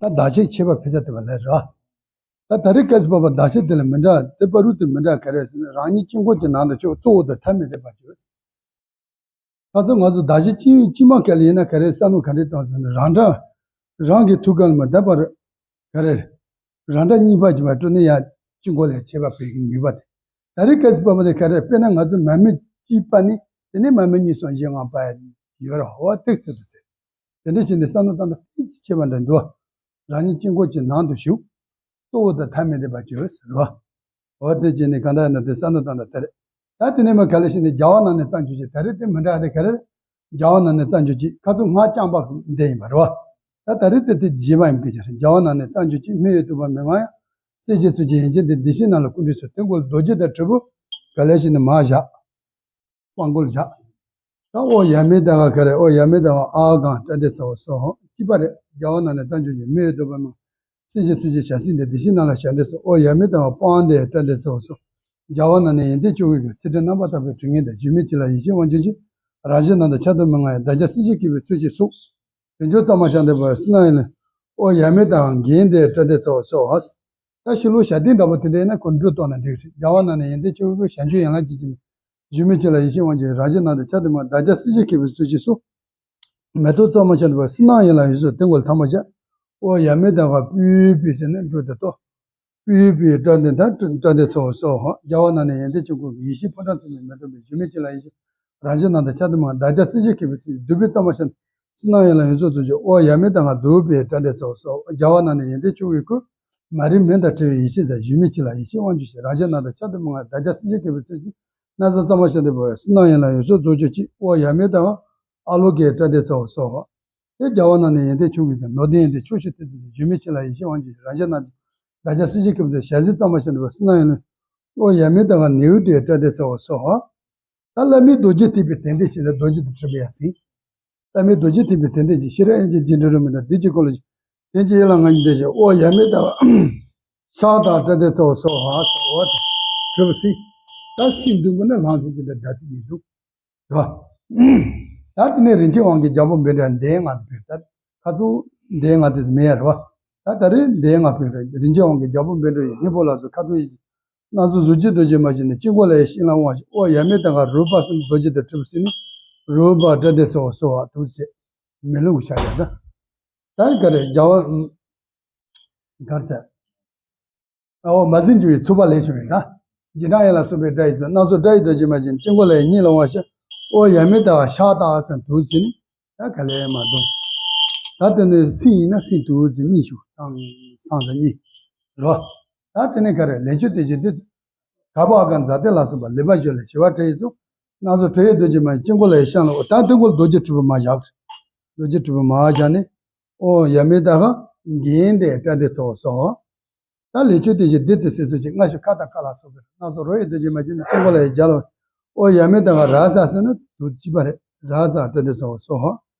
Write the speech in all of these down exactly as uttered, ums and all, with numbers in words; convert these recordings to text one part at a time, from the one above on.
ད་བདག་ཆད་ཆད་པ་ཕེ་ས་དེ་བ་ལས་ར། ད་ད་རེས་སྐབས་སུ་བབ་པ་བདག་ཆད་དེ་ལ་མི་འདྲ་དེ་པ་རུ་དེ་མི་འདྲ་ག་རེ་ཟེར་ན་རང་ཉིད་དཀྱིལ་འཁོར་གྱི་ནང་དུ་ཆུག་གཙོ་བོ་དང་ཐ་མི་དད་པར་གྱུར། ཁ་སང་ང་ཚོ་བདག་གཞན་གཅིག་གཅིག་མ་གལ་ཡིན་ན་ག་རེ་བསམ་བློ་ག་རེ་བཏང་ཟེར་ན་རང་འདྲ། རང་གི་ཐུགས་ཀ་ལ་མ་བརྟགས་པར་ག་རེ། རང་འདྲ་གཉིས་པ་གྱི་བར་དུ་ནི་ཡང་དཀྱིལ་འཁོར་ལས་ཆད་པ་ཕེ་གི་ནུས་པ་དེ། ད་རེས་སྐབས་སུ་བབ་པ་དེ་ག་རེ་དཔེར་ན་ང་ཚོ་མར་མེ་གཅིག་པ་ནི་དེ་ནས་མར་མེ་གཉིས་གསུམ་བཞི་ལྔ་པ་ཡོད་ར་འོ་ཏིག་ཙི་དུ་ཟེར། དེ་འདྲ་བྱས་ནས་བསམ་བློ་བཏང་ན་ཏིག་ཙི་ཆད་པ་འདྲ་འདུག་རང་ཉིད་དཀྱིལ་འཁོར་གྱི་ནང་དུ་ཞུགས། གཙོ་བོ་དང་ཐ་མི་དད་པར་གྱུར་ཟེར་བ། འོ་དེ་བྱས་ནས་གང་ལྟར་ན་དེ་བསམ་བློ་བཏང་ན་དེ་རེད། ད་དེ་ནས་མ་ག་ལེ་ཤི་ནས་རྒྱལ་བ་རྣམས་ནི་རྩ་འགྱུར་ཅིག་ད་རེས་དེ་མི་འདྲ་དེ་ག་རེ་རེད། རྒྱལ་བ་རྣམས་ནི་རྩ་འགྱུར་ཅིག་ཁ་ཚུགས་སྔགས་རྐྱང་པ་འདི་ཡིན་པ་རེད་བ། ད་ད་རེས་དེ་དེ་རྗེས་མ་ཡིན་གྱི་ཅི་རེད། རྒྱལ་བ་རྣམས་ནི་རྩ་འགྱུར་ཅིག་མི་ཡི་བཏུབ་པ་མི་མང་ཡང་། སྲས་བཅས་ཚུལ་གྱིས་ཡན་ཆད་འདི་བདེ་གཤེགས་རྣམས་ལ་སྐུ་མདུན་སོགས་དེ་མགོར་རྡོ་རྗེ་དང་དྲིལ་བུ་ག་ལེ་ཤི་ནས་མར་བཞག་དཔང་བསྐུར་བཞག་ད་ཨོ་ཡ་མེ་ད་ག་ག་རེ་ཨོ་ཡ་མེ་ད་ག་ཨ་གང་ཏྲ་ཏེ་ཚ་བོ་སོ་ཧོ་གཅིག་པ་རེད། རྒྱལ་བ་རྣམས་ནི་རྩ་འགྱུར་ཅིག་མི་ཡི་བཏུབ་པ་མང་། སྲས་བཅས་ཚུལ་གྱིས་ཞལ་གཟིགས་འདི་བདེ་གཤེགས་རྣམས་ལ་ཞལ་འདྲིས་སོ། ཨོ་ཡ་མེ་ད་ག་དཔང་འདི་ཏྲ་ཏེ་ཚ་བོ་སོ། རྒྱལ་བ་རྣམས་ནི་ཡོན་ཏན་བཅུ་གི་ཚུལ་ཁྲིམས་རྣམ་པར་དག་པའི་དྲི་ངད་དང་གཞོམ་མེད་ཅིག་ལ་ཡེ་ཤེས་དབང་ཕྱུག་ཅིག་རང་གཞན་རྣམས་དང་ཆ་དུ་མི་མངའ་ཡང་བདག་ཅག་སྲས་བཅས་སྐྱེས་བུའི་ཚུལ་གྱིས་སུ། རིན་ཆེན་གཙང་མ་ཤ་འདི་པ་སི་ན་ཡི་ལ། ཨོ་ཡ་མེ་ད་ག་གན་འདི་ཏྲ་ཏེ་ཚ་བོ་སོ་ཧ། ད་ཤི་ལོ་ཞལ་ཏིང་འདྲ་པོ་དེ་འདྲ་ཡིན་ན་ཁོ་འབྲུ་གཏོང་ན་འགྲིག་རེད། རྒྱལ་བ་རྣམས་ནི་ཡོན་ཏན་བཅུ་གི་བྱང་ཆུབ་ཡན་ལག་གཅིག་གི་གཞོམ་མེད་ཅིག་ལ་ཡེ་ཤེས་དབང་ཕྱུག་རང་གཞན་རྣམས་དང་ཆ་དུ་མ་བདག་ཅག་སྲས་བཅས་སྐྱེས་བུའི་ཚུལ་གྱིས་སུ། མེ་ཏོག་གཙང་མ་ཤ་འདི་པ་སི་ན་ཡི་ལ་ཡོད་སོ་དེ་མགོ་ལ་ཐ་མ་བཞག་ཨོ་ཡ་མེ་ད་ག་པུས་པུས་ཟེར་ནས་འབྲུ་དེ་ཏོ། པུས་པུས་ཏྲ་ཏེ་ད་ཏྲ་ཏེ་ཚ་བོ་སོ་ཧོ། རྒྱལ་བ་རྣམས་ནི་ཡོན་ཏན་བཅུ་གི་ཡེ་ཤེས་ཕོ་བྲང་ཚུལ་མིན་མེ་ཏོག་པའི་གཞོམ་མེད་ཅིག་ལ་ཡེ་ཤེས་རང་གཞན་རྣམས་དང་ཆ་དུ་མ་བདག་ཅག་སྲས་བཅས་སྐྱེས་བུའི་ཚུལ་གྱིས་བསྡུ་པའི་གཙང་མ་ཤ་སི་ན་ཡི་ལ་ཡོད་སོ་ཚུལ་གྱིས་ཨོ་ཡ་མེ་ད་ག་བསྡུ་པའི་ཏྲ་ཏེ་ཚ་བོ་སོ་ཧོ། རྒྱལ་བ་རྣམས་ནི་ཡོན་ཏན་བཅུ་གི་སྐུ། མ་རིག་མུན་དང་བྲལ་བའི་ཡེ་ཤེས་ཟེར་གཞོམ་མེད་ཅིག་ལ་ཡེ་ཤེས་དབང་ཕྱུག་ཅིག་རང་གཞན་རྣམས་དང་ཆ་དུ་མ་བདག་ཅག་སྲས་བཅས་སྐྱེས་བུའི་ཚུལ་གྱིས་སྣང་ས་གཙང་མ་ཤ་འདི་པ་སི་ན་ཡི་ལ་ཡོད་སོ་ཚུལ་གྱིས་ཅིག་ཨོ་ཡ་མེ་ད་ག་ཨ་ལོ་ཀེ་ཏྲ་ཏེ་ཚ་བོ་སོ་ཧོ། དེ་རྒྱལ་བ་རྣམས་ནི་ཡོན་ཏན་བཅུ་གི་ནོར་ལྡན་ཡོན་ཏན་ཕྱོགས་བཅུའི་ཏི་ཙི་གཞོམ་མེད་ཅིག་ལ་ཡེ་ཤེས་དབང་ཕྱུག་རང་གཞན་རྣམས་ཀྱི་བདག་ཅག་སྲས་བཅས་སྐྱེས་བུ་དེ་ཞལ་གཟིགས་གཙང་མ་ཤ་འདི་པ་སི་ན་ཡི་ལ། ཨོ་ཡ་མེ་ད་ག་ནེའུ་ཏེ་ཏྲ་ཏེ་ཚ་བོ་སོ་ཧོ། ད་བླ་མེད་རྡོ་རྗེ་ཐེག་པའི་དོན་དེ་ཤེས་ན་རྡོ་རྗེ་དང་འཁྲིལ་བ་ཡ་སྲིད། བླ་མེད་རྡོ་རྗེ་ཐེག་པའི་དོན་དེ་ཤེས་ཤེས་རབ་དབྱངས་ཅན་རྗེས་དྲན་རོལ་མོའི་སྒྲ་བདུད་ཀྱི་འཁོར་ལོ་བདུན་གྱི་ཡན་ལག་ལྔ་བརྒྱ་བཟླས་ཤིང་ཨོ་ཡ་མེ་ད་ག་ཕྱག་དང་ཏྲ་ཏེ་ཚ་བོ་སོ་ཧོ་ཟེར་ཨོ་དེ་གྲུབ་སྲིད། ད་སྲིད་འདུག་དགོས་ན་ལྷང་སྲིད་ཀྱི་འདི་སྒྲ་སྲིད་ཉིད་འདུག་རེད་བ། ད་དེ་ནས་རིན་ཆེན་དབང་གི་རྒྱལ་པོ་འབེན་འདྲ་འདས་ང་དུ་ཕེབས་ད། ཁ་ཚུགས་འདས་ང་དུ་མེད་ཡ་རེད་བ། ད་ད་རེས་འདས་ང་ཕེབས་རེད། རིན་ཆེན་དབང་གི་རྒྱལ་པོ་འབེན་འདྲ་ཡི་སྙིང་པོ་ལ་སོགས་ཁ་ཐུག་ཡིད་ཀྱི་སྣང་ཚུལ་གཟུགས་ཀྱི་རྡོ་རྗེ་མ་བྱས་ནས་དཀྱིལ་འཁོར་ལ་ཡི་ཤིང་ལ་དབང་ཞིང་ཨོ་ཡ་མེ་ད་ག་རུས་པ་གསུམ་རྡོ་རྗེ་དང་གྲུབ་སྲིད་ནི། རུས་པ་ཏྲ་ཏེ་ཚ་བོ་སོ་ཧོ་དུག་ཚེ། མེ་ལུང་གི་ཆ་ཡ་ད། ད་ག་རེ་རྒྱལ་བ། གར་ཚ། ཨོ་མ་ཟིན་རྒྱུ་ཡི་ཚུགས་པ་ལས་བྱུང་བའི་ད། རྗེས་འབྲང་ཡན་ལ་སོགས་པའི་སྒྲ་ཡི་ཚུལ་སྣ་ཚོགས་སྒྲ་ཡི་རྡོ་རྗེ་མ་བྱས་ནས་དཀྱིལ་འཁོར་ལ་ཡི་སྙིང་ལ་དབང་ཞིང་ཨོ་ཡ་མེ་ད་ག་ཤ་ཏ་ཨ་སན་དུག་ཚེ་ནི། ད་ག་ལས་མ་གཏོང་། ད་དེ་ནས་སྲིད་ཡིན་ན་སྲིད་དུག་ཚེ་གཉིས་ཞུགས་སང་སང་ཚ་གཉིས། རོ། ད་དེ་ནས་ག་རེ་ལས་ཆོས་དེ་བཞིན་དུ། ག་པ་ཨ་ག་ཛ་ཏེ་ལ་སོགས་པ་ལེགས་པར་བཞོ་ལ་ཞི་བ་བྲལ་ཡི་སོ། སྣ་ཚོགས་དྲི་ཡི་རྡོ་རྗེ་མ་དཀྱིལ་འཁོར་ལ་ཡི་ཤང་ལ་ཨོ་ད་དཀྱིལ་འཁོར་རྡོ་རྗེ་དྲིལ་བུ་མ་བཞག་རྡོ་རྗེ་དྲིལ་བུ་མ་བཞག་ནས། ཨོ་ཡ་མེ་ད་ག་གན་དེ་ཏྲ་ཏེ་ཚ་བོ་སོ་ཧོ། ད་ལས་ཆོས་དེ་བཞིན་དེ་ཚེ་སྲིད་སོགས་ཀྱི་སྔ་ཕྱི་ཁ་དང་ཁ་ལ་སོགས་པའི་སྣ་ཚོགས་རོ་ཡི་རྡོ་རྗེ་མ་བྱས་ནས་དཀྱིལ་འཁོར་ལ་ཡི་རྒྱ་ལོ། ཨོ་ཡ་མེ་ད་ག་ར་ས་ཟེར་ན་དུག་གཅིག་པ་རེད། ར་ས་ཏྲ་ཏེ་ཚ་བོ་སོ་ཧོ།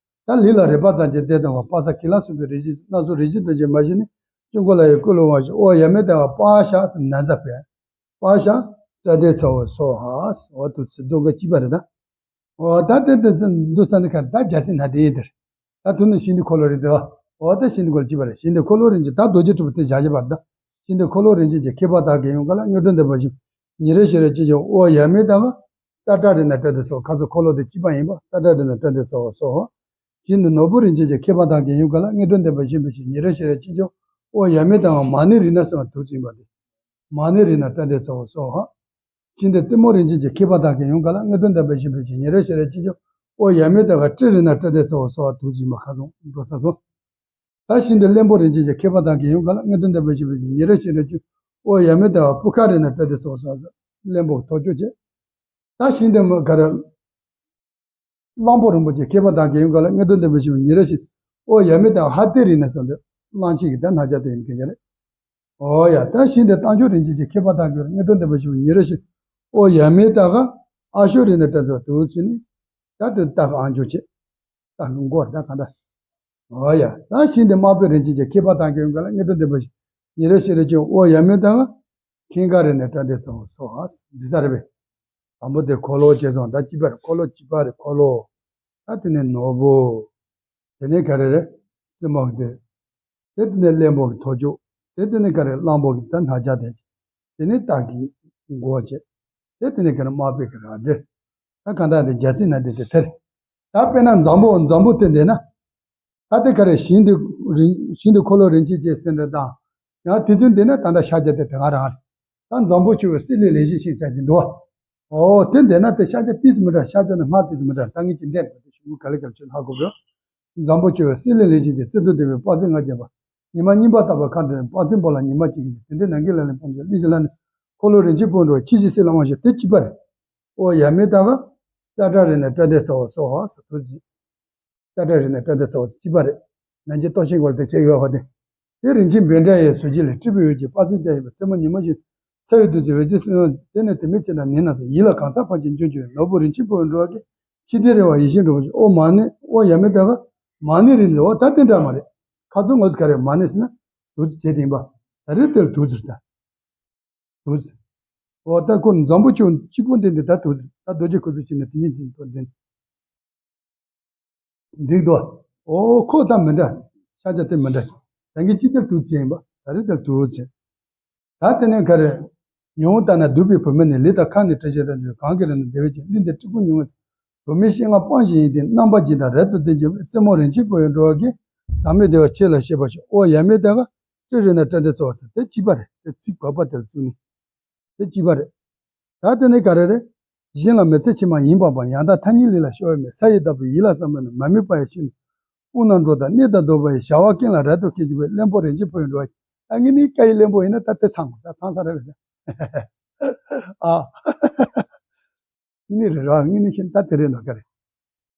ད་ལི་ལ་རེག་པ་ཙམ་གྱིས་དེ་དང་བ་པ་ས་གི་ལ་སོགས་པའི་རིགས་ཀྱི་སྣ་ཚོགས་རིགས་ཀྱི་རྡོ་རྗེ་མ་བྱས་ནས་དཀྱིལ་འཁོར་ལ་ཡི་སྐུ་ལ་དབང་ཞིང་ཨོ་ཡ་མེ་ད་ག་པ་ཤ་ཟེར་ན་ཟ་བས། པ་ཤ་ཏྲ་ཏེ་ཚ་བོ་སོ་ཧ་ཨོ་དུག་ཚེ་རྡོ་ག་གཅིག་པ་རེད་ད། འོ་ད་དེ་དེ་ཚེ་འདུག་ས་འདི་ཁར་ད་རྒྱལ་སྲིད་ན་དེ་ཡིན་དེར། ད་དུ་ནི་ཤིང་འདི་འཁོར་ལོ་རེད་དེ། འོ་ད་ཤིང་འདི་འཁོར་ལོ་གཅིག་པ་རེད། ཤིང་འདི་འཁོར་ལོ་རིན་ཆེན་ད་རྡོ་རྗེ་དྲིལ་བུ་དེ་བཞག་བཞག་པ་ད། ཤིང་འདི་འཁོར་ལོ་རིན་ཆེན་གྱི་ཁྱད་པར་དག་གི་ཡུངས་ཀ་ལ་དངོས་གྲུབ་འདོད་པ་བཞིན། ཉིན་རེ་ཞིག་རེ་གཅིག་ཀྱང་ཨོ་ཡ་མེ་ད་ག་རྩ་བྲག་རེ་ན་ཏྲ་ཏེ་སོ་ཁ་ཚོ་འཁོར་ལོ་དེ་གཅིག་པ་ཡིན་པ་རྩ་བྲག་རེ་ན་ཏྲ་ཏེ་སོ་སོ། ཤིང་འདི་ནོར་བུ་རིན་ཆེན་གྱི་ཁྱད་པར་དག་གི་ཡུངས་ཀ་ལ་དངོས་གྲུབ་འདོད་པ་བཞིན་པའི་ཤིང་ཉིན་རེ་ཞིག་རེ་གཅིག་ཀྱང་ཨོ་ཡ་མེ་ད་ག་མ་ཎི་རེ་ན་ཟེར་བ་དུག་ཚེ་ཡིན་པ་དེ། མ་ཎི་རེ་ན་ཏྲ་ཏེ་ཚ་བོ་སོ་ཧ། ཤིང་འདི་རྩེ་མོ་རིན་ཆེན་གྱི་ཁྱད་པར་དག་གི་ཡུངས་ཀ་ལ་དངོས་གྲུབ་འདོད་པ་བཞིན་པའི་ཤིང་ཉིན་རེ་ཞིག་རེ་གཅིག་ཀྱང་ཨོ་ཡ་མེ་ད་ག་སྤྲེ་རེ་ན་ཏྲ་ཏེ་ཚ་བོ་སོ་ཧ་དུག་ཚེ་ཡིན་པ་ཁ་སང་འགྲོ་ས་སོ། ད་ཤིང་འདི་གླེན་པོ་རིན་ཆེན་གྱི་ཁྱད་པར་དག་གི་ཡུངས་ཀ་ལ་དངོས་གྲུབ་འདོད་པ་བཞིན་པའི་ཤིང་ཉིན་རེ་ཞིག་རེ་གཅིག་ཀྱང་ཨོ་ཡ་མེ་ད་ག་པུ་ཁ་རེ་ན་ཏྲ་ཏེ་ཚ་བོ་སོ་ཧ་གླེན་པོ་ཐོག་ཅོག་བྱེད། ད་ཤིང་འདི་མ་ག་རེ། གླང་པོ་རིན་པོ་ཆེ་ཁྱད་པར་དག་གི་ཡུངས་ཀ་ལ་དངོས་གྲུབ་འདོད་པ་བཞིན་པའི་ཤིང་ཉིན་རེ་ཞིག་ཨོ་ཡ་མེ་ད་ག་ཧ་ཏེ་རེ་ན་ཟེར་འདི་གླང་ཆེན་གྱི་ད་ན་ཅ་དེ་ཡིན་མཁན་ཅིག་རེད། ཨོ་ཡ་ད་ཤིང་འདི་རྟ་མཆོག་རིན་ཆེན་གྱི་ཁྱད་པར་དག་གི་དངོས་གྲུབ་འདོད་པ་བཞིན་པའི་ཤིང་ཉིན་རེ་ཞིག་ཨོ་ཡ་མེ་ད་ག་ཨ་ཤོ་རེ་ན་ཏྲ་ཚ་བོ་དུག་ཚེ་ནི། ད་དེ་རྟ་གི་ཨ་མཆོག་བྱེད། རྟ་གི་མགོ་རེད་ད་ག་ད། ཨོ་ཡ། ད་ཤིང་འདི་དམར་པོའི་རིན་ཆེན་གྱི་ཁྱད་པར་དག་གི་ཡུངས་ཀ་ལ་དངོས་གྲུབ་འདོད་པ་བཞིན་ཉིན་རེ་ཞིག་རེ་གཅིག་ཀྱང་ཨོ་ཡ་མེ་ད་ག་ཁེངས་ཁ་རེ་ན་ཏྲ་ཏེ་ཚ་བོ་སོ་ཧ་འདི་ས་རེད་པས། དང་པོ་དེ་འཁོར་ལོ་བྱས་སོང་ད་གཅིག་པ་རེད། འཁོར་ལོ་གཅིག་པ་རེད་འཁོར་ལོ། ད་དེ་ནས་ནོར་བུ། དེ་ནས་ག་རེ་རེད། རྩེ་མོ་དེ། དེ་དེ་ནས་གླེན་པོ་གི་ཐོར་ཅོག་དེ་དེ་ནས་ག་རེ་གླང་པོ་གི་ད་སྣ་ལྕགས་དེ། དེ་ནས་སྟག་གི་མགོ་བྱས། དེ་དེ་ནས་ག་རེ་དམར་པོའི་གི་རལ་གྲི། ད་གང་ལྟར་དེ་རྒྱལ་སྲིད་ན་དེ་དེ་དེར། ད་དཔེར་ན་འཛམ་བུ་འཛམ་བུ་དེ་འདི་ན། ད་དེ་ག་རེ་ཞིང་དེ་རིན་ཞིང་དེ་འཁོར་ལོ་རིན་ཆེན་གྱི་སེ་འབྲས་དང་། ཡང་དེ་ཚོ་འདི་ན་ད་ལྟ་ཤཱཀྱ་དེ་དེ་ག་རང་རེད། ད་འཛམ་བུ་ཆུ་བོའི་གསེར་ལས་ལེགས་ཤིང་ཤིང་ཟེར་གྱི་འདུག་བ། ཨོ་དེ་འདི་ན་དེ་ཤཱཀྱ་ཏིས་མི་འདྲ་ཤཱཀྱ་ནི་སྔགས་ཏིས་མི་འདྲ་ད་ངས་ཀྱི་འདས་པ་དེ་ཞུ་ག་ལེ་ག་ལེ་ཆོས་ཧ་གོ་བོ། འཛམ་བུ་ཆུ་བོའི་གསེར་ལས་ལེགས་ཤིང་ཆེ་བརྩེ་དུང་ལྡན་པའི་དཔལ་བརྩེགས་ལྔ་བརྒྱན་པ། ཉི་མ་གཉིས་པ་ལྟ་བུ་ཁ་འདོན་དཔལ་བརྩེགས་པོ་ལ་ཉི་མ་གཅིག་གིས་དེ་འདྲའི་ནང་གི་ལ་ལས་ཕོངས་ཀྱི་གླིང་བཞི་ལ་ནི་འཁོར་ལོ་རིན་ཆེན་ཕུང་འགྲོ་ཁྱི་ཞིག་སྲིད་ལ་དབང་ཞིག་དེ་གཅིག་པ་རེད། ཨོ་ཡ་མེ་ད་ག་ཙ་ཏྲ་རི་ནས་ཏྲ་ཏེ་ཚ་བ་སོ་བ་སོ་ཐུགས་རྗེ། ཙ་ཏྲ་རི་ནས་ཏྲ་ཏེ་ཚ་བ་སོ་གཅིག་པ་རེད། ནང་གི་ལྟོ་ཤིང་གོལ་དེ་ཆེ་ཡོད་ཧོ་དེ། དེ་རིན་ཆེན་བཻ་ཌཱི་ཡི་ཟུར་གྱི་ལས་སྤྲུལ་པའི་འོད་ཀྱི་དཔལ་བརྩེགས་རྒྱ་ཡིན་པ་མཚན་མོ་ཉི་མ་བཞིན་ཚ་བའི་བདུད་རྩི་འོད་ཀྱི་སྲིད་དབང་དེ་ནས་དེ་མི་ཅི་དང་ནི་ན་ཟེར་ཡིད་ལ་གང་ཟག་ཕན་ཆད་འབྱུང་འགྱུར་ནོར་བུ་རིན་ཆེན་ཕུང་འགྲོ་བ་གི་ཕྱི་དེ་རེ་བ་ཡིད་བཞིན་འགྲོ་བ་ཞིག་ཨོ་མ་ནི་ཨོ་ཡ་མེ་ད་ག་མ་ནི་རིན་ཟེར་ཨོ་ད་དེ་འདྲ་མ་རེད། ཁ་ཚོ་ངོ་ཚ་ག་རེ་མ་ནི་ཟེར་ན། དུག་རྫས་བྱེད་དེ་ཡིན་པ། ད་རེས་དེར་དུག་རྫས་ད། དུག་རྫས། འོ་ད་ཁོ་འཛམ་བུ་ཆུ་གཅིག་པུ་འདི་འདི་ད་དུག་རྫས་ད་རྡོ་རྗེ་ཁུ་ཚུར་ཕྱིན་ནས་དེ་ཉིད་ཅིག་པོ་འདི། འགྲིག་འདུག་ཨོ་ཁོ་ད་མི་འདྲ། ཤཱཀྱ་དེ་མི་འདྲ། ད་གིན་ཅི་དེར་དུག་རྫས་ཡིན་པ་ད་རེས་དེར་དུག་རྫས། ད་དེ་ནས་ག་རེ། ཡང་ལྟར་ན་སྡུག་པའི་བུད་མེད་ནི་ལི་དང་ཁ་ནི་སྤྲད་ཕྱིར་དང་འདུས་གང་གི་རིང་ན་བདེ་བའི་ཅིང་གླིང་འདིར་སྤྲུལ་སྐུ་ཉུང་ངུ་ཟེར། བུད་མེད་བཤེས་ལྔ་སྤངས་ཤིང་ཡིན་ཏེ་རྣམ་པ་བརྒྱད་དང་རབ་ཏུ་ལྡན་གྱི་རྩེ་མོ་རིན་ཆེན་ཕུང་འགྲོ་བ་གི་ཟག་མེད་བདེ་བ་ཆེ་ལ་གཤེགས་པ་ཞིག་ཨོ་ཡ་མེ་ད་ག་ཏྲི་རི་ན་ཏྲ་ཏེ་ཚ་བ་ཟེར་དེ་གཅིག་པ་རེད་དེ་ཚིག་བབ་པ་དེར་བཙུགས་ནས། དེ་གཅིག་པ་རེད། ད་དེ་ནས་ག་རེ་རེད། གཞན་ལ་མི་ཚེ་ཕྱི་མ་ཡིན་པ་པང་ཡང་དག་མཐའ་གཉིས་ལས་ལ་ཤོར་བ་མེད་ས་ཡི་བདག་པོ་ཡིད་ལ་བསམ་པ་ན་མ་དམིགས་པ་ཡང་ཤེས་ནས། དབུགས་ནང་འགྲོ་དང་གནས་དང་ལྡོག་པ་ཡི་བྱ་བ་ཀུན་ལ་རབ་ཏུ་མཁས་གྱུར་པའི་གླེན་པོ་རིན་ཆེན་ཕུང་འགྲོ་བ། ད་ངེད་ནི་ཀ་ཡི་གླེན་པོ་ཡིན་ན་ད་དེ་ཚང་མ་ད་ཚང་ས་རེད་བས། ཨ། ངེད་ནི་རེད་ར་ངེད་ནི་ཤིན་ད་དེ་རེད་འདོད་ག་རེད།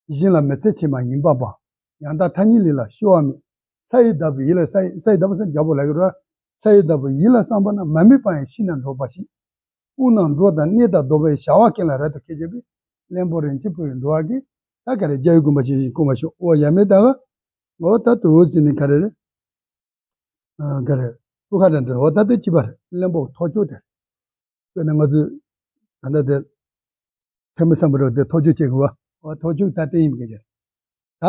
གཞན་ལ་མི་ཚེ་ཕྱི་མ་ཡིན་པ་པང་ཡང་དག་མཐའ་གཉིས་ལས་ལ་ཤོར་བ་མེད། ས་ཡི་བདག་པོ་ཡིད་ལ་ས་ཡི་ས་ཡི་བདག་པོ་ས་རྒྱལ་པོ་ལ་གི་ར། ས་ཡི་བདག་པོ་ཡིད་ལ་བསམ་པ་ན་མ་དམིགས་པ་ཡང་ཤིན་ཏུ་འགྲོགས་པ་ཞིག་དབུགས་ནང་འགྲོ་དང་གནས་དང་ལྡོག་པའི་བྱ་བ་ཀུན་ལ་རབ་ཏུ་མཁས་གྱུར་པའི་གླེན་པོ་རིན་ཆེན་ཕུང་འགྲོ་བ་གི་ད་ག་རེ་རྒྱལ་བའི་དགོངས་པ་ཆེ་ཞིང་སྐུ་མ་ཤོག་ཨོ་ཡ་མེ་ད་ག་ཨོ་ད་དུ་འོ་ཟིན་ནི་ག་རེ་རེད། ཨ་ག་རེ། སྐུ་ཁ་དང་འདྲ་འོ་ད་དེ་གཅིག་པ་རེད་གླེན་པོ་ཐོར་ཅོག་དེ། དཔེར་ན་ང་ཚོས་ད་ལྟ་དེ། ཐོན་མི་བསམ་པ་རེད་དེ་ཐོར་ཅོག་བྱེད་དགོས་བ། འོ་ཐོར་ཅོག་ད་དེ་ཡིན་པ་ག་རེ།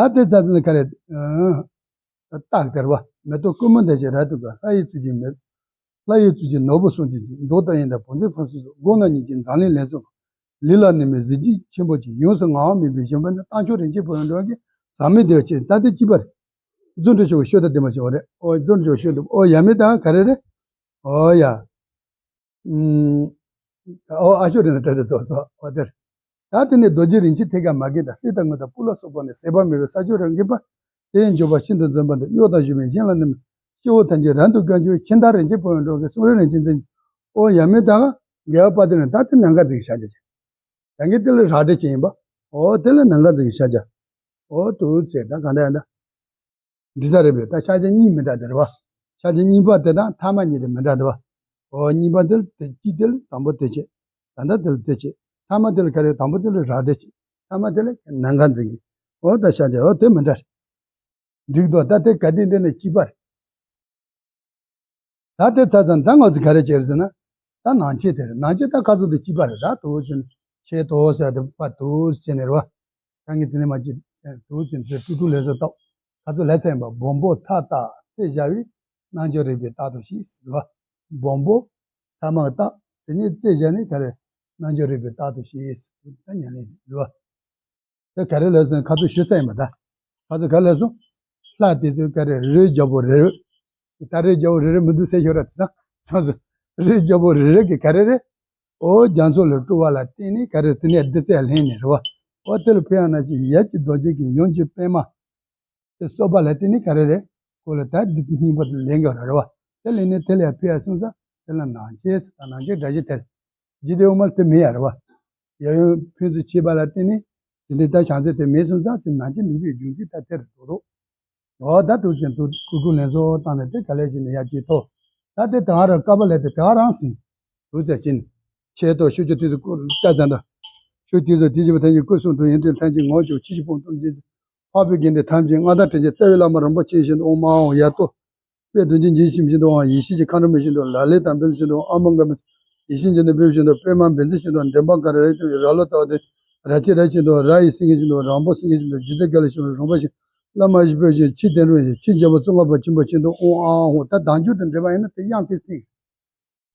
ད་དེ་ཙ་ཙི་ནི་ག་རེ། ཨ། རྟགས་དེར་བ། མེ་ཏོག་ཀུན་མོ་འདི་ཞེས་རབ་ཏུ་དགའ། ལྷ་ཡི་གཙུག་གི་མེ། ལྷ་ཡི་གཙུག་གི་ནོར་བུ་གསུམ་གྱི་འཇིག་མདོག་ལྟ་ཡིན་དང་བུ་འཛིན་ཕུན་སུམ་ཚོགས། སྒོ་ན་ཉིན་གྱི་འཛམ་གླིང་ལན་གསུམ། ལི་ལ་ནི་མི་གཟི་བརྗིད་ཆེན་པོ་ཅན། ཡོངས་སུ་ངང་བ་མེད་པའི་བཞིན་པ་ནི་རྟགས་མཆོག་རིན་ཆེན་ཕུང་འགྲོ་བ་གི་ཟག་མེད་བདེ་བ་ཆེ་ད་དེ་གཅིག་པ་རེད། རྫུ་འཕྲུལ་མཆོག་གི་ཤོད་ད་དེ་མ་བྱེད་བ་རེད། ཨོ་རྫུ་འཕྲུལ་མཆོག་ཤོད་དུ་ཨོ་ཡ་མེ་ད་ག་རེ་རེད། ཨོ་ཡ། ཨུམ། ཨོ་ཨ་ཤོ་རེ་ན་ཏྲ་ཏེ་ཚོ་སོ་ཨོ་དེར། ད་དེ་ནས་རྡོ་རྗེ་རིན་ཆེན་ཐད་ཀར་མ་གི་དང་གསེར་དང་དངུལ་དང་སྤུ་ལ་སོགས་པ་ནི་ཟད་པ་མེད་པའི་ས་ཕྱོགས་རང་གི་པ། དེ་ཡང་འབྱོར་པ་ཤིན་ཏུ་འཛོམས་པ་འདི་གཡོ་དང་ཞུ་མི་གཞན་ལ་ནི་མི། སྤྱི་བོ་ཐམས་ཅད་རབ་ཏུ་དགའ་འགྱུར་ཁྱིམ་བདག་རིན་ཆེན་ཕོ་ཡོན་འགྲོ་གི་གསུང་རབ་རིན་ཆེན་འཛིན། ཨོ་ཡ་མེ་ད་ག་དགེ་བ་པ་དེ་ནི་ད་དེ་ནང་ཀ་འཛིན་གྱི་ཤ་རྒྱ་ཆེ། ད་གི་དེ་ལ་རག་སྒྲ་ཅན་ཡིན་པ། ཨོ་དེ་ལ་ནང་ཀ་འཛིན་གྱི་ཤ་རྒྱ། ཨོ་དུ་ཚེ་ད་ག་འདྲ་ཡང་ད། འདི་ས་རེད་པས་ད་ཤཱཀྱ་གཉིས་མི་འདྲ་དེ་རེད་བ། ཤཱཀྱ་གཉིས་པ་དེ་དང་ཐ་མ་གཉིས་དེ་མི་འདྲ་དེ་བ། ཨོ་གཉིས་པ་དེ་ལ་དེ་གཅིག་དེ་ལ་དང་པོ་དེ་བྱེད། ད་ལྟ་དེ་ལ་དེ་བྱེད། ཐ་མ་དེ་ལ་ག་རེ་དང་པོ་དེ་ལ་རག་སྒྲ་བྱེད། ཐ་མ་དེ་ལ་ནང་ཀ་འཛིན་གྱི། ཨོ་ད་ཤཱཀྱ་ཨོ་དེ་མི་འདྲ་རེད། འགྲིག་འདུག་ད་དེ་ག་དེ་འདི་ནས་གཅིག་པ་རེད། ད་དེ་ཚ་ཚང་ད་ང་ཚོ་ག་རེ་བྱེད་ཟེར་ན། ད་ནང་ཆེན་དེ་རེད་ནང་ཆེན་ད་ཁ་ཚོ་དེ་གཅིག་པ་རེད་ད་དུ་ཟེར་ན། ཆེ་དོ་ཟེར་དེ་པ་དུ་ཟེར་ནས་རེད་བ། ད་ངས་དེ་ནས་མ་ཅི་དུ་ཟེར་ནས་ཀྲུ་ཀྲུ་ལས་བཟོ་ཏོ། ཁ་ཚོ་ལས་ཚན་པ་སྦོམ་པོ་ཐ་ད་རྩེ་བཞག་པའི་རྣལ་འབྱོར་རིག་པའི་རྟགས་ཏུ་ཤེས་ཟེར་བ། སྦོམ་པོ། ཐ་མ་ད། དེ་ནས་རྩེ་བཞག་ནས་ག་རེ། རྣལ་འབྱོར་རིག་པའི་རྟགས་ཏུ་ཤེས་ཟེར་བ་ད་ཉན་ལེན་དེ་ཟེར་བ། དེ་ག་རེ་ལབ་སོང་ཁ་ཚོ་ཞུ་ས་ཡིན་པ་ད། ཁ་ཚོ་ག་རེ་ལབ་སོང་། ལྷ་དེ་ཚོས་ག་རེ་རི་རྒྱལ་པོ་རི་རི། ད་རི་རྒྱལ་པོ་རི་རི་མི་འདུག་ཟེར་ཤོར་ར་དེ་ཚང་ཚང་ཚོ། རི་རྒྱལ་པོ་རི་རི་གི་ག་རེ་རེད། ཨོ་རྒྱ་མཚོ་ལ་སྤྲུལ་བ་ལ་བརྟེན་ནས་ག་རེ་དེ་ནས་བདུད་རྩི་ལེན་ནས་རེད་བ། ཨོ་དེ་ལ་ཕུལ་ཡང་ན་ཅིག་ཡབ་ཀྱི་རྡོ་རྗེ་གི་ཡུམ་གྱི་པད་མ། དེ་གསོལ་བ་ལ་བརྟེན་ནས་ག་རེ་རེད། ཁོ་ལ་ད་བདུད་རྩི་སྙིང་པོ་དེ་ལེན་དགོས་ར་རེད་བ། དེ་ལེན་ནས་དེ་ལ་ཡང་ཕུལ་ཡ་སོང་ཙང་དེ་ལ་ནང་ཆེན་ཟེར་ད་ནང་ཆེན་སྒྲ་གཞི་དེར། ཇི་དེ་འོ་མ་དེ་མེད་ཡ་རེད་བ། ཡ་ཡོན་ཕུན་སུམ་ཆེས་པ་ལ་བརྟེན་ནས་དེ་འདྲའི་ད་བྱང་ཚད་དེ་མེད་སོང་ཙང་དེ་ནང་ཆེན་མེད་པའི་རྒྱུ་མཚན་ད་དེར་འགྲོ་རོགས། འོ་ད་དུ་ཅན་དུ་ཀུ་ཀུ་ལེན་སོ་བཏང་ནས་དེ་ག་ལས་ཅི་ནས་ཡ་ཅི་ཐོ། ད་དེ་དང་ར་ཀ་པ་ལས་དེ་དང་རང་སིང་། དུ་ཙ་ཅི་ནས། ཆེ་ཏོ་ཤུ་ཅི་དེ་ཚོ་ཀུ་ལ་ཙ་ཙ་འདྲ། ཤུ་དེ་ཚོ་དེ་བཞིན་པ་ཐམས་ཅད་སྐུ་གསུང་ཐུགས་ཡོན་ཏན་ཐམས་ཅད་ངོ་ཅོག་ཕྱི་ཕྱི་ཕུང་ཐུང་རྗེ། འཕགས་པའི་དགེ་འདུན་ཐམས་ཅད་མངའ་བདག་དྲིན་ཅན་རྩ་བའི་བླ་མ་རིན་པོ་ཆེ་བཞིན་དུ་ཨོཾ་ཨཱཿཧཱུྃ་ཡ་ཏོ། དཔལ་རྡོ་རྗེ་འཇིགས་བྱེད་བཞིན་དུའང་ཡེ་ཤེས་ཀྱི་མཁའ་འགྲོ་མ་བཞིན་དུ་ལ་ལས་དང་འབེབས་བཞིན་དུ་ཨ་མ་འགའ་མི་ཡེ་ཤེས་འགྱུར་ནི་འབེབས་བཞིན་དུ་པད་མ་བེ་ཛི་བཞིན་དུ་འདོན་པ་གར་རེ་དང་ར་ལོ་ཙཱ་བ་དེ་ར་ཅི་ར་བཞིན་དུ་ར་ཡི་སེང་གེ་བཞིན་དུ་རང་པོ་སེང་གེ་བཞིན་དུ་རྗེ་བཙུན་དགེ་ལེགས་བཞིན་དུ་རོང་པ་བཞིན་ བླ་མ་བཞི་པོ་ཞིག་ཕྱི་དོན་རུ་ཡིན། ཕྱི་རྒྱལ་པོ་ཙོང་ཁ་པ་ཆེན་པོ་ཆེན་དུ་ཨོང་ཨ་ཧོ། ད་བདག་འཇུག་དང་འབྲེལ་བ་ཡིན་ན་དེ་དབྱངས་དེ་སྟེང་།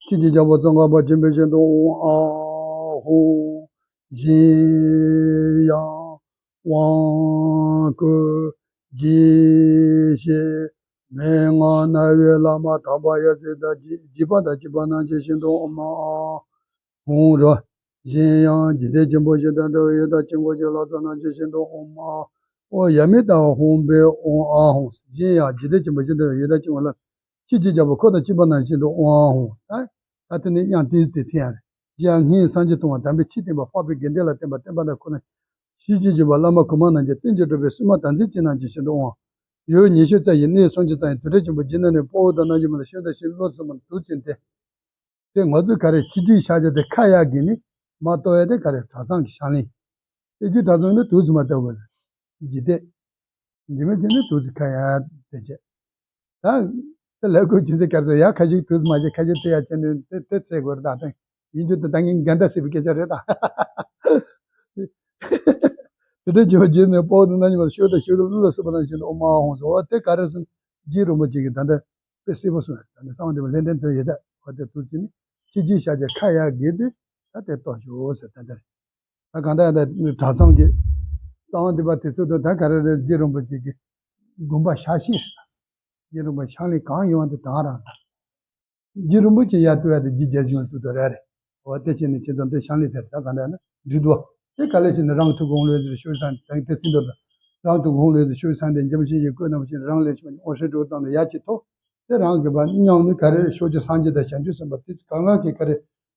ཕྱི་ཕྱི་རྒྱལ་པོ་ཙོང་ཁ་པ་ཆེན་པོ་ཆེན་དུ་ཨོང་ཨ་ཧོ། གཞན་ཡང་དབང་བསྐུར་རྒྱས་བཤད་མན་ངག་རྣ་བའི་བླ་མ་དམ་པ་ཡབ་སྲས་དང་བརྒྱུད་པ་དང་བཅས་པ་རྣམས་ཀྱི་ཞིང་དུ་ཨོ་མ་ཨ་ཧོང་རོ། གཞན་ཡང་འཇིག་རྟེན་ཆེན་པོ་བཞི་དང་འདྲ་བའི་ཡུལ་དང་ཆོས་འཁོར་གྱི་ལྷ་ཚོགས་རྣམས་ཀྱི་ཞིང་དུ་ཨོ་མ་ཨོ་ཡ་མི་དང་ཧོང་པའི་ཨོང་ཨ་ཧོང་། གཞན་ཡང་འཇིག་རྟེན་ཆེན་པོ་བཞི་དང་འདྲ་བའི་ཡུལ་དང་ཆོས་འཁོར་ལ་ཕྱི་ཕྱི་རྒྱལ་པོ་འཁོར་དང་བཅས་པ་རྣམས་ཀྱི་ཞིང་དུ་ཨོང་ཨ་ཧོང་། ད་ད་དེ་ནི་དབྱངས་ཏིས་ཏེ་འཐེན་ཡ་རེད། གཞན་ཡང་སངས་རྒྱས་སྟོང་པ་དམ་པའི་ཆོས་སྟོན་པ་འཕགས་པའི་དགེ་འདུན་ལ་བསྟན་པ་བསྟན་པ་དང་ཁོ་ན་ཤེས་བྱེད་བྱེད་པ་བླ་མ་གོང་མ་རྣམས་ཀྱི་རྟེན་གྱི་གྲོགས་པའི་བསུ་མ་དམ་ཚིག་ཅན་རྣམས་ཀྱི་ཞིང་དུ་ཨོང་། ཡུལ་ཉི་ཤུ་རྩ་བཞི་གནས་སུམ་ཅུ་རྩ་བཞི་དུར་ཁྲོད་ཆེན་པོ་བརྒྱུད་ནས་ནི་དཔའ་བོ་དང་རྣམ་འགྱུར་མ་ལ་ཤོད་དང་ཤིང་བློ་སུ་མ་དུག་ཅན་ཏེ། དེ་ང་ཚོས་ག་རེ་ཕྱི་རྒྱུད་ཤཱཀྱ་དེ་ཁ་ཡར་བགྱིས་ནས་མར་གཏོར་ཡ་དེ་ག་རེ་གྲྭ་ཚང་གི་ཕྱག་ལེན། ཕྱི་རྒྱུད་གྲྭ་ཚང་ནི་དུག་ཙམ་མ་གཏོར་དགོས། འཇིག་རྟེན། འཇིགས་མེད་ཚེ་ནི་དུག་ཙམ་ཁ་ཡར་དེ་བྱས། ད་དེ་ལས་ཁོས་རྒྱུ་མཚན་ག་རེ་ཟེར་ཡ་ཁ་ཅིག་དུག་ཙམ་མ་བྱས་ཁ་ཅིག་དེ་ཡར་བྱས་ནས་དེ་དེ་ཚེ་དགོས་རེད་ད་དེ། ཡིན་རྒྱུ་དེ་ད་ངས་འགལ་ཟླ་སེལ་བའི་སྐད་ཆ་རེད་ད། དེ་འདྲ་བྱས་པ་བརྒྱུད་ནས་དཔའ་བོ་དང་རྣམ་འགྱུར་མ་ལ་ཤོད་དང་ཤོད་དང་བློ་ལ་སུ་མ་དང་ཤོད་དང་ཨོ་མ་ཨ་ཧོང་ཟེར་བ་དེ་ག་རེ་ཟེར་ན་རྗེ་རིན་པོ་ཆེ་གིས་ད་ལྟ། དཔེ་གསལ་པོ་གསུངས་ཡོད། ད་ནི་གསང་བ་འདུས་པ་ལྷ་ལྡན་དོན་ཡོད་ཚད་འོ་དེ་དུག་ཙམ་ནི་ཕྱི་རྒྱུད་ཤཱཀྱ་ཁ་ཡར་བགྱིས་ཏེ་ད་དེ་གཏོར་ཤོག་ཟེར་ད་དེར། ད་གང་ལྟར་ཡང་ད་གྲྭ་ཚང་གི་གསང་བ་འདུས་པ་དེ་ཚོ་དང་ད་ག་རེ་རེད་རྗེ་རིན་པོ་ཆེ་གི་དགོངས་པ་ཤ་ཤེས་ཟེར། རྗེ་རིན་པོ་ཆེ་ཕྱག་ལེན་གང་ཡོང་བ་དེ་དང་རང་ད། རྗེ་རིན་པོ་ཆེ་ཡར་བཏུལ་ཡ་དེ་རྗེ་རྒྱལ་གཞུང་ལ་བཏུལ་དོ་རེད་རེད། འོ་དེ་བྱས་ནས་ཁྱེད་ཚོ་འདི་ཕྱག་ལེན་དེར་ད་ག་འདྲ་ན་འགྲིག་འདུག་དེ་ག་ལས་བྱས་ནས་རང་ཐུགས་ཀྱི་ཧཱུྃ་ལས་ཟེར་ཤོག་སང་དེ་དེ་སྲིད་འདོད་ད། རང་ཐུགས་ཀྱི་ཧཱུྃ་ལས་ཟེར་ཤོག་སང་དེ་འཇམ་ཤིང་གི་བཀོད་རྣམ་བཞིན་རང་ལས་བྱུང་བའི་དབང་ཤེས་གྲོལ་བཏང་ནས་ཡར་གྱི་ཐོག་དེ་རང་གི་བར་མཉམ་ནི་ག་རེ་རེད་ཤོག་ཅིག་སངས་རྒྱས་དང་བྱང་ཆུབ་སེམས་དཔའ་དེ་ཚོ་གང་ག་གི་ག་རེ་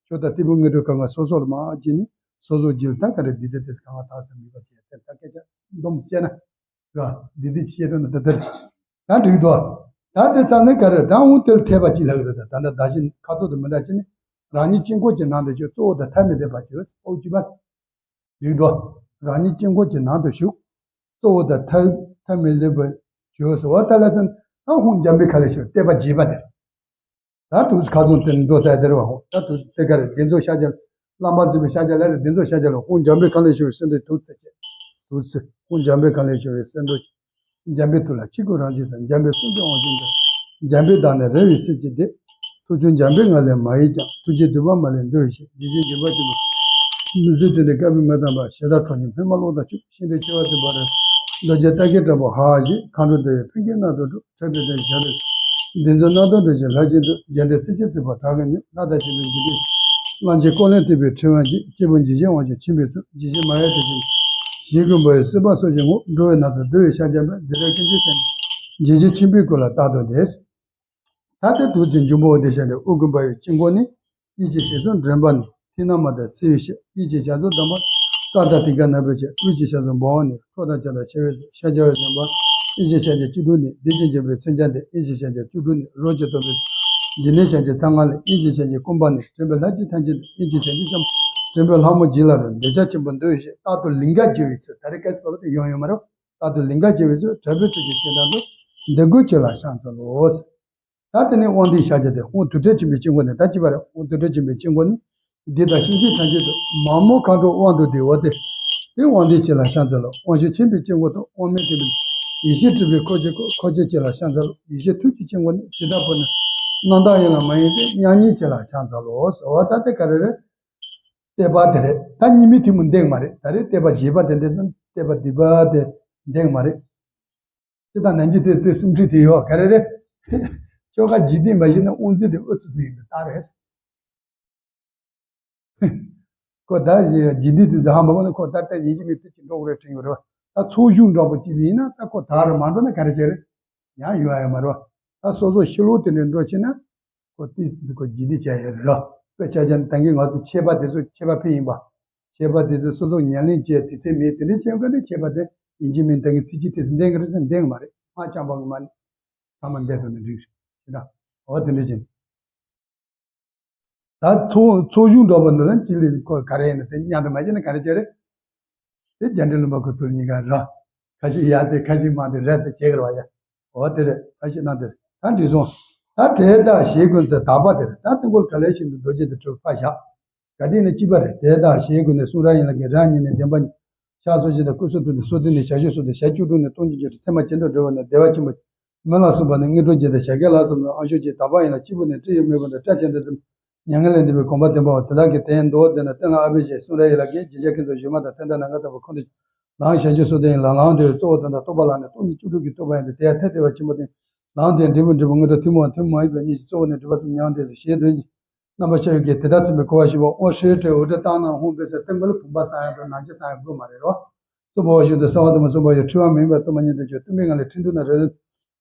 ཤོག་ད་ཏི་ཕུ་ངེས་འགྲོ་གང་ག་སོ་སོར་མ་བྱས་ནས་སོ་སོ་རྒྱུད་ད་ག་རེ་འདི་དེ་དེ་ཚོ་གང་ག་དག་ས་མི་པ་བྱས་དེ་ད་སྐད་ཆ་འདོམས་བཤད་ན། ར། འདི་འདི་བྱེད་དོན་ནི་འདི་ལྟར། ད་འགྲིག་འདུག་ད་དེ་ཚང་ནི་ག་རེ་ད་འུ་དེར་འཐད་པ་ཅིག་ལྷག་རེད་ད་ད་ད་བཞིན་ཁ་ཚོགས་དུ་མི་འདྲ་ཅི་ནི་རང་ཉིད་དཀྱིལ་འཁོར་གྱི་ནང་དུ་ཞུགས་གཙོ་བོ་དང་ཐ་མལ་འདོད་པ་ཅིག་ཨོ་ཅི་པ། འགྲིག་འདུག་རང་ཉིད་དཀྱིལ་འཁོར་གྱི་ནང་དུ་ཞུགས་གཙོ་བོ་དང་ཐ་ཐ་མལ་འདོད་པ་ཅིག་ཟེར་བ་ད་ལ་ཚན་ད་ཧཱུྃ་འཇམ་པའི་ཁ་ལས་ཞུགས་བསྟོད་པ་རྒྱས་པ་དེར། ད་དུས་ཁ་སང་དེ་འགྲོ་ཚར་དེ་རེད་བ། ད་དུས་དེ་ག་རེ་འདི་ཚོ་ཤཱཀྱ། བླ་མ་མཛད་པའི་ཤཱཀྱ་ལ་རེད་འདི་ཚོ་ཤཱཀྱ་ལ་ཧཱུྃ་འཇམ་པའི་ཁ་ལས་ཞུ་བའི་གསེར་མདོག་དུས་ཚེ་བཅད། དུས་ཚེ་ཧཱུྃ་འཇམ་པའི་ཁ་ལས་ཞུ་བའི་གསེར་མདོག་འཇམ་པའི་ཐུགས་ལ་ཆིབས་ཀྱི་རང་བཞིན་སམ། འཇམ་པའི་གསུང་གི་དབང་ཕྱུག་འདི། འཇམ་པའི་བདག་ནི་རེ་བའི་གསེར་གྱི་སྡེ། ཐུགས་ཀྱང་འཇམ་པའི་ངང་ལས་མ་གཡེལ་ཀྱང་། ཐུགས་རྗེའི་མདུད་པ་མ་ལུས་འདུལ་བའི་ཞིང་། འཇིགས་བྱེད་འཇིགས་པ་ཆེན་པོ། མི་བཟོད་དུད་འགྲོའི་བཀའ་དྲིན་མི་གཏོང་བར། ཞེ་སྡང་ཁྲོ་གཉེར་ཕུང་མ་གློག་དང་འཁྱུག་ཤིང་རྟའི་མཆེ་བ་འཛིན་པ་རེད། རྡོ་རྗེ་རྟ་སྐད་བསྒྲགས་པ་ཧ་ཧ་ཞེས། མཁའ་འགྲོ་འདུ་བའི་ཕུང་སྐད་རྣམས་དང་འགྲོགས། ཁྲོས་པའི་སྒྲ་ཞིག་ལྷ་བཞིན་འདུག་སྡེ་མཛུབ་སྣ་ཚོགས་འདྲ་ཞིག་ལྷ་བཞིན་འདུག་རྒྱས་འབྲིང་ཚིགས་བཅད་བརྩེགས་པ་གྲགས་ཀྱི་ཉིམ། ལྷ་དང་བཅས་པའི་འཇིགས་བྲལ་གླང་ཆེན་ཀོ་ལོན་བཏེགས་པའི་ཕྲེང་བ་འགྱེད། སྐྱེས་བུ་འཇིགས་བྱེད་དབང་ཕྱུག་ཆེན་པོའི་གཙུག་འཇིགས་བྱེད་མ་ཡལ་དུས་གསུམ། ཞེ་རྒུད་འབར་བའི་སྲིད་པ་སྲོག་ཆགས་ངོ་། འགྲོ་བའི་ནགས་ཚལ་འདུལ་བའི་ཤཱཀྱ་པ། འདི་རེ་ཀུན་གྱི་ཞལ་ནས་འཇིགས་བྱེད་ཆེན་པོའི་སྐུ་ལ་རྟག་ཏུ་བཟླས། ད་ལྟའི་དུས་ཀྱི་འབྱུང་པོ་འོ་དེ་བཞག་ནས་དབུ་དགུ་འབར་བའི་དཀྱིལ་འཁོར་ནི། དབྱིག་གི་ཞལ་ཟུམ་འདྲེན་པ་ནི། ཐིག་ནག་མ་དང་སེར་བའི་ཞལ། དབྱིག་གི་ཞལ་ཟུམ་དམ་པ། སྐར་དང་ཐིག་ཁ་ནག་པོའི་ཞལ། དབུས་ཀྱི་ཞལ་ཟུམ་འབར་བ་ནི། ཁྲོ་དང་བྱ་དང་བྱ་བའི་གཟུགས། ཤཱཀྱ་བ་ཟུམ་པ། དབྱིག་གི་ཤཱཀྱ་བཅུ་དྲུག་ནི། བདུད་ཀྱི་འཇོམས་པའི་མཚོན་ཆ་འདི། དབྱིག་གི་ཤཱཀྱ་བཅུ་དྲུག་ནི། རོ་གཅིག་ཐོགས་པའི་འཇིགས་མེད་ཤཱཀྱ་ཚ་ང་ལས། དབྱིག་གི་ཤཱཀྱ་སྐུམ་པ་ནི། འདྲེན་པའི་ལྷ་གཅིག་ཐམས་ཅད་དང་། དབྱིག་གི་ཤཱཀྱ་ཤམ། འདྲེན་པའི་ལྷ་མོ་བརྒྱུད་ལ་རོལ། འདོད་ཆགས་ཆེན་པོ་འདུལ་བའི་ཞལ། རྟག་ཏུ་ལིང་ག་རྒྱས་པའི་ཚུལ། ད་རེས་སྐབས་སུ་བབ་པ་དེ་ཡོང་ཡོད་མ་རེད། རྟག་ཏུ་ལིང་ག་རྒྱས་པའི་ཚུལ། དྲག་པོའི་ཚུལ་གྱིས་བྱེད་དང་དུ། འདི་ཀུན་ཁྱོད་ལ་ཕྱག་འཚལ་ལོ། ད་དེ་ནས་དབང་ལྡན་ཤཱཀྱ་དེ་དབང་དུར་ཁྲོད་ཆེན་པོའི་དཀྱིལ་འཁོར་ནས་ད་ཅི་བ་རེད། དབང་དུར་ཁྲོད་ཆེན་པོའི་དཀྱིལ་འཁོར་ནི། འདི་དང་གཤིན་རྗེ་ཐམས་ཅད་དུ་མ་མོ་མཁའ་འགྲོ་དབང་དུ་བསྡུས་པ་སྟེ། དེ་དབང་ལྡན་ཁྱེད་ལ་ཕྱག་འཚལ་ལོ། དབང་ཕྱུག་ཆེན་པོའི་དཀྱིལ་འཁོར་དུ། དབང་མེད་མཁྲེགས་པའི་ཡེ་ཤེས་སྤྲུལ་པའི་འཁོར་གྱིས་བསྐོར། འཁོར་ཁྱེད་ལ་ཕྱག་འཚལ་ལོ། ཡེ་ཤེས་ཐུགས་ཀྱི་དཀྱིལ་འཁོར་ནི། ཇི་ལྟ་བུར་ནི། རྣམ་དག་ཡིན་ལ་མ་ཡིན་ཏེ། མྱ་ངན་ཁྱེད་ལ་ཕྱག་འཚལ་ལོ། ཟེར་བ་ད་དེ་ག་རེ་རེད། བསྟོད་པ་དེ་རེད། ད་གཉིས་མེད་ཐུན་མོང་འདེང་མ་རེད། ད་རེས་བསྟོད་པ་རྒྱས་པ་དེ་འདྲ་ཙམ་བསྟོད་པ་སྡུད་པ་དེ་འདེང་མ་རེད། སྤྱིར་བཏང་ནན་གྱི་དེ་དེ་གསུང་འཕྲིན་དེ་ཡོད་ག་རེ་རེད། ཆོ་ག་རྒྱས་འདེང་མ་བྱས་ན་དབང་རྩིས་དེ་ཨུ་ཚུགས་ཚུགས་ཡིན་པ་ལྟར་རེད། ཁོ་ད་རྒྱས་འདེང་དེ་ཟ་ཧ་མ་གོ་ན་ཁོ་ད་ལྟ་ཡིན་གྱི་མེད་དུ་ཅི་འགྲོ་གི་རེད་དྲན་ཡོད་རེད། ད་ཚོགས་གཞུང་འདྲ་པོ་ཅིག་ཡིན་ན་ད་ཁོ་ད་རུ་མ་འགྲོ་ན་ག་རེ་བྱས་རེད། ཡང་ཡོང་ཡ་ཡོད་མ་རེད། ད་སོ་སོ་ཤི་ལོ་དེ་འདྲ་འགྲོ་ཕྱིན་ན། ཁོ་ཏིས་ཁོ་རྒྱས་འདེང་བྱས་ཡོད་རེད། དཔེ་ཆ་ཅན་ད་གིན་ང་ཚོ་ཆད་པ་དེ་ཚོ་ཆད་པ་ཕུད་ཡིན་པ། ཆད་པ་དེ་ཚོ་སོ་སོ་ཉམས་ལེན་བྱས་དུས་ཚོད་མེད་དེ་འདྲ་བྱས་ཀ་ནས་ཆད་པ་དེ་ཡིན་གཅིག་མིན་ད་གིན་ཚིག་གཅིག་དེ་ཚོ་འདེང་གི་རེད་ཟེར་འདེང་གི་མ་རེད། མ་བཅངས་པ་གི་མ་ནི་ཚང་མ་འདེང་ཐུབ་ན་འགྲིག་རེད་ད། འོ་དེ་འདྲ་བྱས་ནས་ད་ཚོགས་ཚོགས་གཞུང་འདྲ་པོ་འདི་ལ་ཅི་ལས་ཁོ་ག་རེ་ཡིན་ན་དེ་མཉམ་དུ་མ་བྱས་ན་ག་རེ་བྱས་རེད། དེ་རྒྱ་འབྲིང་ལུང་པ་ཁོ་ཐུར་གཉིས་ཀ་ར། ཁ་ཤས་ཡ་དེ་ཁ་ཤས་མ་དེ་ར་དེ་བྱེད་དགོས་པ་ཡ། འོ་དེ་རེད་ད་ཤེས་ན་དེ་རེད་ད་འགྲིག་སོང་། ད་དེ་དག་ཞེས་ཀུན་ཟེར་དག་པ་དེ་རེད། ད་དེ་ཀུན་ག་ལས་ཤིན་ཏུ་རྡོ་རྗེ་དེ་གྲུབ་པ་བཞག་ག་དེ་ནི་གཅིག་པ་རེད། དེ་དག་ཞེས་ཀུན་ནས་གསུང་རབ་ཡིན་ལ་གི་རབ་གཉིས་ནས་བདེན་པ་གཉིས། ཕྱག་སོགས་བཞི་དང་སྐུ་གསུང་ཐུགས་ནས་སོ་ཐུན་ནས་ཞལ་བཞུགས་སོགས་ཏེ་ཞལ་བཅུ་དྲུག་ནས་སྟོང་གི་རྒྱུད་དུ་ཚད་མ་ཇི་ལྟར་འགྲོ་བ་ནས་བདེ་བ་ཆེན་པོ། མི་ལ་སོགས་པ་ནི་དངོས་གྲུབ་ཀྱི་དང་བྱ་རྒོད་ལ་སོགས་པ་ནི་ཨ་ཤོ་གྱི་དག་པ་ཡིན་ལ་སྐྱིད་པོ་ནི་སྤྲེའུ་ཡི་མོས་པ་དང་སྐྲ་ཅན་དེ་ཙམ་མྱ་ངན་ལས་འདས་པའི་གོ་འཕང་བདེན་པའོ། དེ་དག་གི་དོན་མདོར་བསྡུས་ན་སྟོན་ལ་ཨ་བྷི་ཞེས་གསུང་རབ་ཡིན་ལ་གི་རྗེ་རྒྱལ་ཁྱེད་ཚོ་ཞུས་མ་དང་དེ་ལྟར་ན་ང་ལྟ་བུ་ཁོང་དུ་ལའང་ཞལ་ཆུ་སོགས་དེ་ཡིན་ལ་ལའང་དེ་གཙོ་བོ་དོན་དང་རྟོགས་པ་ལ་ནི་སྟོང་ཉིད་བཅུ་དྲུག་གི་རྟོགས་པ་ཡིན་ཏེ་དེ་ཡང་ཐེག་བདེ་བ་ཆེན་པོ་དེ་ལའང་དེ་འབྲས་བུ་འབྲས་བུ་དངོས་གྲུབ་ཐུན་མོང་ཐུན་མོང་ཡིན་པའི་གཉིས་ཀྱི་གཙོ་བོ་ནི་སྒྲིབ་པ་གསུམ་མྱང་འདས་སུ་ཞེས་དོན་གཉིས། རྣམ་པར་ཤར་ཡོད་ཀྱི་དེ་དག་ཚུལ་མིན་གོ་བ་ཞིག་པ་དབང་ཧྲེ་ཏྲེ་འུ་ཏྲ་ཏང་ནང་ཧོང་པེ་ཟེར་ཏེ་མགོ་ལ་བུམ་པ་བསམ་ཡ་དང་ནང་ཆེན་བསམ་ཡ་དགོས་མ་རེད་རོ། གསུམ་པ་བ་ཞིག་ཏུ་གསལ་བ་དུ་མ་གསུམ་པ་ཡོད་འཁྲུལ་བ་མིན་པ་སྟོང་པ་ཉིད་དུ་གྱུར་ཏུ་མི་ང་ལས་ཁྲིན་ཏུ་ན་རེ་རེ།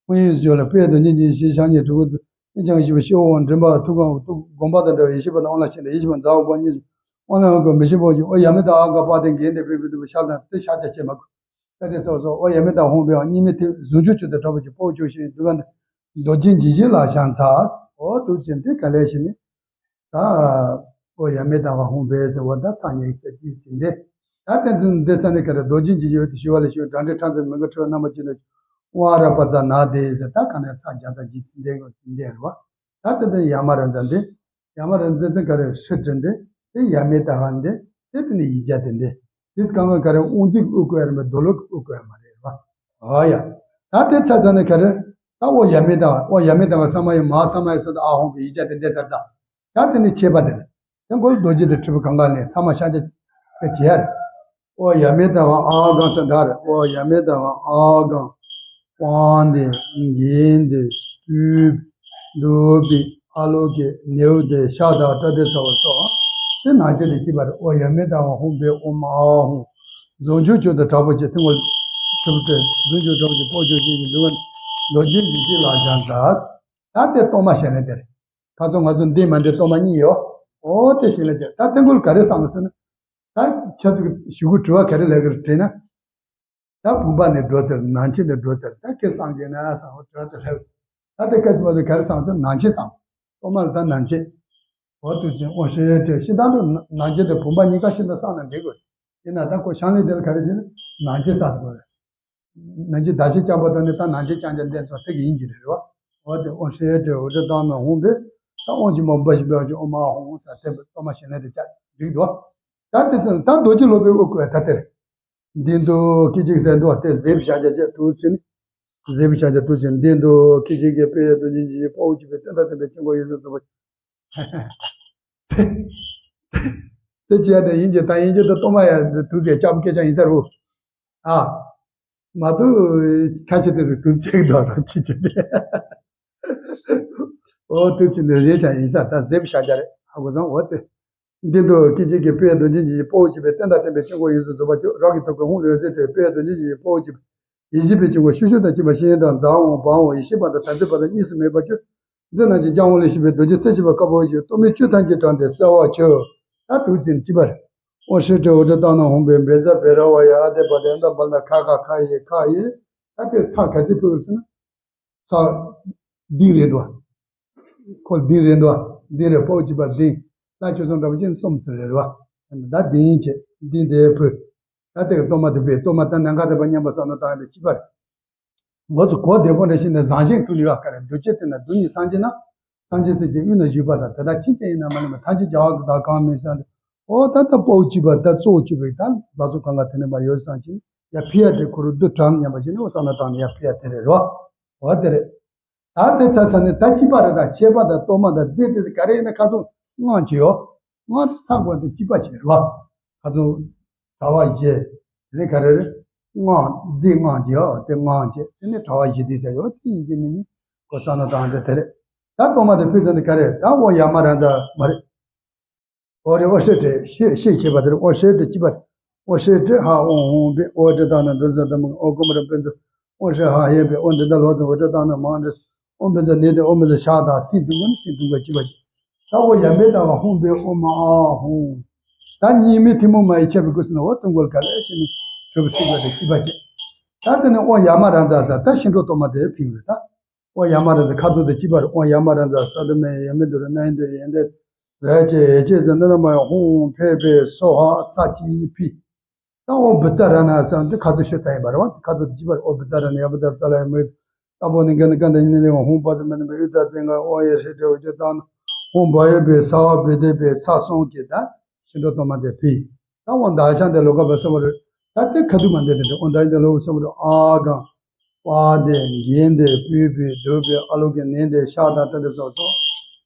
ཧོང་ཡིན་ཞོ་ལ་དཔེ་དང་ཉིན་གྱི་ཞེས་བྱང་ཉིད་དྲུག་གི་དབྱིངས་ཀྱང་ཞི་བ་ཤེས་འོང་མགྲིན་པ་ཐུགས་དགོངས་ཐུགས་དགོངས་པ་དང་འདྲ་བའི་ཡེ་ཤེས་པ་དང་དབང་ལ་ཞེན་ཏེ་ཡེ་ཤེས་པ་མཛའ་བ་པོ་གཉིས་སུ་དབང་ལ་འོང་གི་མི་ཤེས་པོ་ཀྱི་ཨོ་ཡ་མི་དང་ཨ་ག་པ་དེ་འགན་དེ་པི་པི་དུ་བུ་ཤར་དང་དེ་ཤར་བྱ་བྱེད་མ་དགོས། ད་དེ་ཚོ་ཚོ་ཨོ་ཡ་མེད་དང་ཧོང་པའི་གཉིས་མེད་དེ་ཟུང་འཇུག་ཆུ་དང་དྲག་པོ་གྱི་སྤོ་བཅུག་ཤིང་འདུག་ག་འདི་རྡོ་རྗེ་འཇིགས་བྱེད་ལ་བྱང་ཚར། ཨོ་དུ་ཅན་དེ་ག་ལས་ཤི་ནི། ད་ཨོ་ཡ་མེད་དང་ཧོང་པའི་ཟེར་བ་ད་ཚ་ཉེ་ཚེ་དེ་ཟིན་ཏེ། ད་དེ་འདི་འདི་ཚ་ནི་ག་རེ་རྡོ་རྗེ་འཇིགས་བྱེད་དེ་ཞུ་བ་ལས་ཞུ་དྲང་ཁྲི་ཁྲང་ཚེ་མི་དགའ་ཁྲི་བ་རྣམ་པ་ཅི་ནི་ཝ་ར་པ་ཙ་ན་དེ་ཟེར་ད་ག་ནས་ཚ་རྒྱ་ཚ་འཇིགས་ཚིན་ཏེ་གོ་ཏིན་ཏེ་རེད་བ། ད་དེ་དེ་ཡ་མ་ར་འཛན་དེ། ཡ་མ་ར་འཛན་ཚན་ག་རེ་ཧྲི་དྲན་དེ། དེ་ཡ་མེད་ད་ག་འདི། དེ་དེ་ནི་ཡིག་བརྒྱ་དེ་འདི། དེ་གང་ག་ག་རེ་དབུང་འཛིན་དབུ་བཀོད་ཡ་རེད་མ་རྡོ་ལོག་གི་དབུ་བཀོད་ཡ་མ་རེད་བ། ཨ་ཡ། ད་དེ་ཚ་ཚ་ནི་ག་རེ། ད་ཨོ་ཡ་མེད་ད་ག་ཨོ་ཡ་མེད་ད་ག་ས་མ་ཡ་མ་ས་མ་ཡ་ས་ད་ཨ་ཧོང་གི་ཡིག་བརྒྱ་དེ་འདི་ཚར་ད། ད་དེ་ནི་ཆད་པ་དེ་རེད། དེ་མགོ་ལ་རྡོ་རྗེ་དེ་ཁྲི་པོ་གང་ག་ནས་ཚ་མ་ཤ་ཆ་དེ་བྱེད་ཡ་རེད། ཨོ་ཡ་མེད་ད་ག་ཨ་གང་ས་ད་རེད། ཨོ་ཡ་མེད་ད་ག་ཨ་གང་། ཀོང་དེ་འགན་དེ་སྤུས་འདུག་པའི་ཨ་ལོ་གི་ནེའུ་དེ་ཤ་དང་སྐྲ་དེ་ཚ་བ་སོགས་དེ་ནང་ཆེན་དེ་སྐྱིད་པ་རེད། ཨོ་ཡ་མེད་ད་ག་ཧོང་པའི་ཨོ་མ་ཨ་ཧོང་། ཟུང་འཇུག་ཆུ་དང་དྲག་པོ་ཆེ་ཐུན་མོང་གྲུབ་སྟེ་ཟུང་འཇུག་དྲག་པོ་ཆེ་སྤོ་བཅུག་ཤིང་གི་འདུག་ག་རྡོ་རྗེ་འཇིགས་བྱེད་ལ་བྱང་ཚར། ད་དེ་གཏོར་མ་ཞལ་ནས་དེ་རེད། ཁ་སང་ང་ཚོ་འདི་མ་འདི་གཏོར་མ་གཉིས་ཡོད། ཨོ་དེ་ཞིག་ལ་བྱས་ད་དེ་མགོ་ལ་ག་རེ་བསམ་ཟེར་ན། ད་ཁྱེད་ཚོ་གི་ཞུ་གུ་དྲི་བ་ག་རེ་ལས་ཀྱི་རེད་དྲིས་ན། ད་བུམ་པ་ནས་འགྲོ་ཚར་ནང་ཆེན་ནས་འགྲོ་ཚར་ད་སྐད་བསམ་གྱི་ན་བསམ་འོ་དྲི་བ་དེ་ལྷག་ད་དེ་སྐད་ཆ་མ་གཏོགས་ག་རེ་བསམ་ཚར་ནང་ཆེན་བསམ། གཏོར་མ་ལ་ད་ནང་ཆེན། འོ་དུས་ཆེན་དབང་ཧྲེ་ཏྲེ་ཤི་ད་འགྲོ་ནང་ཆེན་དེ་བུམ་པ་གཉིས་ཀ་ཤི་ད་བསམ་ན་འགྲིག་གོ་ཡིན་ན་ད་ཁོ་ཤང་ལི་དེ་ལ་ག་རེ་བྱས་ན་ནང་ཆེན་བསམ་དགོས་རེད། ནང་ཆེན་ད་ཤི་རྐྱང་པ་དང་ནི་ད་ནང་ཆེན་རྐྱང་རྐྱང་ལྡན་སོང་དེ་གི་ཡིན་གྱི་རེད་རོ། འོ་དེ་དབང་ཧྲེ་ཏྲེ་འོ་དེ་བཏང་ན་ཧོང་པས་ད་དབང་གྱི་མ་འབའ་ཞིག་འབའ་ཞིག་ཨོ་མ་ཧོང་ཧོང་ས་དེ་གཏོར་མ་ཞལ་ནས་དེ་བྱ་འགྲིག་འདུག་ད་དེ་ཚོ་ད་རྡོ་རྗེ་སློབ་དཔོན་དབུ་བསྐོར་ད་དེར། མདུན་དུ་སྐད་ཅིག་ཟེར་འདུག་དེ་གཟིགས་པའི་ཕྱག་རྒྱ་བཅས་དུ་ཕྱིན། གཟིགས་པའི་ཕྱག་རྒྱ་དུ་ཕྱིན་མདུན་དུ་སྐད་ཅིག་གིས་དཔལ་རྡོ་རྗེ་འཇིགས་བྱེད་དཔའ་བོ་སྐྱེས་པའི་བསྟན་དང་ལྡན་པའི་དཀྱིལ་འཁོར་ཡེ་ཤེས་རྫོགས་པ། དེ་ཅི་ཡ་དེ་ཡིན་གྱི་ད་ཡིན་གྱི་ད་གཏོར་མ་ཡ་དུ་གས་སྐྱབས་སྐད་ཆ་ཡིན་ས་རུ། ཨ། མ་དུ་ཁ་ཆེ་དེ་ཚོ་དུ་ཅིག་འདུག་རོ་ཅི་ཅི་དེ། ཨོ་དུ་ཅི་ནི་རེ་ཆ་ཡིན་ས་ད་གཟིགས་པའི་ཕྱག་རྒྱ་རེད་ཨ་གོ་སང་འོ་དེ། འདི་འདུག་སྐད་ཅིག་གིས་དཔལ་རྡོ་རྗེ་འཇིགས་བྱེད་དཔའ་བོ་སྐྱེས་པའི་བསྟན་དང་ལྡན་པའི་དཀྱིལ་འཁོར་ཡེ་ཤེས་རྫོགས་པ་ཁྱོད་རང་གི་ཐུགས་ཀའི་ཧཱུྃ་ལས་ཟེར་ཏེ་དཔལ་རྡོ་རྗེ་འཇིགས་བྱེད་དཔའ་བོ་སྐྱེས་པའི་ཡེ་ཤེས་པའི་དཀྱིལ་འཁོར་ཤུགས་ཤུགས་དང་བཅས་པ་ཤེས་ཡོན་དང་མཛའ་འོང་བའང་ཡེ་ཤེས་པ་དང་དམ་ཚིག་པ་དང་གཉིས་སུ་མེད་པ་ཁྱོད། འདི་རྣམས་ཀྱི་སྐྱབས་དབང་ལས་བཞེངས་པའི་རྡོ་རྗེ་རྩེ་གཅིག་པ་དཀར་པོ་ཡི་གཏོར་མའི་བཅུད་ཐམས་ཅད་དྲངས་ཏེ་གསལ་བར་མཆོད། ད་དུས་ཆེན་གཅིག་པར། དབང་ཧྲེ་ཏྲེ་འོ་ཏྲེ་ཏང་ནང་ཧོང་པའི་བེ་ཛ་བེ་ར་བ་ཡ་ཨ་དེ་པ་དེ་ཨ་ད་བ་ལ་ཁ་ཁ་ཁ་ཡེ་ཁ་ཡེ། ད་དེ་ཚ་ག་ཚི་ཕུལ་སོང་ན། ཚ། འདི་རེད་དོ། ཁོ་འདི་རེད་དོ། འདི་རེད་པོ་གཅིག་པ་འདི། ད་ཁྱོད་ཚོ་འདྲ་པོ་ཅན་གསུམ་ཚོ་རེད་བ། ད་འདི་ཡིན་ཆེ། འདི་འདི་ཕུལ། ད་དེ་གཏོར་མ་དེ་ཕུལ་གཏོར་མ་ད་ནང་ཁ་དེ་པ་མཉམ་པ་བསམ་བློ་བཏང་ཡ་དེ་གཅིག་པ་རེད། ངོ་ཚོ་གོ་བདེ་པོ་འདྲ་ཞིག་ནས་བཟང་ཞིང་དུ་ལུས་པ་ག་རེ་འདུ་བྱེད་དེ་ན་འདུ་གཉིས་སངས་རྒྱས་ན། སངས་རྒྱས་སྲས་ཀྱི་དབུས་ན་བཞུགས་པ་དང་དེ་དག་ཕྱིན་ཅི་ཡིན་ན་མ་ལུས་པ་ཐམས་ཅད་རྒྱལ་བ་གི་བདག་གང་མིན་ས་འདི། ཨོ་ད་ལྟ་པོ་གཅིག་པ་ད་གཙོ་བོ་གཅིག་པའི་ད་ལ་སོགས་གང་ག་དེ་ནས་མ་ཡོད་སང་ཕྱིན་ཡ་ཕི་ཡ་དེ་ཁོ་རུ་བསྡུ་གྲངས་མཉམ་པ་ཞིག་ནི་འོ་བསམ་ན་བཏང་ནས་ཡ་ཕི་ཡ་དེ་རེད་རོ། འོ་དེ་རེད། ད་དེ་ཚ་ཚ་ནི་ད་གཅིག་པ་རེད་ད་ཆད་པ་དང་གཏོར་མ་དང་རྫས་དེ་ག་རེ་ཡིན་ན་ཁ་ཚོ་དངངས་ཀྱི་ཡོད། དངངས་དེ་ཚ་དགོས་དེ་གཅིག་པ་བྱེད་རོ། ཁ་ཚོ་གྲྭ་བ་བཞི། དེ་ནི་ག་རེ་རེད། དངངས་རྫས་དངངས་ཀྱི་ཡོད་དེ་དངངས་བྱེད་དེ་ནི་གྲྭ་བ་བཞི་དེ་ཟེར་ཡོད་དེ་ཡིན་གྱི་མིན་ནི་ཁོ་བསམ་ན་བཏང་དེ་དེ་རེད། ད་གཏོར་མ་དེ་ཕུལ་ཚར་ནི་ག་རེ་ད་འོ་ཡ་མ་ར་འཛའ་མ་རེད། ཨོ་རེ་ཨོ་ཧྲེ་ཏྲེ་ཤེས་ཤེས་བྱེད་པ་དེར་ཨོ་ཧྲེ་ཏྲེ་གཅིག་པར། ཨོ་ཧྲེ་ཏྲེ་ཧ་ཨོ་ཧོང་པེ་ཨོ་ཏྲེ་ཏང་ན་དུར་ས་དམ་ཨོ་ཀུ་མ་ར་པེ་ཛ། ཨོ་ཧྲེ་ཧ་ཧེ་པེ་ཨོ་འདི་ད་ལོ་ཙམ་ཨོ་ཏྲེ་ཏང་ན་མང་ཏྲེ། ཨོ་པེ་ཛ་ནེ་ཏེ་ཨོ་པེ་ཛ་ཤ་དང་སི་དུང་ག་ནི་སི་དུང་ག་གཅིག་པ་གཅིག་ད་ཨོ་ཡ་མེ་ད་བ་ཧོང་པེ་ཨོ་མ་ཨ་ཧོང་། ད་གཉིས་མེད་ཐུན་མོང་མ་ཡི་ཁྱབ་པའི་སྐུ་སུ་ན་ཨོ་དུང་གོལ་ག་ལེ་ཤེ་ནི་གྲུབ་སྲིད་པ་དེ་གཅིག་པ་གཅིག་ད་དེ་ནི་ཨོ་ཡ་མ་ར་འཛའ་ས་ད་ཤིང་གྲོགས་གཏོར་མ་དེ་ཕིང་རེ་ད། ཨོ་ཡ་མ་ར་ཟེར་ཁ་དོག་དང་གཅིག་པར་ཨོ་ཡ་མ་ར་ཛ་ས་དུ་མེ་ཡ་མེ་དུ་ར་ན་ཡིན་དུ་ཡན་དེ་ར་ཅེ་ཡེ་ཅེ་ཟེར་འདི་ན་མ་ཡ་ཧོང་ཕེ་ཕེ་སོ་ཧ་ས་ཅི་ཕི། ད་ཨོ་བི་ཙ་ར་ན་ས་འདི་ཁ་ཚོ་ཤོད་ཚ་ཡིན་པ་རེད་བ། ཁ་དོག་དང་གཅིག་པར་ཨོ་བི་ཙ་ར་ན་ཡ་བི་ད་ཙ་ལ་ཡ་མེ་ད་པོ་ནི་ག་ནི་ག་འདི་ནི་ཧོང་པ་ཙ་མེ་ནི་མེ་ཡུ་ད་དེ་ང་ཨོ་ཡེ་ཧྲེ་ཏེ་ཨོ་ཅེ་ད་ན་ཧོང་བ་ཡོ་བེ་ས་བ་བེ་དེ་བེ་ཚ་སོང་གི་ད་ཤིང་གྲོགས་གཏོར་མ་དེ་ཕི། ད་ཨོ་མདའ་ཤང་དེ་ལོ་ཀ་བ་ས་བ་རེད། ད་དེ་ཁ་ཐུག་མ་འདི་དེ་འདྲ་ཨོ་ད་འདི་ལོ་བསམ་རོ་ཨ་གང་པ་དེ་འགན་དེ་པུས་པུས་དུ་པའི་ཨ་ལོ་གི་ནན་དེ་ཤ་དང་ཏྲ་དེ་སོགས་སོ།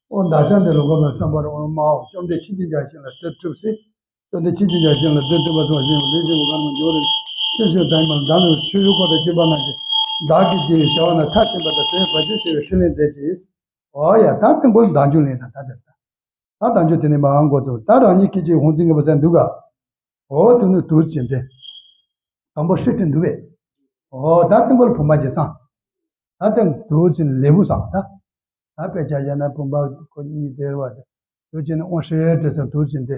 ཨོ་ད་ཤ་འདི་ལོ་གོ་མ་བསམ་པར་ཨོ་མའོ་བཅོམ་ལྡན་ཆོས་ཀྱི་རྒྱལ་ཞིང་ལ་སྟེར་གྲུབ་སྲིད། བཅོམ་ལྡན་ཆོས་ཀྱི་རྒྱལ་ཞིང་ལ་སྟེར་ཐུབ་པ་སོགས་ཞིང་ལས་ཞིང་གོ་གར་མ་འབྱོར་རེ་ཆོས་ཞུ་དང་མ་བདག་ནི་ཆོས་ཞུ་ཁོ་དང་བཅས་པ་རྣམས་ཀྱིས་བདག་གི་རྒྱུད་བྱ་བ་ན་མཐའ་ཕྱིན་པ་དང་དོན་བར་ཆད་སེལ་བའི་ཕྲིན་ལས་མཛད་ཅིང་། ཨོ་ཡ་ད་ཐེངས་པོ་བདག་འཇུག་ལེན་ས་ད་དེ་ད། ད་བདག་འཇུག་དེ་ནས་མ་འགོ་ཚུགས་ད་རང་ཉིད་སྐད་ཅིག་ཧོང་ཚིག་ངན་པ་ཟེར་འདུག་ག་ཨོ་དུ་ནི་དུར་ཕྱིན་ཏེ། དང་པོ་ཧྲི་ཏི་འདུག་བས། ཨོ་ད་ཐེངས་པོ་ལ་བུམ་པ་ཅིག་བསང་། ད་ཐེངས་དུར་ཕྱིན་ལེ་བུ་བསང་ད། ད་དཔེ་ཆ་བཞག་ན་བུམ་པ་ཁོ་གཉིས་དེར་བ་དེ། དུར་ཕྱིན་ཨོ་ཧྲི་ཏི་ཟེར་དུར་ཕྱིན་ཏེ།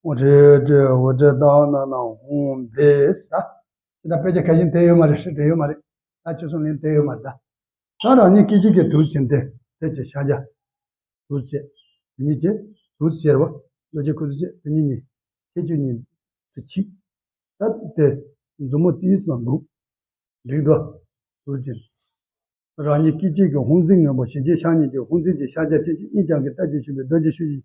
ཨོ་ཧྲི་ཏི་ཨོ་ཧྲི་ཏི་ན་ན་ཧོང་བེས་ད། དེ་ད་དཔེ་ཆ་ག་བཞིན་དེ་ཡོད་མ་རེད་ཧྲི་ཏི་ཡོད་མ་རེད། ད་ཆོས་སྲུང་ལེན་དེ་ཡོད་མ་རེད་ད། ད་རང་ཉིད་སྐད་ཅིག་གིས་དུར་ཕྱིན་ཏེ་དེ་ཅི་ཤ་རྒྱ། དུར་བྱེད། དེ་ཉིད་ཀྱི་དུར་བྱེད་རོ། ལོ་རྒྱུས་ཁུ་ཚུར་བྱེད་དེ་ཉིད་ནི། ཁྱེད་ཆོས་ཉིད་སུ་མཆིས། ད་དེ་མཛུབ་མོ་ཏིས་ལ་འགུག་འགྲིག་འགྲོ། དུར་བྱེད། རང་ཉིད་སྐད་ཅིག་གི་ཧོང་ཚིག་ངན་པ་ཞེ་ཅིག་ཤ་ཉིད་ཀྱི་ཧོང་ཚིག་ཅིག་ཤ་རྒྱ་ཅིག་ཅིག་ཨིན་ཀྱང་གི་ལྟ་ཅི་ཞུ་བའི་རྡོ་རྗེ་ཤུ་ཅིག་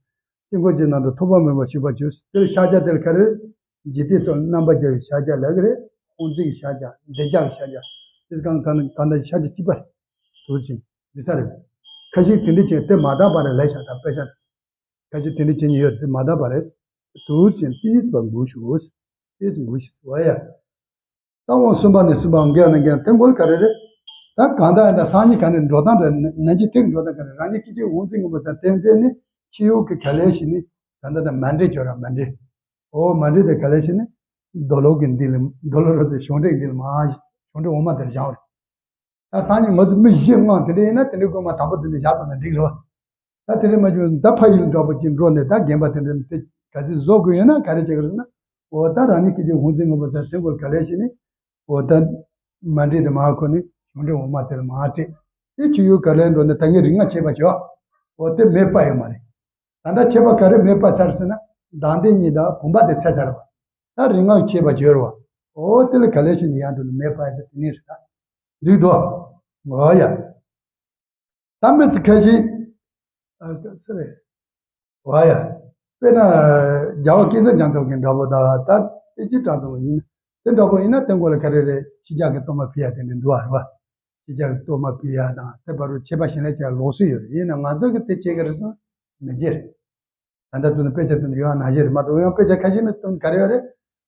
དཀྱིལ་འཁོར་གྱི་ནང་དུ་ཐོགས་པ་མེད་པར་ཞུགས་པར་གྱུར། དེར་ཤ་རྒྱ་དེར་ཁ་རེ། འཇིག་རྟེན་སོགས་རྣམ་པར་རྒྱལ་བའི་ཤ་རྒྱ་ལ་གི་རེད། ཧོང་ཚིག་གི་ཤ་རྒྱ་འདེ་རྒྱ་གི་ཤ་རྒྱ། དེ་གང་གང་གང་ལྟར་ཤ་རྒྱ་གཅིག་པ་དུར་བྱེད། འདི་ས་རེད། ཁ་ཤས་དེ་འདྲ་བྱས་དེ་མ་དག་པ་རེད་ལས་བྱ་དང་དཔེ་ཆ། ཁ་ཤས་དེ་འདྲ་བྱེད་ཉེན་ཡོད་དེ་མ་དག་པ་རེད། དུར་བྱེད་ཏིས་པ་འགུག་ཞུ། ཏིས་འགུག་ཞུ་བ་ཡ། ད་འོང་གསུམ་པ་ནས་གསུམ་པའང་འགལ་ན་འགལ་དེ་འགོལ་ག་རེ་རེད། ད་གང་ལྟར་ཡང་ད་སང་ཉིན་ག་ནས་འགྲོ་སྟངས་རེད་ན་ཅི་ཐེག་འགྲོ་སྟངས་ག་རེ་རང་ཉིད་སྐད་ཅིག་འོང་ཚིག་ངན་པ་ཟེར་ཏན་ཏན་ནི་ཕྱི་ཡུལ་གྱི་ག་ལས་ཤིག་ནི་ད་ལྟ་ད་མ་འདྲེས་བྱོས་ར་མ་འདྲེས། ཨོ་མ་འདྲེས་དེ་ག་ལས་ཤིག་ནི་རྡོ་ལོ་གི་འདི་ལ་རྡོ་ལོ་ར་ཚེ་གཞུང་འབྲེལ་འདི་ལ་མ་གཞུང་འབྲེལ་འོ་མ་དེར་བཞག་རེད། ད་སང་ཉིན་ང་ཚོ་མི་བཞི་ལྔ་དེ་འདྲ་ཡིན་ན་དེ་འདྲའི་དགོས་མ་དང་པོ་དེ་འདྲ་བཞག་ཐུབ་ན་འགྲིག་རེད་བ། ད་དེ་འདྲ་མ་བྱུང་ད་ཕ་ཡུལ་འདྲ་པོ་ཅིག་འགྲོ་ནས་ད་རྒན་པ་དེ་འདྲ་དེ་ག་ཚོད་བཟོ་དགོས་ཡོད་ན་ག་རེ་བྱེད་དགོས་ཟེར་ན། འོ་ད་རང་ཉིད་སྐད་ཅིག་ཧོང་ཚིག་ངན་པ་ཟེར་དེ་སྐོར་ག་ལས་ཤེས་ནི། འོ་ད་མ་འདྲེས་དེ་མ་ཁོ་ནི་གཞུང་འབྲེལ་འོ་མ་དེ་ལ་མ་སྤྲད། དེ་ཆུ་ཡུར་ག་ལས་འགྲོ་ནས་ད་ངས་རིག་སྔགས་བྱས་པ་བྱོས། འོ་དེ་མེད་པ་ཡོད་མ་རེད། ད་ལྟ་ཁྱད་པར་ག་རེ་མེད་པ་ཚར་ཟེར་ན་གདངས་ལྡན་གཉིས་དང་བུམ་པ་དེ་ཚར་ཚར་བ། ད་རིག་སྔགས་བྱས་པ་བྱོས་ར་བ། འོ་དེ་ལ་ག་ལས་ཤེས་ནི་ཡང་འགྲོ་ནི་མེད་པ་ཡོད་དེ་ནི་རེད་ད། འདུག་དོ། འོ་ཡ། ད་མི་ཚེ་ཁ་ཤས། ཨ་ཀ་སི་རེད། འོ་ཡ། དཔེར་ན། རྒྱལ་བ་སྐལ་བཟང་རྒྱ་མཚོ་གི་འདྲ་པོ་དང་ད་དཔེ་ཅི་དྲག་ཚོ་ཡིན། དེ་འདྲ་པོ་ཡིན་ན་དེ་མགོ་ལ་ག་རེ་རེད་ཕྱི་རྒྱལ་གྱི་གཏོར་མ་ཕུལ་ཡ་དེ་འདྲ་འདུག་ཨ་རེད་བ། ཕྱི་རྒྱལ་གྱི་གཏོར་མ་ཕུལ་ཡ་དང་དེ་བར་དུ་ཆད་པ་ཞིག་ལས་ཀྱང་ལོགས་སུ་ཡོད་རེད་ཡིན་ན་ང་ཚོ་གི་དེ་བྱེད་གི་རེད་སོང་མི་བརྗེད། ད་ལྟ་དུ་ནི་དཔེ་ཆ་དུ་ནི་ཡོད་ན་ཞེས་མ་གཏོགས་ཡང་དཔེ་ཆ་ཁ་ཤས་ནི་དུ་ནི་ག་རེ་ཡོད་རེད།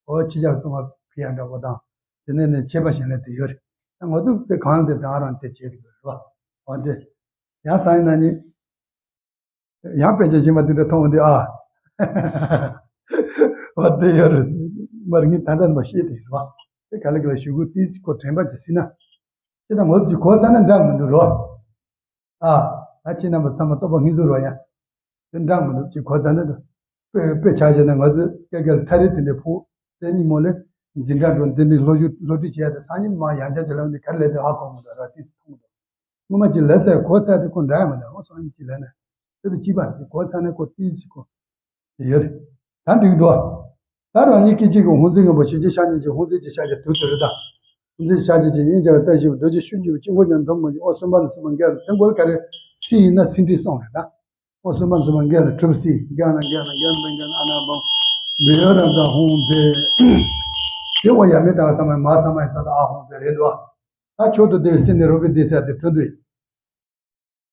འོ་ཕྱི་རྒྱལ་གཏོང་བ་ཕི་ཡ་འདྲ་པོ་དང་། དེ་ནས་ནི་ཆད་པ་ཞིག་ལས་དེ་ཡོད་རེད། ད་ང་ཚོ་དེ་གང་དེ་དེ་ཨ་རང་དེ་བྱེད་རེད་བ། འོ་དེ། ཡང་སང་ཡིན་ན་ནི། ཡང་དཔེ་ཆ་ཞིག་མ་དེ་འདྲ་མཐོང་འདི་ཨ། འོ་དེ་ཡོད་རེད། མར་ངས་ད་ལྟ་མ་ཤེས་དེ་རེད་བ། དེ་ག་ལེ་ག་ལེ་ཞུ་དགོས་ཏིས་ཁོ་དྲན་པ་ཅིག་སྲིད་ན། ཅི་ད་ངོ་ཚ་གོ་ཚ་ན་འདྲ་མི་འདུག་རོ། ཨ། ད་ཁྱེད་རྣམ་པ་ཚང་མ་རྟོགས་པ་སྔོན་ཚུད་རོ་ཡ། དེ་འདྲ་མི་འདུག་ཅེས་གོ་ཚ་ན་འདུག་དཔེ་དཔེ་ཆ་བཞག་ན་ང་ཚོས་སྐད་སྐད་ཐ་རེ་དེ་འདྲའི་ཕུག་དེ་ཉིན་མོ་ལས་འཛིན་གྲྭ་འགྲོ་འདི་འདྲའི་སློབ་ཞུགས་སློབ་ཁྲིད་བྱས་ཏེ་སང་ཉིན་མ་ཡང་བསྐྱར་བྱེད་ལ་འདི་ག་རེ་ལས་དེ་ཧ་གོ་མི་འདུག་ར་དེ་ཚོ་མཐོང་མི་འདུག་སྔོན་མ་ཅིག་ལས་ཚད་གོ་ཚད་དེ་ཁོ་འདྲ་ཡ་མི་འདུག་ཨོ་སང་ཉིན་ཅིག་ལས་ན་དེ་དང་གཅིག་པ་དེ་གོ་ཚ་ན་ཁོ་ཏིས་ཁོ། དེ་ཡོད་རེད། ད་འགྲིག་འདུག་ད་རང་ཉིད་སྐད་ཅིག་གི་ཧོང་ཚིག་ངན་པ་ཞེ་ཅིག་ཤ་ཉིད་ཀྱི་ཧོང་ཚིག་ཅིག་ཤ་ཅིག་དུས་དེ་རེད་ད། ཧོང་ཚིག་ཤ་ཅིག་ཅིག་ཡིན་ཀྱང་ལྟ་ཞིབ་རྡོ་རྗེ་ཤུགས་ཀྱིས་དཀྱིལ་འཁོར་ཀྱང་འདོམས་མ་བྱུང་ཨོ་གསུམ་པ་ནི་གསུམ་པ་འགལ་དེ་མགོར་ག་རེ་སི་ཡིན་ན་སི་འདྲི་སོང་རེད་ད། ཨོ་གསུམ་པ་གསུམ་པ་འགལ་དེ་གྲུབ་སི་འགལ་ན་འགལ་ན་འགལ་ན་འགལ་ན་ཨ་ན་བང་། མི་ཡོད་རང་ཚ་ཧོང་དེ། དེ་ཨོ་ཡ་མི་དང་ས་མ་མ་ས་མ་ཡི་ས་ད་ཨ་ཧོང་དེ་རེད་འདུག་ད་མཆོག་ཏུ་བདེ་བའི་སྲིད་ནི་རོ་པི་དེ་ས་དེ་གྲུབ་འདུག་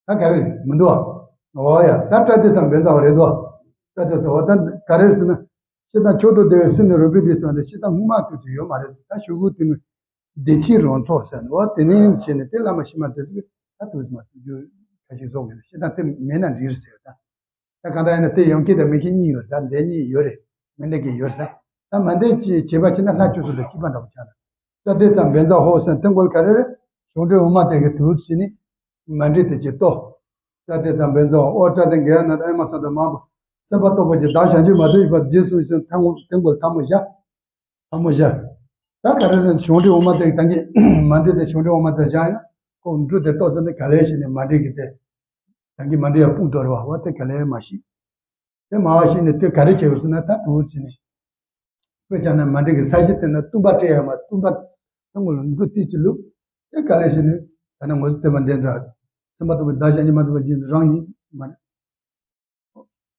ད་ག་རེ་མི་འདུག་བ། འོ་ཡ་ད་པྲ་ཏི་ཙམ་བེ་ཙམ་རེད་འདུག་བ། པྲ་ཏི་ཙམ་འོ་ད་ག་རེ་ཟེར་ན། སྤྱིར་བཏང་མཆོག་ཏུ་བདེ་བའི་སྲིད་ནི་རོ་པི་དེ་ཟེར་བ་འདི་སྤྱིར་བཏང་སྔོན་མ་དུས་ཚོད་ཡོད་མ་རེད་ཟེར་ད་ཞུ་གུ་དེ་ནི། བདེ་ཆེན་རང་ཚོགས་ཟེར་ནི་འོ་དེ་ནས་བྱས་ནས་དེ་བླ་མ་ཤི་མ་དེ་ཚོས་ད་དུས་ཚོད་མ་ཐུག་རྒྱུ་ཁ་ཤས་བཟོ་དགོས་སྤྱིར་བཏང་དེ་མེད་ན་འགྲིག་རེད་ཟེར་ད། ད་གང་ལྟར་ཡིན་ན་དེ་ཡོང་མཁན་དང་མེད་མཁན་གཉིས་ཡོད་རེད་ད་འདས་གཉིས་ཡོད་རེད། མི་འདས་མཁན་ཡོད་རེད་ད། ད་མ་འདས་ཀྱི་བྱེད་པ་བྱེད་ན་ལྷ་བཅུ་གསུམ་དང་གཅིག་པ་འདྲ་པོ་ཆགས་རེད། ད་དེ་ཙམ་བན་ཙམ་ཧོ་ཟེར་དེ་མགོ་ལ་ག་རེ་རེད། གཞུང་འབྲེལ་འོ་མ་དེ་གི་དུས་བྱས་ནི་མ་འདྲེས་དེ་ཀྱི་ལྟོ། ད་དེ་ཙམ་བན་ཙམ་ཨོ་ཏྲ་དེ་འགལ་ན་ཨེ་མ་ས་དང་མང་པོ་སེམས་པ་རྟོགས་པ་ཀྱི་བདག་བྱང་ཆུབ་མ་ཐོབ་ཡིན་པ་རྗེས་སུ་ཡིན་ཟེར་དེ་མགོ་ལ་ཐལ་མོ་བཞག་ཐལ་མོ་བཞག་ད་ག་རེ་རེད་གཞུང་འབྲེལ་འོ་མ་དེ་གི་ད་གི་མ་འདྲེས་དེ་གཞུང་འབྲེལ་འོ་མ་དེ་བཞག་ཡིན་ན་ཁོ་འབྲུ་དེ་ལྟོ་ཟེར་ནི་ག་ལས་བྱས་ནས་མ་འདྲེས་གི་དེ། ད་གི་མ་འདྲེས་ཡ་སྤུངས་དོར་བ་བ་དེ་ག་ལས་མ་ཤེས། དེ་མ་བ་ཤེས་ནས་དེ་ག་རེ་བྱེད་དགོས་ཟེར་ན་ད་དུ་བྱས་ནས། དཔེ་ཆ་ན་མ་འདྲེས་གི་ས་གཞི་དེ་ན་བཏུམ་པ་སྤྲད་ཡ་མ་བཏུམ་པ་ཐང་གོ་ལ་འབྲུ་ཏིས་ཅི་བླུགས། དེ་ག་ལས་བྱས་ནས་ད་ནི་ངོ་ཚ་དེ་མ་འདྲེས་འདྲ། སེམས་པ་རྟོགས་པའི་བདག་བྱང་ཆུབ་མ་ཐོབ་པ་རྗེས་སུ་རང་ཉིད་མ།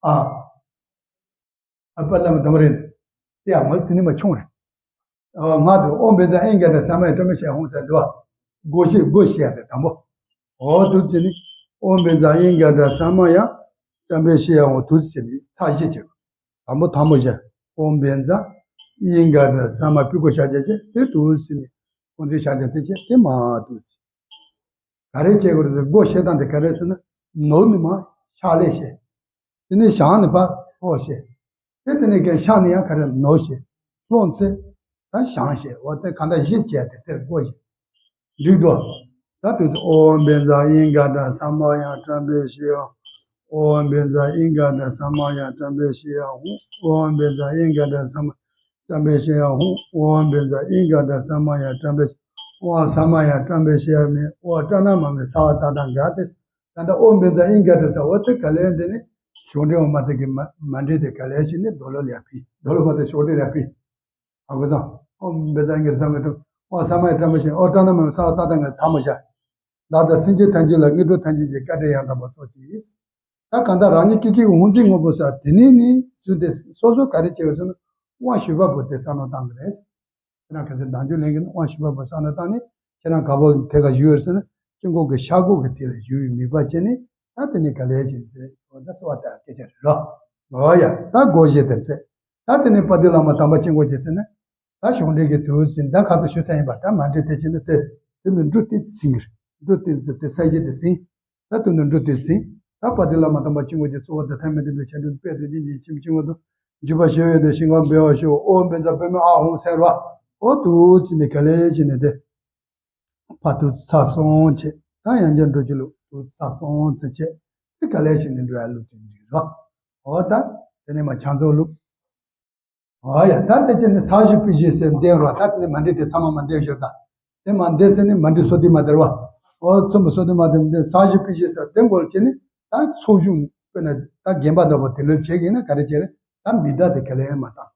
ཨ། ཨ་པ་ལ་མ་དམ་རེད། དེ་ཡང་ངོ་ཚ་དེ་ནི་མ་ཆུང་རེད། ཨ་ང་དུ་ཨོཾ་བཛྲ་ཨིངྒ་དྲ་ས་མ་ཡ་བཀྲམ་པའི་ཤེས་ཡོན་ཟེར་འདུག་བ། སྒོ་ཕྱེ་སྒོ་ཕྱེ་ཡ་དེ་དང་པོ། འོ་དུ་ཟེར་ནི། ཨོཾ་བཛྲ་ཨིངྒ་དྲ་ས་མ་ཡ་བཀྲམ་པའི་ཤེས་ཡོན་དུ་ཟེར་ནི་ཚར་བཞི་བྱེད། དང་པོ་དང་པོ་བཞག་ཨོཾ་བཛྲ་ཨིངྒ་དྲ་ས་མ་པི་ཀོ་ཤ་ཇ་ཅེ་དེ་དུ་ཟེར་ནི། ཁོང་ཚོའི་ཤ་ཇ་དེ་ཅེ་དེ་མ་དུ་ཟེར། ག་རེ་བྱེད་དགོས་རེད་ཟེར། སྒོ་ཕྱེ་སྟངས་དེ་ག་རེ་ཟེར་ན། ནོར་ནི་མ་ཤག་ལས་བྱེད། དེ་ནས་བཞག་ནས་ཕར་ལྷོག་བྱེད། དེ་དེ་ནས་ཀྱང་ཤག་ནས་ཡང་ག་རེ་ནོར་བྱེད། ལྷོང་ཚེ། ད་བཞག་བྱེད། འོ་དེ་གང་ལྟར་བཞི་བྱས་ཏེ་དེར་སྒོ་བྱེད། འགྲིག་འགྲོ། ད་དུས་ཚོད་ཨོཾ་བཛྲ་ཨིངྒ་དྲ་ས་མ་ཡ་བཀྲམ་པའི་ཤེས་ཡོན། ཨོཾ་བཛྲ་ཨིངྒ་དྲ་ས་མ་ཡ་བཀྲམ་པའི་ཤེས་ཡོན་ཧཱུྃ། ཨོཾ་བཛྲ་ཨིངྒ་དྲ་ས་མ་བཀྲམ་པའི་ཤེས་ཡོན་ཧཱུྃ། ཨོཾ་བཛྲ་ཨིངྒ་དྲ་ས་མ་ཡ་བཀྲམ་པའི། ཨོཾ་ས་མ་ཡ་བཀྲམ་པའི་ཤེས་ཡོན་མེ། ཨོཾ་ཏྲ་ན་མ་མེ་ས་བ་ཏ་ཏ་ག་ཏེ། ད་ལྟ་ཨོཾ་བཛྲ་ཨིངྒ་དྲ་ས་འོ་དེ་ག་ལས་འདི་ནི་གཞུང་འགྲེལ་འོག་མ་དེ་གི་མ་མ་འགྲེལ་དེ་ག་ལས་ཤེས་ནི་རྡོ་ལོ་ལ་ཕི་རྡོ་ལོ་མ་དེ་གཞུང་འགྲེལ་ལ་ཕི། ཨ་ཁུ་སང་། ཨོཾ་བཛྲ་ཨིངྒ་དྲ་ས་མ་ཡ་བཀྲམ། ཨོཾ་ས་མ་ཡ་བཀྲམ་པའི་ཤེས་ཡོན། ཨོཾ་ཏྲ་ན་མ་མེ་ས་བ་ཏ་ཏ་ག་ཏེ་ཐ་མ་བཞག་བདག་དང་སེམས་ཅན་ཐམས་ཅད་ལ་དངོས་གྲུབ་ཐམས་ཅད་ཀྱི་བཀའ་དྲིན་ཡང་དག་པར་སྩོལ་ཅིག་ད་གང་ལྟར་རང་ཉིད་སྐད་ཅིག་དབང་འཛིན་དངོས་པོ་ཟེར་བ་དེ་ནས་ནི་བཟུང་སྟེ་སོ་སོ་ག་རེ་བྱེད་དགོས་ཟེར་ན། དབང་ཞུས་པ་པོ་དེ་བསམ་བློ་བཏང་གི་རེད། ཁྱེད་རང་ག་ཚོད་བདག་འཇུག་ལེན་གྱི་ན་དབང་ཞུས་པ་པོ་བསམ་བློ་བཏང་ནས་ཁྱེད་རང་ག་པར་དེ་ག་ཞུས་ཡོད་ཟེར་ན། དཀྱིལ་འཁོར་གྱི་ཤར་སྒོ་གི་དེ་ལ་ཞུ་བའི་དམིགས་པ་བྱས་ནས། ད་དེ་ནས་ག་ལས་བྱེད་དེ་འོ་ད་གསོལ་བ་དང་སྐད་ཆ་རེད་རོ། འོ་ཡ་ད་སྒོ་བཞི་དེར་ཟེར། ད་དེ་ནས་དཔལ་ལྡན་བླ་མ་དམ་པ་སྐྱེ་དགོས་ཀྱི་ཟེར་ན། ད་གཞུང་འགྲེལ་གྱི་དུས་ཟིན་ད་ཁ་ཚ་ཞུ་ཚར་ཡིན་པ། ད་མ་འགྲེལ་དེ་བྱས་ན་དེ་དེ་ནི་འབྲུ་ཏི་ཟིན་གྱི་རེད། འབྲུ་ཏི་ཟིན་དེ་ས་གཞི་དེ་ཟིན། ད་དུ་ནི་འབྲུ་ཏི་ཟིན། ད་དཔལ་ལྡན་བླ་མ་དམ་པ་སྐྱེ་དགོས་ཀྱི་གཙོ་བོ་དེ་ཐ་མི་དད་པའི་ཆ་འདྲུན་དཔལ་དུ་སྦྱིན་གྱི་ཁྱིམ་སྐྱེ་བོ་དུ། འཇུག་པ་ཞེས་པའི་དེ་ཤིང་ཁམས་འབེལ་བར་ཤོག་ཨོཾ་བཛྲ་པདྨེ་ཨཱཿཧཱུྃ་ཟེར་བ། འོ་དུ་ཟིན་ནས་ག་ལས་བྱས་ནས་དེ། ཕ་དུ་ཚ་སོང་བྱས། ད་ཡང་བསྐྱར་འགྲོ་རྒྱུ་ལུགས་དུ་ཚ་སོང་ཚེ་བྱས། དེ་ག་ལས་བྱས་ནས་འགྲོ་ཡ་ལུགས་དེ་འགྲིག་རོ། འོ་ད། དེ་ནས་མ་ཆང་ཚོགས་ལུགས། ཨ་ཡ་ད་དེ་ཅི་ནི་ས་གཞི་པི་ཞི་ཟེར་འདེབས་རོགས། ད་དེ་ནི་མ་འདྲི་དེ་ཚང་མ་མ་འདེབས་ཞོར་ད། དེ་མ་འདེབས་ཚེ་ནི་མ་འདྲི་སོ་དི་མ་དེར་བ། ཨོ་ཚོ་མ་སོ་དི་མ་དེ་མ་འདེབས་ས་གཞི་པི་ཞི་ཟེར་དེ་འགོལ་ཅི་ནི་ད་ཚོགས་གཞུང་དཔེར་ན་ད་རྒན་པ་འདྲ་པོ་དེ་ལོས་བྱེད་ཀྱི་ཡིན་ན་ག་རེ་བྱེད་རེད། ད་མི་ད་དེ་ག་ལས་མ་བཏང་།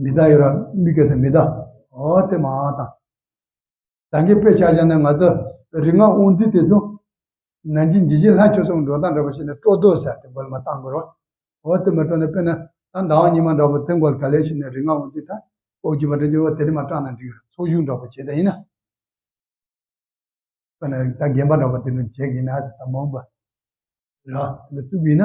མི་ད་ཡོད་ར་མི་ག་ཟེར་མི་ད། ཨོ་དེ་མ་བཏང་། ད་གིན་དཔེ་ཆ་བཞག་ན་ང་ཚོ་རིག་སྔགས་དབང་འཛིན་དེ་ཚོ་ནན་ཅིང་ཇི་ཞིན་ལྷ་ཆོས་ཚོགས་འགྲོ་སྟངས་འདྲ་པོ་ཞིག་ནས་སྤྲོ་བསྡུ་ཟེར་དེ་འགོལ་མ་བཏང་དགོས་རོགས། འོ་དེ་མ་སྤྲོ་ནས་དཔེར་ན་ད་ཟླ་བ་ཉི་མ་འདྲ་པོ་དེ་འགོལ་ག་ལས་ཞིག་ནས་རིག་སྔགས་དབང་འཛིན་ད་ཨོ་རྒྱུ་མ་འདྲ་རྒྱུ་འོ་དེ་རིགས་མ་སྤྲང་ན་འགྲིག་ཚོགས་གཞུང་འདྲ་པོ་བྱེད་ད་ཡིན་ན། དཔེར་ན་ད་རྒན་པ་འདྲ་པོ་དེ་འདྲ་བྱེད་ཀྱི་ཡིན་ན་ཟེར་ད་མང་པ། ར་དེ་བཙུགས་པ་ཡིན་ན།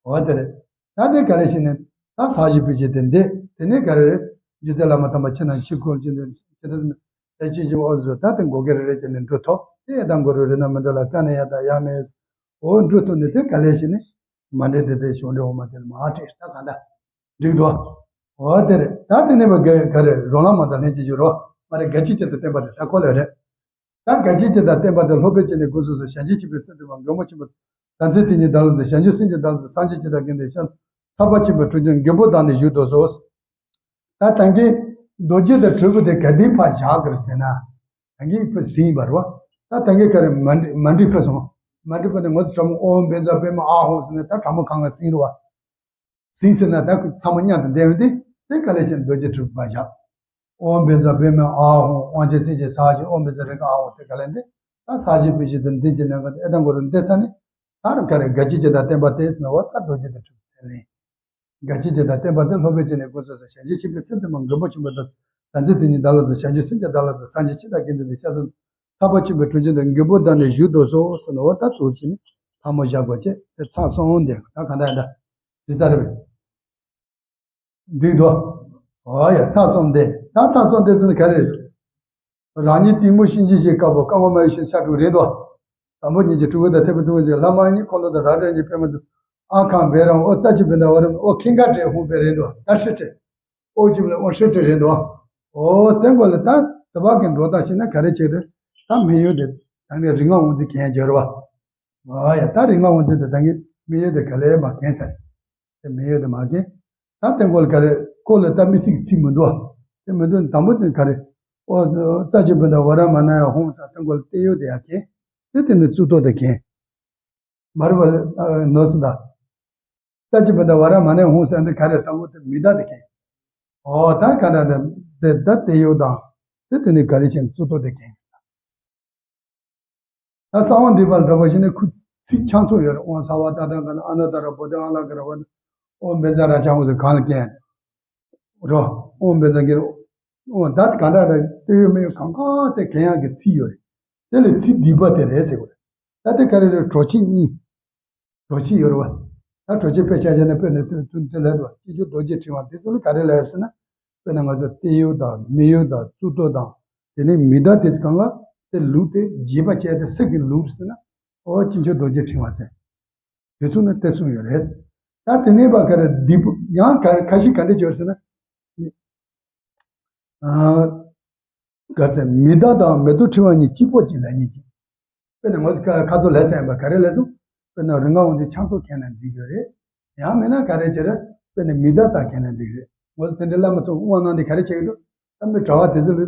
འོ་དེ་རེད། ད་དེ་ག་རེ་བྱས་ནས་ད་ས་གཞི་པི་ཞི་དེ་འདེབས། དེ་ནས་ག་རེ་རེད། སྒྱུ་རྩལ་བླ་མ་དམ་པ་ཕྱི་ནང་ཕྱི་འཁོར་གྱི་འདི་ཇི་ལྟར་ཟེར་ཅི་ཞིག་འོ་བཟོ་ད་དེ་མགོ་སྐེ་རེ་རེ་བྱས་ནས་འགྲོ་ཐོབ་དེ་ཡ་ད་མགོ་རུ་རེ་ན་མི་འགྲོ་ལ་ཀ་ནས་ཡ་ད་ཡ་མེད། འོ་འགྲོ་ཐོབ་ནས་དེ་ག་ལས་བྱས་ནས་མ་འདྲེ་དེ་དེ་ཞོ་འདྲེ་འོ་མ་དེ་ལ་མ་སྤྲད་ད་ག་ད་འགྲིག་འགྲོ། འོ་དེ་རེད། ད་དེ་ནས་བ་ག་ག་རེ་རོ་ལངས་མ་ད་ལྷན་ཅིག་བཞུགས་རོ། མ་རེད་དགའ་ཆེ་ཆེ་ད་བསྟན་པ་དེ་ད་ཁོ་ལ་རེད། ད་དགའ་ཆེ་ཆེ་དང་བསྟན་པ་དེ་སློབ་དཔོན་བྱས་ནས་ཀུན་རྫོབ་ཟེར་གཞན་གྱིས་བྱས་པའི་ཚུལ་དུ་མ་མགོན་པོ་ཆེན་པོ་དང་ཚེ་དེ་ཉིད་བདག་ལ་ཟེར་གཞན་གྱིས་སེམས་ཀྱི་བདག་ལ་ཟེར་སངས་རྒྱས་ཀྱི་བདག་དགེ་འདུན་ཤ་ཐར་པ་ཆེན་པོའི་གྲུབ་ཆེན་མགོན་པོ་བདག་ནི་བཞུགས་དུ་གསོལ། ད་ད་གིན་རྡོ་རྗེ་དང་དྲིལ་བུ་དེ་ག་དུས་ཕར་བཞག་གི་རེད་ཟེར་ན། ད་གིན་ཕར་ཟིན་པ་རེད་བ། ད་ད་གིན་ག་རེ་མ་འགྲིག་མ་འགྲིག་ཕེབས་སོང་། མ་འགྲིག་པ་ནི་ངོ་ཚ་དྲང་མོ་ཨོཾ་བཛྲ་པདྨེ་ཨཱཿཧཱུྃ་ཟེར་ནས་ད་དྲང་མོ་གང་ག་ཟིན་རེད་བ། ཟིན་ཟེར་ན་ད་ཁོ་ཚང་མ་མཉམ་དུ་བསྡད་ཡོང་དུས་དེ་ག་ལས་ཀྱང་རྡོ་རྗེ་དྲིལ་བུ་ཕར་བཞག་ཨོཾ་བཛྲ་པདྨེ་ཨཱཿཧཱུྃ། དབང་ཆེན་སེང་གེ་ས་གཞི། ཨོཾ་བཛྲ་རེ་ཁཱ་ཨཱཿཧཱུྃ། དེ་ག་ལས་འདི་ད་ས་གཞི་པི་ཞི་དང་འདི་གྱི་ནང་ག་དེ་ཨེ་ད་མགོ་རུ་འདི་ཚ་ནི་ད་རུང་ག་རེ་དགའ་ཆེ་ཆེ་དང་བསྟན་པ་དེ་ཟེར་ན་འོ་ད་རྡོ་རྗེ་དང་དྲིལ་བུ་ཟེར་ནི། དགའ་ཆེ་ཆེ་དང་བསྟན་པ་དེ་སློབ་དཔོན་བྱས་ནས་ཀུན་རྫོབ་ཟེར་གཞན་གྱིས་བྱས་པའི་ཚུལ་དུ་མ་མགོན་པོ་ཆེན་པོ་དང་ད་ཚེ་དེ་ཉིད་བདག་ལ་ཟེར་གཞན་གྱིས་སེམས་ཀྱི་བདག་ལ་ཟེར་སངས་རྒྱས་ཆེ་བདག་དགེ་འདུན་དེ་ཤ་ཚ་ཐར་པ་ཆེན་པོའི་གྲུབ་ཆེན་དང་མགོན་པོ་བདག་ནི་བཞུགས་དུ་གསོལ་ཟེར་ན་འོ་ད་དུ་ཟེར་ནི་ཐལ་མོ་བཞག་པ་བྱས་དེ་ཚར་སོང་དེ་ད་ག་འདྲ་ཡིན་ད། འགྲིག་ས་རེད་པས། འགྲིག་འདུག་འོ་ཡ་ཚར་སོང་སྟེ། ད་ཚར་སོང་སྟེ་ཟེར་ན་ག་རེ་རེད། རང་ཉིད་གཏི་མུག་གཤིན་རྗེ་བཞིའི་དཀར་པོ་སྐར་མ་མ་ཡོད་ཞིང་ཤར་དྲུག་རེད་འདུག་དང་པོ་ཉིད་ཀྱི་སྤྲུལ་སྐུ་དང་ཐེག་པའི་སྤྲུལ་སྐུ་ཅན་ལྷ་མ་ཡིན་འཁོར་ལོ་དང་རཱ་ག་ནི་པདྨ་འཛིན་ཨ་ཁཾ་བཻ་རམ་ཨོ་ཙ་ཅི་བི་ད་ཝ་རམ་ཨོ་ཁིང་ག་ཏྲེ་ཧུང་པེ་རེད་འདུག་ད་ཧྲི་ཏྲེ། ཨོ་ཅི་བི་ལ་ཨོ་ཧྲི་ཏྲེ་རེད་འདུག་འོ་དེ་འགོ་ལ་ད་དུ་བ་གི་འགྲོ་སྟངས་ཤེས་ན་ག་རེ་བྱེད་རེད། ད་མི་ཡོད་དེ་ད་ནི་རིག་སྔགས་དབང་འཛིན་གན་སྦྱོར་བ། ཨ་ཡ་ད་རིག་སྔགས་དབང་འཛིན་དེ་ད་ངས་མི་ཡོད་དེ་ག་ལས་མ་གན་ཚར། དེ་མི་ཡོད་དེ་མ་གན། ད་དེ་འགོ་ལ་ག་རེ་ཁོ་ལ་ད་མི་སྲིད་ཀྱི་ཚིག་མི་འདུག་དེ་མི་འདུག་དང་པོ་དེ་ག་རེ། ཨོ་ཙ་ཅི་བི་ད་ཝ་ར་མ་ན་ཡ་ཧོང་ས་དེ་འགོ་ལ་དེ་ཡོད་དེ་ཡ་གན། དེ་དེ་ནི་གཙུག་ཏོར་དེ་གན། མ་རུ་བ་ནོ་སི་ད། ཙ་ཅི་བི་ད་ཝ་ར་མ་ན་ཡ་ཧོང་ས་འདི་ག་རེ་དང་པོ་དེ་མི་ད་དེ་གན། ཨོ་ད་ག་ར་ད་དེ་ད་དེ་ཡོད་དང་། དེ་དེ་ནི་ག་རེ་ཆེན་གཙུག་ཏོར་དེ་གན། ད་གསང་བ་འདུས་པ་ལ་འདྲ་བ་ཞིག་ནི་ཁུ་ཚིག་ཆང་ཚོ་ཡོད་རེད། ཨོཾ་ས་བ་ཏ་ཏ་ག་ན་ཨ་ན་ད་ར་བོ་དེ་ཨ་ལ་ག་ར་བ་ཨོཾ་བཛྲ་ར་ཆང་འོ་དེ་གང་ལ་སྐད་རོ། ཨོཾ་བཛྲ་གི་རོ། འོ་ད་གང་ལྟར་ད་སྟོད་གཡོགས་སྨད་གཡོགས་གང་ག་དེ་གན་ཡག་གི་ཚིག་ཡོད་རེད། དེ་ལས་ཚིག་སྡིག་པ་དེ་རེད་ཟེར་དགོས་རེད། ད་དེ་ག་རེ་རེད། གྲོགས་མཆེད་གཉིས། གྲོགས་མཆེད་ཡོད་རེད་བ། ད་གྲོགས་མཆེད་དཔེ་ཆ་བཞག་ན་དཔེར་ན་དོན་དོན་དོན་ལ་དུ་བ་དཀྱིལ་ཆོག་རྡོ་རྗེ་ཕྲེང་བ་དེ་ཚོ་ལ་ག་རེ་ལབ་ཟེར་ན། དཔེར་ན་ང་ཚོ་སྟོད་གཡོགས་དང་སྨད་གཡོགས་དང་གཙུག་ཏོར་དང་། དེ་ནས་མི་གདགས་དེ་ཚོ་གང་ག་དེ་ལུགས་དེ་རྒྱས་པ་བྱས་ཏེ་གསེར་གྱི་ལུགས་ཟེར་ན། ཨོ་དཀྱིལ་ཆོག་རྡོ་རྗེ་ཕྲེང་བ་ཟེར། དེ་ཚོ་ནི་དེ་གསུངས་ཡོད་རེད། ད་དེ་ནས་བ་ག་རེ་སྡིག་པ་ཡང་ག་ཁ་ཤས་ག་འདྲ་ཡོད་ཟེར་ན། ཨ། ག་ཚད་མི་གདགས་དང་མེ་ཏོག་ཕྲེང་བ་གཉིས་གཅིག་པོ་གཅིག་ལ་གཉིས་ཀྱི། དཔེར་ན་ང་ཚོ་ཁ་ཁ་ཚོ་ལས་ཚན་པ་ག་རེ་ལས་སོང་། དཔེར་ན་རིགས་ལྔ་དབང་འཛིན་ཕྱག་མཚོ་གན་ན་འགྲིག་གི་རེད། ཡང་མིན་ན་ག་རེ་བྱེད་རེད། དཔེར་ན་མི་གདགས་ཙམ་གན་ན་འགྲིག་རེད། ང་ཚོ་དེ་འདྲའི་བླ་མ་ཚོ་དབང་གནང་དེ་ག་རེ་བྱེད་ཀྱི་འདུག་ད་མི་གྲྭ་བ་དེ་ཚོ་ལ་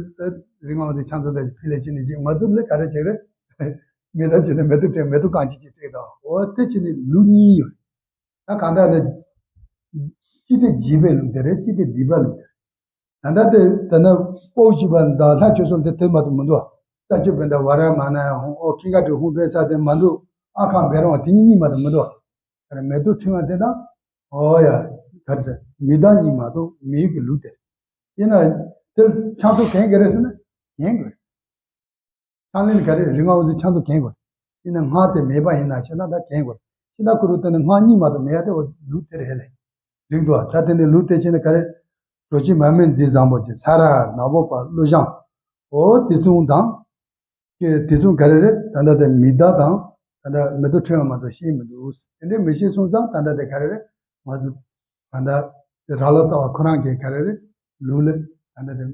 རིགས་ལྔ་དབང་འཛིན་ཕྱག་མཚོ་འདྲ་ཞིག་ཕུལ་ལས་བྱེད་ནས་ཅིག་ང་ཚོ་ལ་ག་རེ་བྱེད་རེད། མི་གདགས་བྱེད་ནས་མེ་ཏོག་སྤྲད། མེ་ཏོག་རྐང་གཅིག་ཅིག་སྤྲད་དང་། འོ་དེ་བྱེད་ནས་ལུགས་གཉིས་ཡོད། ད་གང་ལྟར་ན། གཅིག་དེ་རྒྱས་པའི་ལུགས་དེ་རེད། གཅིག་དེ་སྡིག་པའི་ལུགས་དེ་རེད། ད་ལྟ་དེ་ད་ནི་དཔའ་བོ་བྱེད་པ་དང་ལྷ་བཅུ་གསུམ་དེ་དེ་མ་གཏོགས་མི་འདུག་རྩ་བཅུ་པ་དང་ཝཱ་ར་མ་ན་ཧཱུྃ། ཨོ་ཀིང་ཀ་ཏྲི་ཧཱུྃ་ཕཊ་ས་དེ་མ་འདུག་ཨ་ཁ་བྷེ་ར་ཝ་དེ་གཉིས་གཉིས་མ་གཏོགས་མི་འདུག་ད་ནི་མེ་ཏོག་ཕྲེང་བ་དེ་དང་། ཨོ་ཡ། ག་རེ་ཟེར། མི་གདགས་གཉིས་མ་གཏོགས་མི་གཡོ་གི་ལུགས་དེ་རེད། ཡིན་ན། དེ་ཕྱག་མཚོ་གན་གི་རེད་ཟེར་ན། གན་གི་རེད། ཕྱག་ལེན་ག་རེ་རིགས་ལྔ་དབང་འཛིན་ཕྱག་མཚོ་གན་དགོས། ཡིན་ན་སྔགས་དེ་མེད་པ་ཡིན་ན་ཞེ་ན་ད་གན་དགོས། ཤི་ན་ཁུ་རུ་དེ་ནི་སྔགས་གཉིས་མ་གཏོགས་མེད་ཡ་དེ་འོ་ལུགས་དེ་རེད་ལེ། འགྲིག་འདུག་ད་དེ་ནི་ལུགས་དེ་བྱས་ན་ག་རེ། གྲོགས་མཆེད་མར་མེ་མཛེས་བཟང་པོ་གྱི་ས་ར་ནག་པོ་པ་ཀླུ་བྱང་། འོ་དེ་གསུམ་དང་། ཀྱེ་དེ་གསུམ་ག་རེ་རེད། ད་ལྟ་དེ་མི་གདགས་དང་། ད་ལྟ་མེ་ཏོག་ཕྲེང་བ་མ་གཏོགས་ཤེས་མི་འདུག་དེ་འདྲའི་མི་ཤེས་སོང་ཙང་ད་ལྟ་དེ་ག་རེ་རེད། ང་ཚོ་ད་ལྟ་དེ་ར་ལོ་ཙཱ་བ་ཁོ་རང་གིས་ག་རེ་རེད། ལུགས་ལ་ད་ལྟ་དེ།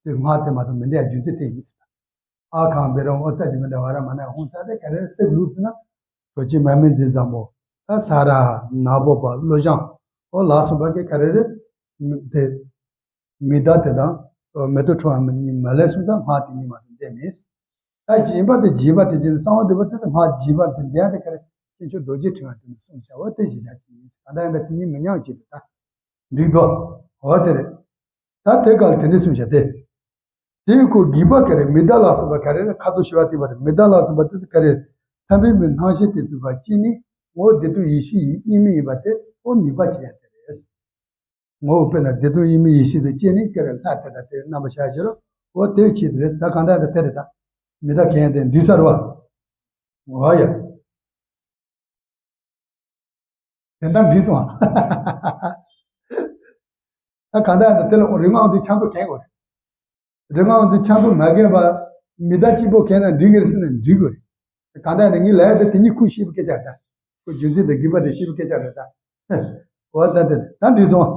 དེ་སྔགས་དེ་མ་གཏོགས་མི་འདུག་ཡ་རྒྱུ་མཚན་དེ་ཡིན་ཟེར། ཨ་ཁ་བྷེ་ར་ཝ། ཨོ་རྩ་བཅུ་པ་དང་ཝཱ་ར་མ་ན་ཧཱུྃ་ས་དེ་ག་རེ་རེད། གསེར་ལུགས་ཟེར་ན། གྲོགས་མཆེད་མར་མེ་མཛེས་བཟང་པོ། ད་ས་ར་ནག་པོ་པ་ཀླུ་བྱང་། ཨོ་ལ་སོགས་པ་གི་ག་རེ་རེད། དེ། མི་གདགས་དེ་དང་། མེ་ཏོག་ཕྲེང་བ་གཉིས་མ་ལས་སོང་ཙང་སྔགས་དེ་གཉིས་མ་གཏོགས་འདི་མེད། ད་གཞན་པ་དེ་རྒྱས་པ་དེ་བྱས་ནས་གསང་བ་འདུས་པ་དེ་ཚོ་སྔགས་རྒྱས་པ་དེ་འདི་ཡང་དེ་ག་རེ་དཀྱིལ་ཆོག་རྡོ་རྗེ་ཕྲེང་བ་དེ་ནས་གསུངས་བྱ་བ་དེ་གཞི་བཞག་ཅིག་ཡིན། གང་ལྟར་ཡང་ད་དེ་གཉིས་མི་མཉམ་ཅིག་ཏུ་ད། འགྲིག་འདུག་འོ་དེ་རེད། ད་དེ་ག་ལ་དེ་འདྲ་གསུངས་བྱ་སྟེ། དེའི་སྐོར་བགེགས་པ་ག་རེ། མི་གདགས་ལ་སོགས་པ་ག་རེ་རེད། ཁ་ཚུར་ཞུ་བ་དེ་བ་རེད། མི་གདགས་ལ་སོགས་པ་དེ་ཚོ་ག་རེ། ཐ་མལ་པའི་སྣང་ཤས་དེ་ཚོ་བ་སྐྱེས་ནས་ངོ་བོ་བདེ་སྟོང་ཡེ་ཤེས་ཡིན་དབྱེར་མེད་ཡིན་པ་དེ་ཨོ་ནུས་པ་བྱེད་ཡ་དེ་རེད། ངོ་བོ་དཔེར་ན་བདེ་སྟོང་དབྱེར་མེད་ཡེ་ཤེས་སུ་སྐྱེས་ནས་ག་རེ་ལྷ་དེ་དང་དེ་རྣམ་པ་ཤར་གྱི་རོ། ཨོ་དེ་བྱེད་དེ་རེད། ད་གང་ལྟར་ད་དེ་རེད། ད་མི་གདགས་གན་དེ་འགྲིག་ས་རེད་བ། འོ་ཡ། དེ་ལྟར་འགྲིག་སོང་ཨ། ད་གང་ལྟར་ཡང་དེ་ལ་རིགས་ལྔ་དབང་འཛིན་ཕྱག་མཚོ་གན་དགོས་རེད། རིགས་ལྔ་དབང་འཛིན་ཕྱག་མཚོ་མ་གན་པ། མི་གདགས་གཅིག་པོ་གན་ན་འགྲིག་གི་རེད་ཟེར་ན་འགྲིག་གི་རེད། གང་ལྟར་ཡང་ངས་ལབ་ཡ་དེ་དེ་གཉིས་ཁུངས་ཤེས་པའི་སྐད་ཆ་རེད་ད། ཁོ་རྒྱུ་མཚན་དང་དགོས་པ་དེ་ཤེས་པའི་སྐད་ཆ་རེད་ད། འོ་ད་དེ་ད་འགྲིག་སོང་།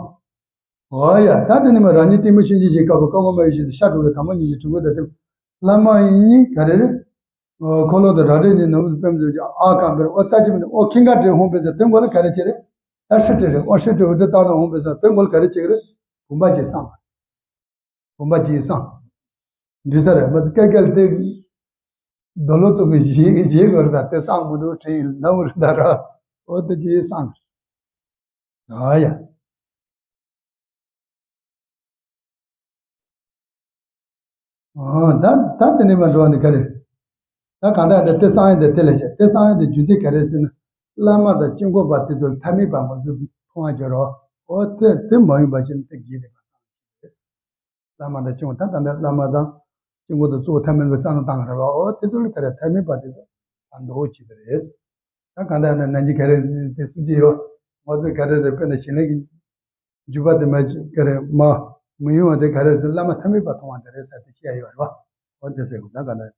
འོ་ཡ། ད་དེ་ནས་མ་རང་ཉིད་ལྟད་མོ་ཤེས་བྱེད་ཞིག་དཀར་པོ་ཀ་ངོ་མ་ཡི་ཤེས་སུ་ཤ་དྲུག་གི་དང་པོ་ཉིད་ཀྱི་དྲུག་པོ་དང་དེ། བླ་མ་ཡིན་ཉིད་ག་རེ་རེད། འཁོར་ལོ་དང་རང་འདྲ་གཉིས་ནོར་བུ་དང་པདྨ་འཛིན་སྐྱོང་ཨ་ཁ་བྷེ་ར་ཝ། ཨོ་རྩ་བཅུ་པ་ནི་ཨོ་ཀིང་ཀ་ཏྲི་ཧཱུྃ་ཕཊ་ས་དེ་མགོ་ལ་ག་རེ་བྱེད་རེད། ཨ་ཧྲི་ཏྲི་རེད། ཨོ་ཧྲི་ཏྲི་ཧུ་ཏྲི་ཏ་ན་ཧཱུྃ་ཕཊ་ས་དེ་མགོ་ལ་ག་རེ་བྱེད་ཀྱི་རེད། བུམ་པ་གཅིག་བསམ། བུམ་པ་གཅིག་བསམ། འགྲིག་ས་རེད། མ་ཚད་ཀལ་ཀལ་དེ། རྡོ་ལོ་ཚོ་གི་གཞས་གཞས་གོ་རེད་ད། དེ་བསམ་མི་འདུག་དྲན་ཡིན་ན་འུ་རེད་ད་ར། ཨོ་དེ་གཅིག་བསམ། ཨ་ཡ། ཨ་ད་ད་དེ་ནས་མ་འགྲོ་བ་ནི་ག་རེ། ད་གང་ལྟར་ཡང་དེ་གསང་ཡ་དེ་དེ་ལས་བྱས། དེ་གསང་ཡ་དེ་རྒྱུ་མཚན་ག་རེ་ཟེར་ན། བླ་མ་དང་སྐྱབས་མགོན་པ་དེ་ཚོ་ཐ་མལ་པ་ང་ཚོ་མཐོང་བ་གྱུར་རོ། ཨོ་དེ་དེ་མ་ཡིན་པ་ཞིག་ནི་དེ་དགེ་ལེགས་པ་བསམ་གྱི་རེད། བླ་མ་དང་སྐྱབས་མགོན་ད་ད་ལྟ་བླ་མ་དང་སྐྱབས་མགོན་དང་གཙོ་བོ་ཐ་མལ་པའི་བསམ་བློ་བཏང་རེད་བ། ཨོ་དེ་ཚོ་ལ་ག་རེ་ཐ་མལ་པ་དེ་ཚོ་ཕར་འདོར་བྱེད་དེ་རེད། ད་གང་ལྟར་ན་ནང་གི་ག་རེ་དེ་གསུང་གི་ཡོད། ང་ཚོ་ག་རེ་རེད། དཔེར་ན་ཞིང་ལས་ཀྱི་རྒྱུ་བ་དེ་མ་ག་རེ་མ་མི་ཡོང་བ་དེ་ག་རེ་ཟེར། བླ་མ་ཐ་མལ་པ་མཐོང་བ་དེ་རེད་ཟེར་དེ་བཤད་ཡོད་རེད་བ། འོ་དེ་ཟེར་གི་ད་ག་ལ། ད་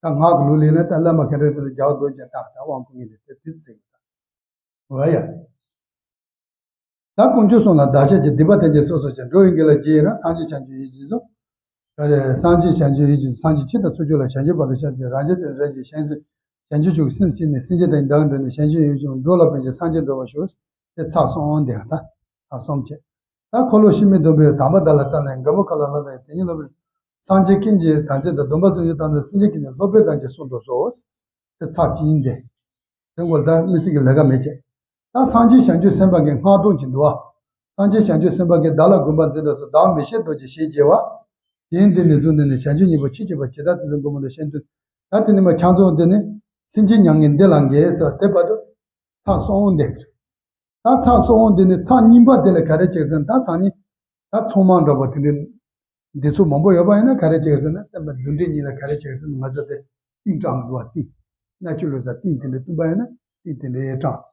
སྔགས་ཀྱི་ལུགས་ལས་ན་ད་བླ་མ་ག་རེ་ཟེར་རྒྱལ་བ་རྡོ་རྗེ་ད་ད་དབང་བསྐུར་མཁན་དེ་དེ་དེ་ཟེར་གི་ད། འོ་ཡ། ད་དཀོན་མཆོག་གསུམ་ལ་བདག་ཕྱག་བྱེད། སྡིག་པ་དེ་ཉིད་སོ་སོར་བྱེད། འགྲོ་བའི་དགེ་ལ་རྗེས་ཡི་རང་། སངས་རྒྱས་བྱང་ཆུབ་ཡིད་བཞིན་སོགས། ག་རེ། སངས་རྒྱས་བྱང་ཆུབ་ཡིད་བཞིན་སངས་རྒྱས་ཕྱི་དང་ཚུར་ཕྱོགས་ལ་བྱང་ཆུབ་བར་དུ་ཕྱག་འཚལ། རང་རྒྱལ་དེ་རང་རྒྱལ་བྱང་སེམས་བྱང་ཆུབ་མཆོག་གི་སེམས་བསྐྱེད་ནས། སེམས་ཅན་དང་བདག་འབྲེལ་ནས། བྱང་ཆུབ་ཡིད་བཞིན་འགྲོ་ལ་ཕན་ཕྱིར། སངས་རྒྱས་འགྲོ་བར་ཤོག་དེ་ཚར་སོང་། དེ་ཡང་ད་ཚར་སོང་བྱས། ད་འཁོར་ལོ་འཆི་མེད་སྡོམ་པའི་དམ་པ་བདག་ལ་སྩལ་ནས། མགོན་པོ་ཁ་ལ་ལ་དང་དེ་ཉིད་སློབ་དཔོན། སངས་རྒྱས་ཀུན་གྱི་དམ་ཚིག་དང་། སྡོམ་པ་སྲུང་ཕྱིར་བདག་ནི་སེམས་ཅན་ཀུན། དེ་ཉིད་སློབ་དཔོན་དམ་ཅན་གསུང་དུ་གསོལ། དེ་ཚར་གཅིག་ཡིན་ཏེ། དེ་མགོ་ལ་ད་དམིགས་བསལ་གྱི་ལས་ཀ་མེད་བྱས། ད་སངས་རྒྱས་བྱང་ཆུབ་སེམས་དཔའ་གི་སྔགས་རྡུང་གི་འདུག་བ། སངས་རྒྱས་བྱང་ཆུབ་སེམས་དཔའ་གིས་བདག་ལ་དགོངས་པ་མཛད་དུ་གསོལ། བདག་མི་ཤེས་རྡོ་རྗེ་ཞེས་བགྱི་བ། དེང་འདི་ནས་བཟུང་སྟེ་ནི་བྱང་ཆུབ་སྙིང་པོར་ཆོས་སྤྱོད་པར་གྱིས་ད་དེ་ཚོ་མགོན་པོ་ལ་ཞལ་འདོན། ད་དེ་ནས་མ་ཕྱག་མཚོ་འདི་ནི་སེམས་ཅན་མྱ་ངན་འདི་ལ་འགེལ་ཟེར་བ་དེ་བར་དུ་ཚར་སོང་། འདི་ད་ཚར་སོང་། འདི་ནི་ཚར་གཉིས་པ་དེ་ལ་ག་རེ་བྱེད་ཟེར་ན། ད་སང་ཉིན་ད་ཚོང་མང་འདྲ་པོ་དེ་འདྲའི་ འདི་ཚོ་མང་པོ་ཡོད་པ་ཡིན་ན་ག་རེ་བྱེད་ཟེར་ན། ད་མི་བདུན་ཕྲག་གཉིས་ལ་ག་རེ་བྱེད་ཟེར་ན། ང་ཚོ་དེ་ཏིང་སྐྲངས་འདུག་བ། ཏིང་། སྣ་ཆུ་ལོ་ས་ཏིང་དེ་འདྲ་བཏུང་པ་ཡིན་ན་ཏིང་དེ་འདྲ་ཡེ་སྐྲངས།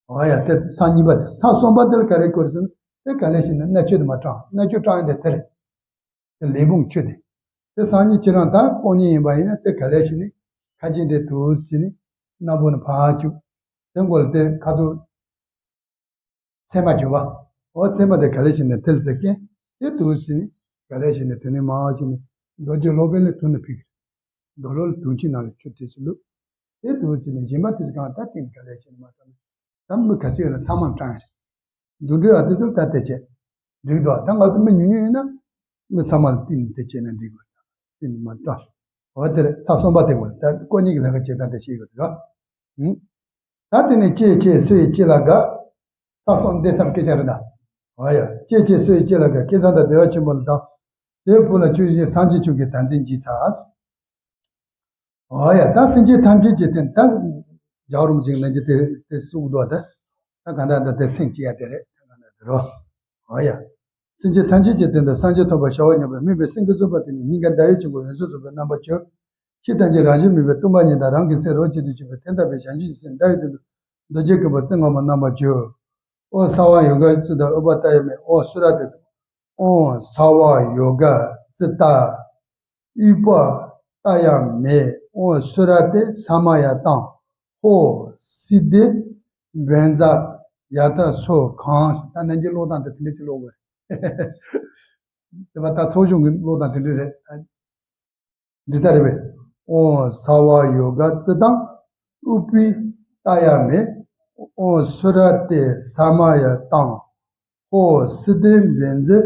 འོ་ཡ། དེ་ཚར་གཉིས་པ་དེ། ཚར་གསུམ་པ་དེ་ལ་ག་རེ་དགོས་ཟེར་ན། དེ་ག་ལེ་ཞིག་ནི་སྣ་ཆུ་དེ་མ་སྐྲངས། སྣ་ཆུ་སྐྲངས་ཡིན་དེ་དེ་རེད། དེ་ལས་བུང་ཆུ་དེ། དེ་སང་ཉིན་ཁྱེད་རང་ད་དཀོན་གཉེར་ཡིན་པ་ཡིན་ན་དེ་ག་ལེ་ཞིག་ནི་ཁ་ཆེམས་དེ་དུས་ཟིན་ནི་སྣ་བུག་ནས་ཕར་བཅུག། དེ་མགོ་ལ་དེ་ཁ་ཚུགས་ཚེར་མ་བྱུག་པ། འོ་ཚེར་མ་དེ་ག་ལེ་ཞིག་ནི་དེ་ལ་ཟེར་གན། དེ་དུས་ཟིན་ནི་ག་ལེ་ཞིག་ནི་དེ་ནི་མང་ཞིག་ནི་རྡོ་རྗེ་སློབ་དཔོན་ལ་དུང་ནི་ཕུལ་གི། རྡོ་ལོ་ལ་དུང་ཆེན་ནང་ལ་ཆུ་དེ་ཚོ་བླུགས། དེ་དུས་ཟིན་ནི་གཞན་པ་དེ་ཚོ་གང་ད་ཏིང་ག་ལེ་ཞིག་ནི་མ་སྐྲངས་ནི། ད་མི་ག་ཚོད་ཡོད་ན་ཚང་མར་སྐྲངས་ཡ་རེད། འདུ་འགྲོ་ཡ་དེ་ཚོར་ད་དེ་བྱས་འགྲིག་འདུག་ད་ང་ཚོ་མི་ཉུང་ཉུང་ཡིན་ན་མི་ཚང་མ་ལ་ཏིང་དེ་བྱས་ན་འགྲིག་གི་རེད། ཏིང་མ་སྐྲངས། འོ་དེ་རེད། ཚར་གསུམ་པ་དེ་ངོ་ད་དཀོན་གཉེར་གྱི་ལས་ཀ་བྱེད་སྟངས་དེ་ཤེས་དགོས་རེད། ཨང་། ད་དེ་ནས་ཅེས་བྱས་སུ་ཡིས་ཅི་ལ་དགའ། ཚར་གསུམ་འདི་ཙམ་སྐད་ཆ་རེད་ད། འོ་ཡ། ཅེས་བྱས་སུ་ཡིས་ཅི་ལ་དགའ། ཁྱེད་ཚང་དང་བདེ་བ་ཆེན་པོ་ལ་སྡང་། དེའི་བུ་ལ་ཆོས་བཤད་སངས་རྒྱས་ཆོས་ཀྱི་བདག་འཛིན་བགྱིས་ཚར། འོ་ཡ། ད་སེམས་ཅན་ཐམས་ཅད་ཀྱི་དོན་ད་རྒྱལ་བ་རིན་པོ་ཆེའི་ལན་གྱི་དེ་དེ་གསུངས་འདུག་ད་ད་གང་ལྟར་ད་དེ་སེམས་བསྐྱེད་ཡ་དེ་རེད། ད་གང་ལྟར་དེ་རོ། འོ་ཡ། སེམས་ཅན་ཐམས་ཅད་ཀྱི་དོན་དུ་སངས་རྒྱས་ཐོབ་པར་བྱ་བ་སྙམ་པའི་དམིགས་པའི་སེམས་ཀྱིས་བརྩམས་པ་དེ་ཉིད་སྙིང་ག་ཟླ་བའི་དཀྱིལ་འཁོར་ཡོངས་སུ་རྫོགས་པའི་རྣམ་པ་བཅུ། ཕྱི་དང་རྗེས་རང་བཞིན་མེད་པའི་སྟོང་པ་ཉིད་དང་རང་གི་སེམས་རོ་གཅིག་ཏུ་གཅིག་པའི་དོན་དམ་པའི་བྱང་ཆུབ་ཀྱི་སེམས་ཟླ་བའི་དོན་དུ་རྡོ་རྗེ་ཀུན་པ་ཙི་ན་མོ་རྣམ་པ་བཅུ། ཨོཾ་ས་བ་ཡོ་ག་ཙི་ཏ་ཨུ་པ་ཏ་ཡ་མེ། ཨོཾ་སུ་ར་ཏེ། ཨོཾ་ས་བ་ཡོ་ག་ཙི་ཏ་ཨུ་པ་ཏ་ཡ་མེ། ཨོཾ་སུ་ར་ཏེ་ས་མ་ཡ་ཏཾ། ཧོ་སི་ཏེ་བཛྲ་ཡ་ཏ་སོ་གང་། ད་ནན་གྱིས་ཀློག་སྟངས་དེ་དེ་འདྲ་ཅིག་ཀློག་དགོས་རེད། དེ་བ་ད་ཚོགས་ཆུང་གི་ཀློག་སྟངས་དེ་འདྲ་རེད། འདི་ཚ་རེད་པས། ཨོཾ་ས་བ་ཡོ་ག་ཙི་ཏཾ་ཨུ་པི་ཏ་ཡ་མེ། ཨོཾ་སུ་ར་ཏེ་ས་མ་ཡ་ཏཾ། ཧོ་སི་ཏེ་བཛྲ་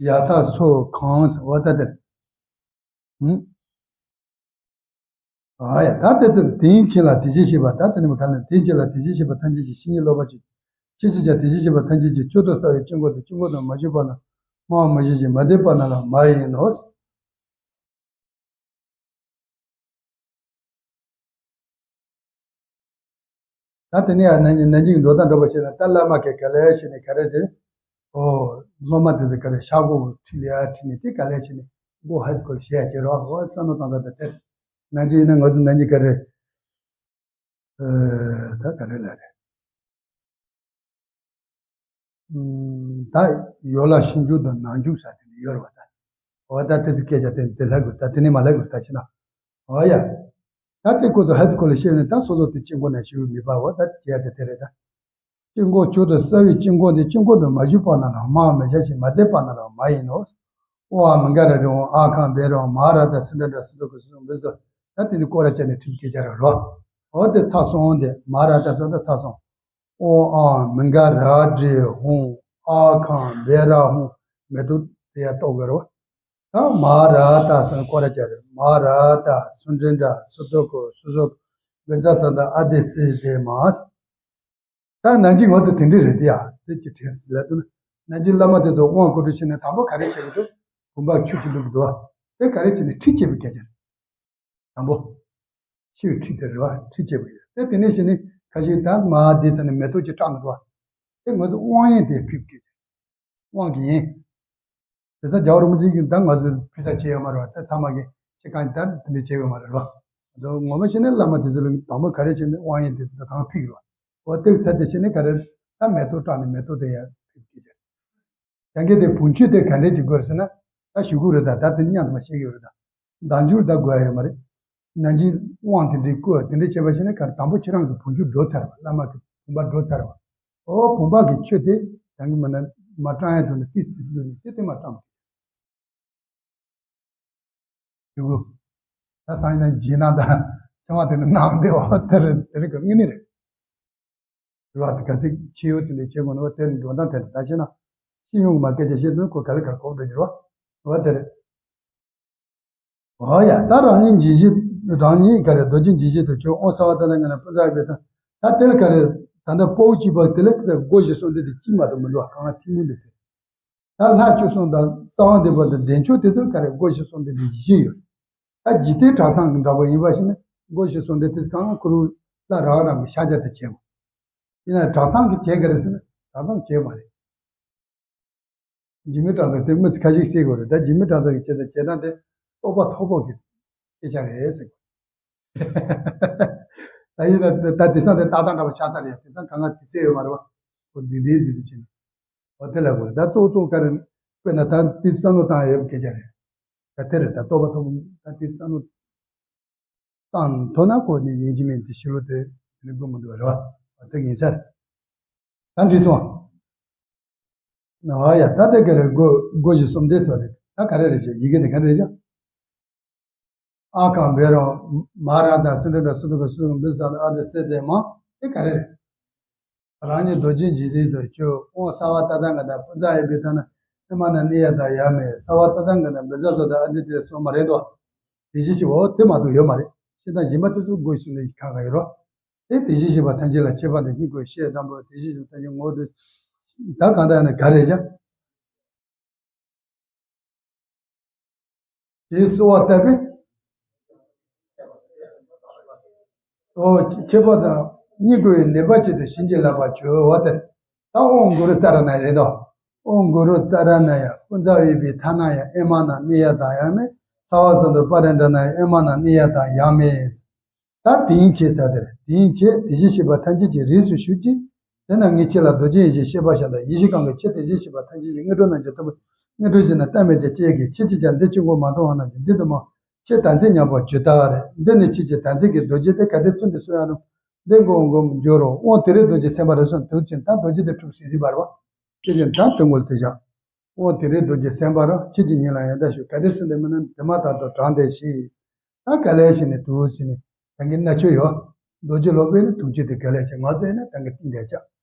ཡ་ཏ་སོ་གང་། འོ་ད་དེ་རེད། ཨ་ཡ། ད་དེ་ཚེ་དེའི་ཕྱིར་ལ་དེ་བཞིན་གཤེགས་པ། ད་དེ་ནི་མ་ག་ལ་དེའི་ཕྱིར་ལ་དེ་བཞིན་གཤེགས་པ་ཐམས་ཅད་ཀྱིས་བཤེས་གཉེན་སློབ་པར་བྱ། ཅི་ཕྱིར་ཀྱང་དེ་བཞིན་གཤེགས་པ་ཐམས་ཅད་ཀྱིས་མཆོག་ཏུ་གསལ་བའི་དཀྱིལ་འཁོར་དུ། དཀྱིལ་འཁོར་དུ་མ་གྱུར་པ་རྣམས་སྨྲ་བར་མི་བྱ་ཞིང་། མ་དད་པ་རྣམས་ལ་མ་ཡིན་ནོ། ད་དེ་ནས་ཡང་ནན་ནན་ཅིང་འགྲོ་དང་འགྲོ་བ་བྱས་ན། ད་བླ་མ་གིས་ག་ལེ་བྱས་ནས་ག་རེ་རེད། ཨོ། སློབ་མ་དེ་ཚོ་ག་རེ་ཤག་གོ་ཁྲིད་ལ་ཡ་ཁྲིད་ནས་དེ་ག་ལེ་བྱས་ནས་མགོ་ཧ་ཙི་གོ་ལ་བཤད་ཡ་བྱེད་རོགས། ཨོ་བསམ་བློ་གཏོང་ས་དེ་དེ། ནན་ཅིང་ཡིན་ན་ང་ཚོ་ནན་ཅིང་ག་རེ། ཨ། ད་ག་རེ་ལ་རེད། ཨུམ། ད་ཡོ་ལ་ཕྱི་འཇུག་དང་ནང་འཇུག་ཟེར་དེ་འདྲ་ཡོད་རེད་པ། ད་འོ་ད་དེ་ཚོ་སྐད་ཆ་དེ་དེ་ལྷག་དགོས། ད་དེ་ནས་མ་ལྷག་དགོས། ད་ཕྱི་ན། འོ་ཡ། ད་དེ་ཁོ་ཚོ་ཧ་ཙི་གོ་ལ་བཤད་ནས། ད་སོ་སོ་དེ་དཀྱིལ་འཁོར་ན་ཞུགས་མི་པ་བོ་ད་བྱས་ཏེ་དེ་རེད་ད། དཀྱིལ་འཁོར་མཆོག་ཏུ་གསལ་བའི་དཀྱིལ་འཁོར་འདི། དཀྱིལ་འཁོར་དུ་མ་གྱུར་པ་རྣམས་ལ་སྨྲ་བར་མི་བྱ་ཞིང་། མ་དད་པ་རྣམས་ལ་མ་ཡིན་ནོ། ཨོཾ་ཨཱཿཧཱུྃ་ག་ར་ཌཱི་ཧཱུྃ། ཨཱཿཧཱུྃ་བཻ་རོ་ཧཱུྃ། མ་ཧཱ་ར་ཏ་སུ་དྲྀ་ཏྲ་སུ་ཏོ་ཀོ་སུ་སུ་བི་སོ། ད་དེ་ནི་སྐོར་ར་བྱས་ནས་ཁྲིད་སྐད་ཆ་ར་རོ། འོ་དེ་ཚར་སོང་། དེ་མ་ཧཱ་ར་ཏ་ས་ད་ཚར་སོང་། ཨོཾ་ཨཱཿཧཱུྃ་ག་ར་ཌཱི་ཧཱུྃ། ཨཱཿཧཱུྃ་བཻ་ར་ཧཱུྃ། མེ་ཏོག་དེ་ཡ་གཏོགས་དགོས་རོ། ད་མ་ཧཱ་ར་ཏ་ས་སྐོར་ར་བྱས་རེད། མ་ཧཱ་ར་ཏ་སུ་དྲྀ་ཏྲ་སུ་ཏོ་ཀོ་སུ་སོ་བི་ཛ་ས་ད་ཨ་དེ་སི་དེ་མ། ད་ནན་ཅིང་ང་ཚོ་དེ་འདྲ་རེད་དེ་ཡ། དེ་ཅི་དྲན་སྲིད་ལབ་དུས་ན། ནན་ཅིང་བླ་མ་དེ་ཚོ་དབང་བསྐུར་གྲོལ་བྱས་ནས་དང་པོ་ག་རེ་བྱེད་ཀྱི་འདུག་བུམ་པ་ཁྱུ་གཅིག་བླུགས་འདུག་བ། དེ་ག་རེ་བྱས་ནས་ཁྲིད་བྱེད་པའི་སྐད་ཆ་རེད། དང་པོ། ཕྱིའི་ཁྲིད་དེ་རེད་བ། ཁྲིད་བྱེད་པའི་སྐད་ཆ་རེད། དེ་ནས་བྱས་ནས་ཁ་ཤས་ད་མ་དེ་ཚོ་ནས་མེ་ཏོག་ཅིག་སྐྲངས་འདུག་བ། དེ་ང་ཚོ་དབང་ཡན་དེ་ཕུལ་སྐད་ཆ་རེད། དབང་གི་ཡན། དེ་ཚོ་རྒྱལ་བ་རིན་པོ་ཆེ་གིས་ད་ང་ཚོས་ཕུལ་ས་བྱས་ཡོད་མ་རེད་བ། ད་ཚང་མ་གིས་ཁྱེད་གང་ད་དེ་འདྲ་བྱས་ཡོད་མ་རེད་བ། ད་ངོ་མ་བྱས་ན་བླ་མ་དེ་ཚོ་ལ་དང་པོ་ག་རེ་བྱས་ནས་དབང་ཡན་དེ་ཚོ་ད་གང་ཕུལ་གི་རེད་བ། འོ་དེ་ཚར་དེ་བྱས་ནས་ག་རེ། ད་མེ་ཏོག་སྐྲངས་ནས་མེ་ཏོག་དེ་ཡར་ཕུལ་གི་རེད། ཡང་གི་དེ་བུམ་ཆུ་དེ་ག་འདྲས་ཀྱི་དགོས་ཟེར་ན། ད་ཞུ་གི་རེད་ད། ད་དེ་མཉམ་དུ་མ་བཤད་ཀྱི་རེད་ད། བདག་འཇུག་ད་དགོས་ཡ་ཡོད་མ་རེད། ནན་ཅིང་དབང་དེ་འདྲའི་བསྐུར་བ་དེ་འདྲས་བྱས་པ་ཞིག་ན། ག་རེ། དང་པོ་ཁྱེད་རང་གི་བུམ་ཆུ་འགྲོ་ཚར་བ། བླ་མ་གི་བུམ་པ་འགྲོ་ཚར་བ། ཨོ་བུམ་པ་གི་ཆུ་དེ་ཡང་གི་མ་ན་མ་སྐྲངས་ཡ་དུས་ནས་ཏིས་ཏིས་བླུགས་ནས་དེ་དེ་མ་སྐྲངས། ཞུ་གི། ད་སང་ཉིན་ན་རྗེས་གནང་དང་ཚེ་དབང་དེ་ནི་གནང་བདེ་བ་དེ་རེད། དེ་རིང་གི་དངོས་གནས་རེད། རེད་བ། དེ་ག་ཚིག་ཕྱི་ཡོད་དེ་འདྲ་བྱེད་དགོས་ནོ་དེ་འགྲོ་སྟངས་དེ་རེད། ད་བྱས་ན་སྤྱི་ཡོངས་ཀྱི་མ་སྐད་ཆ་བཤད་དུས་ཁོ་ག་ལེ་ག་ལེ་གོ་བསྡད་ཀྱི་རེད་བ། འོ་དེ་རེད། འོ་ཡ། ད་རང་ཉིད་འཇིགས་བྱེད། རང་ཉིད་ག་རེ། རྡོ་རྗེ་འཇིགས་བྱེད་དུ་གྱུར། ཨོཾ་སརྦ་ཏ་ན་ག་ན་པུ་ཛ་བྷེ་ཏ། ད་དེ་ལ་ག་རེ། ད་ལྟ་པོ་གཅིག་པ་དེ་ལ་སྒོ་བཞི་གསུམ་སྡེ་དེ་གཅིག་མ་གཏོགས་མི་འདུག་བ། གང་ཐུན་མོང་འདི་དེ། ད་ལྷ་བཅུ་གསུམ་དང་རྩ་བ་འདུས་པ་དང་བདེ་མཆོག་དེ་ཚོར་ག་རེ། སྒོ་བཞི་གསུམ་སྡེ་དེ་བཞི་ཡོད། ད་འཇིག་རྟེན་གྲྭ་ཚང་གི་འདྲ་པོ་ཡིན་པ་ཞིག་ན་སྒོ་བཞི་གསུམ་སྡེ་དེ་གང་ཁུ་རུ་ལ་རང་རང་གི་ཤཱཀྱ་དེ་བྱེད་དགོས། ཡིན་ན་གྲྭ་ཚང་གི་བྱེད་ག་རེ་ཟེར་ན་གྲྭ་ཚང་བྱེད་མ་རེད། འཇིགས་མེད་གྲྭ་ཚང་དེ་མི་ཚེ་ཁ་ཤས་ཤེས་དགོས་རེད། ད་འཇིགས་མེད་གྲྭ་ཚང་གི་བྱེད་སྟངས་བྱེད་སྟངས་དེ་རྟོགས་པ་མཐོ་པོ་གི་སྐད་ཆ་རེད་ཟེར་དགོས། ད་ཡིན་ན་ད་དེང་སང་དེ་ཏག་ཏག་འདྲ་པོ་ཆགས་ཚར་རེད། དེང་སང་གང་ག་དེ་ཟེར་ཡོད་མ་རེད་བ། འོ་འདི་འདི་འདི་འདི་བྱེད་ན། འོ་དེ་ལ་དགོས་རེད། ད་གཙོ་བོ་གཙོ་བོ་ག་རེ་དཔེར་ན་ད་དེ་བསམ་བློ་བཏང་ཡོད་པའི་སྐད་ཆ་རེད། ད་དེ་རེད། ད་རྟོགས་པ་མཐོ་པོ་ད་དེ་བསམ་བློ་བཏང་ཐུབ་ན་ཁོ་ནི་ཡིན་གཅིག་མིན་གཅིག་ཤི་ལོ་དེ་ནི་དགོས་མི་འདུག་རེད་བ། དེ་ཡིན་ས་རེད། ད་འགྲིག་སོང་། ཨ་ཡ། ད་དེ་ག་རེ་དགོས་དགོས་ཞེས་གསུམ་དེ་ཟེར་བ་དེ་ད་ག་རེ་རེད་ཅེས་ཡི་གེ་དེ་ག་རེ་རེད་ཅེས། ཨ་གང་བེ་རང་མ་ར་དང་སུ་འདྲ་འདྲ་སུ་འདྲ་ག་སུ་འདྲ་འབུ་ས་ཨ་དེ་སེ་དེ་མ་དེ་ག་རེ་རེད། རང་ཉིད་རྡོ་རྗེ་འཇིག་རྟེན་དུ་སྤྱོད་དབང་གསལ་བ་ཏག་ཏག་ག་དང་ཕུན་ཚོགས་ཡོད་པའི་ཐ་ན་ཨེ་མ་ན་ནི་ཡ་དང་ཡ་མེད་གསལ་བ་ཏག་ཏག་ག་དང་བེ་ཛ་སོ་དང་ཨ་དེ་དེ་སོ་མ་རེད་དོ། དེ་བཞིན་གཤེགས་པ་དེ་མ་གཏོགས་ཡོད་མ་རེད། ཤེས་སྟངས་གཞན་པ་དེ་ཚོ་དགོས་ཤིང་ལས་ཁག་ཁག་ཡོད་རོ། དེ་དེ་བཞིན་གཤེགས་པ་ཐམས་ཅད་ལ་མཆོད་པ་དང་བསྙེན་བཀུར་ཞེས་དང་པོ་དེ་བཞིན་གཤེགས་པ་ཐམས་ཅད་ངོ་བོ་དེ། ད་གང་ལྟར་ཡང་ན་ག་རེ་བྱ། དེའི་གསོལ་བ་བཏབ་པས། ཨོ་མཆོད་པ་དང་བསྙེན་བཀུར་བའི་ནུས་པ་ཅན་དུ་བྱིན་གྱིས་བརླབ་པར་བྱོས་པ་དེ། ད་ཨོཾ་གུ་རུ་ཙཱ་ར་ཎ་ཡ་རེད་དོ། ཨོཾ་གུ་རུ་ཙཱ་ར་ཎ་ཡ་ཕུན་ཚོགས་ཡོད་པའི་ཐ་ན་ཡང་ཨེ་མ་ན་ནི་ཡ་དང་ཡ་མེད་གསལ་བ་སོ་དང་པ་ར་འདྲ་ན་ཡང་ཨེ་མ་ན་ནི་ཡ་དང་ཡ་མེད། ད་དེང་ཁྱེད་ས་དེར་དེང་ཁྱེད་དེ་བཞིན་གཤེགས་པ་ཐམས་ཅད་ཀྱི་རིགས་སུ་ཞུགས་ཀྱི། དེ་ན་ངས་ཁྱེད་ལ་རྡོ་རྗེ་ཡེ་ཤེས་བཤད་པར་བྱ་དང་། ཡེ་ཤེས་གང་གིས་ཁྱེད་དེ་བཞིན་གཤེགས་པ་ཐམས་ཅད་ཀྱི་དངོས་གྲུབ་རྣམས་ཀྱི་ཐོབ་པའི་དངོས་གྲུབ་བཞི་ནི་གཏན་མེད་ཀྱང་སྐྱེ་གི། ཁྱེད་ཀྱིས་ཀྱང་འདི་ཆོས་མགོ་མ་ཐོན་བ་རྣམས་ཀྱི་འདི་དུ་མ་ཁྱེད་དམ་ཚིག་ཉམས་པར་གྱུར་ཏོ་རེད། འདི་ནི་ཁྱེད་ཀྱི་དམ་ཚིག་གི་རྡོ་རྗེ་སྟེ། གལ་ཏེ་ཚུལ་འདི་གསུང་ཡང་རུང་། འདི་མགོ་མགོ་འགྱུར་རོ། དབང་དེ་རིང་རྡོ་རྗེ་སེམས་དཔའ་རབ་གསལ་དུག་ཅན་ད་རྡོ་རྗེ་དེ་གྲུབ་ཟིན་ཟིན་པ་རེད་བ། ཁྱེད་ཀྱིས་ད་དོན་གོལ་དེ་བཞག་དབང་དེ་རིང་རྡོ་རྗེ་སེམས་དཔའ་རང་ཁྱེད་ཀྱི་ཉིད་ལ་ཡང་དག་ཞུ། གལ་ཏེ་ཚུལ་འདི་མིན་ན་དེ་མ་ཐག་ཏུ་དྲངས་ཏེ་ཤི། ད་ག་ལས་ཤི་ནས་དུག་ཅི་ནི་ད་གིན་ན་ཆོས་ཡོད། རྡོ་རྗེ་སློབ་དཔོན་ནི་དུག་ཅི་དེ་ག་ལས་ཤི་ང་ཚོ་ཡིན་ན་ད་གིན་གཏིང་དེ་ཆགས།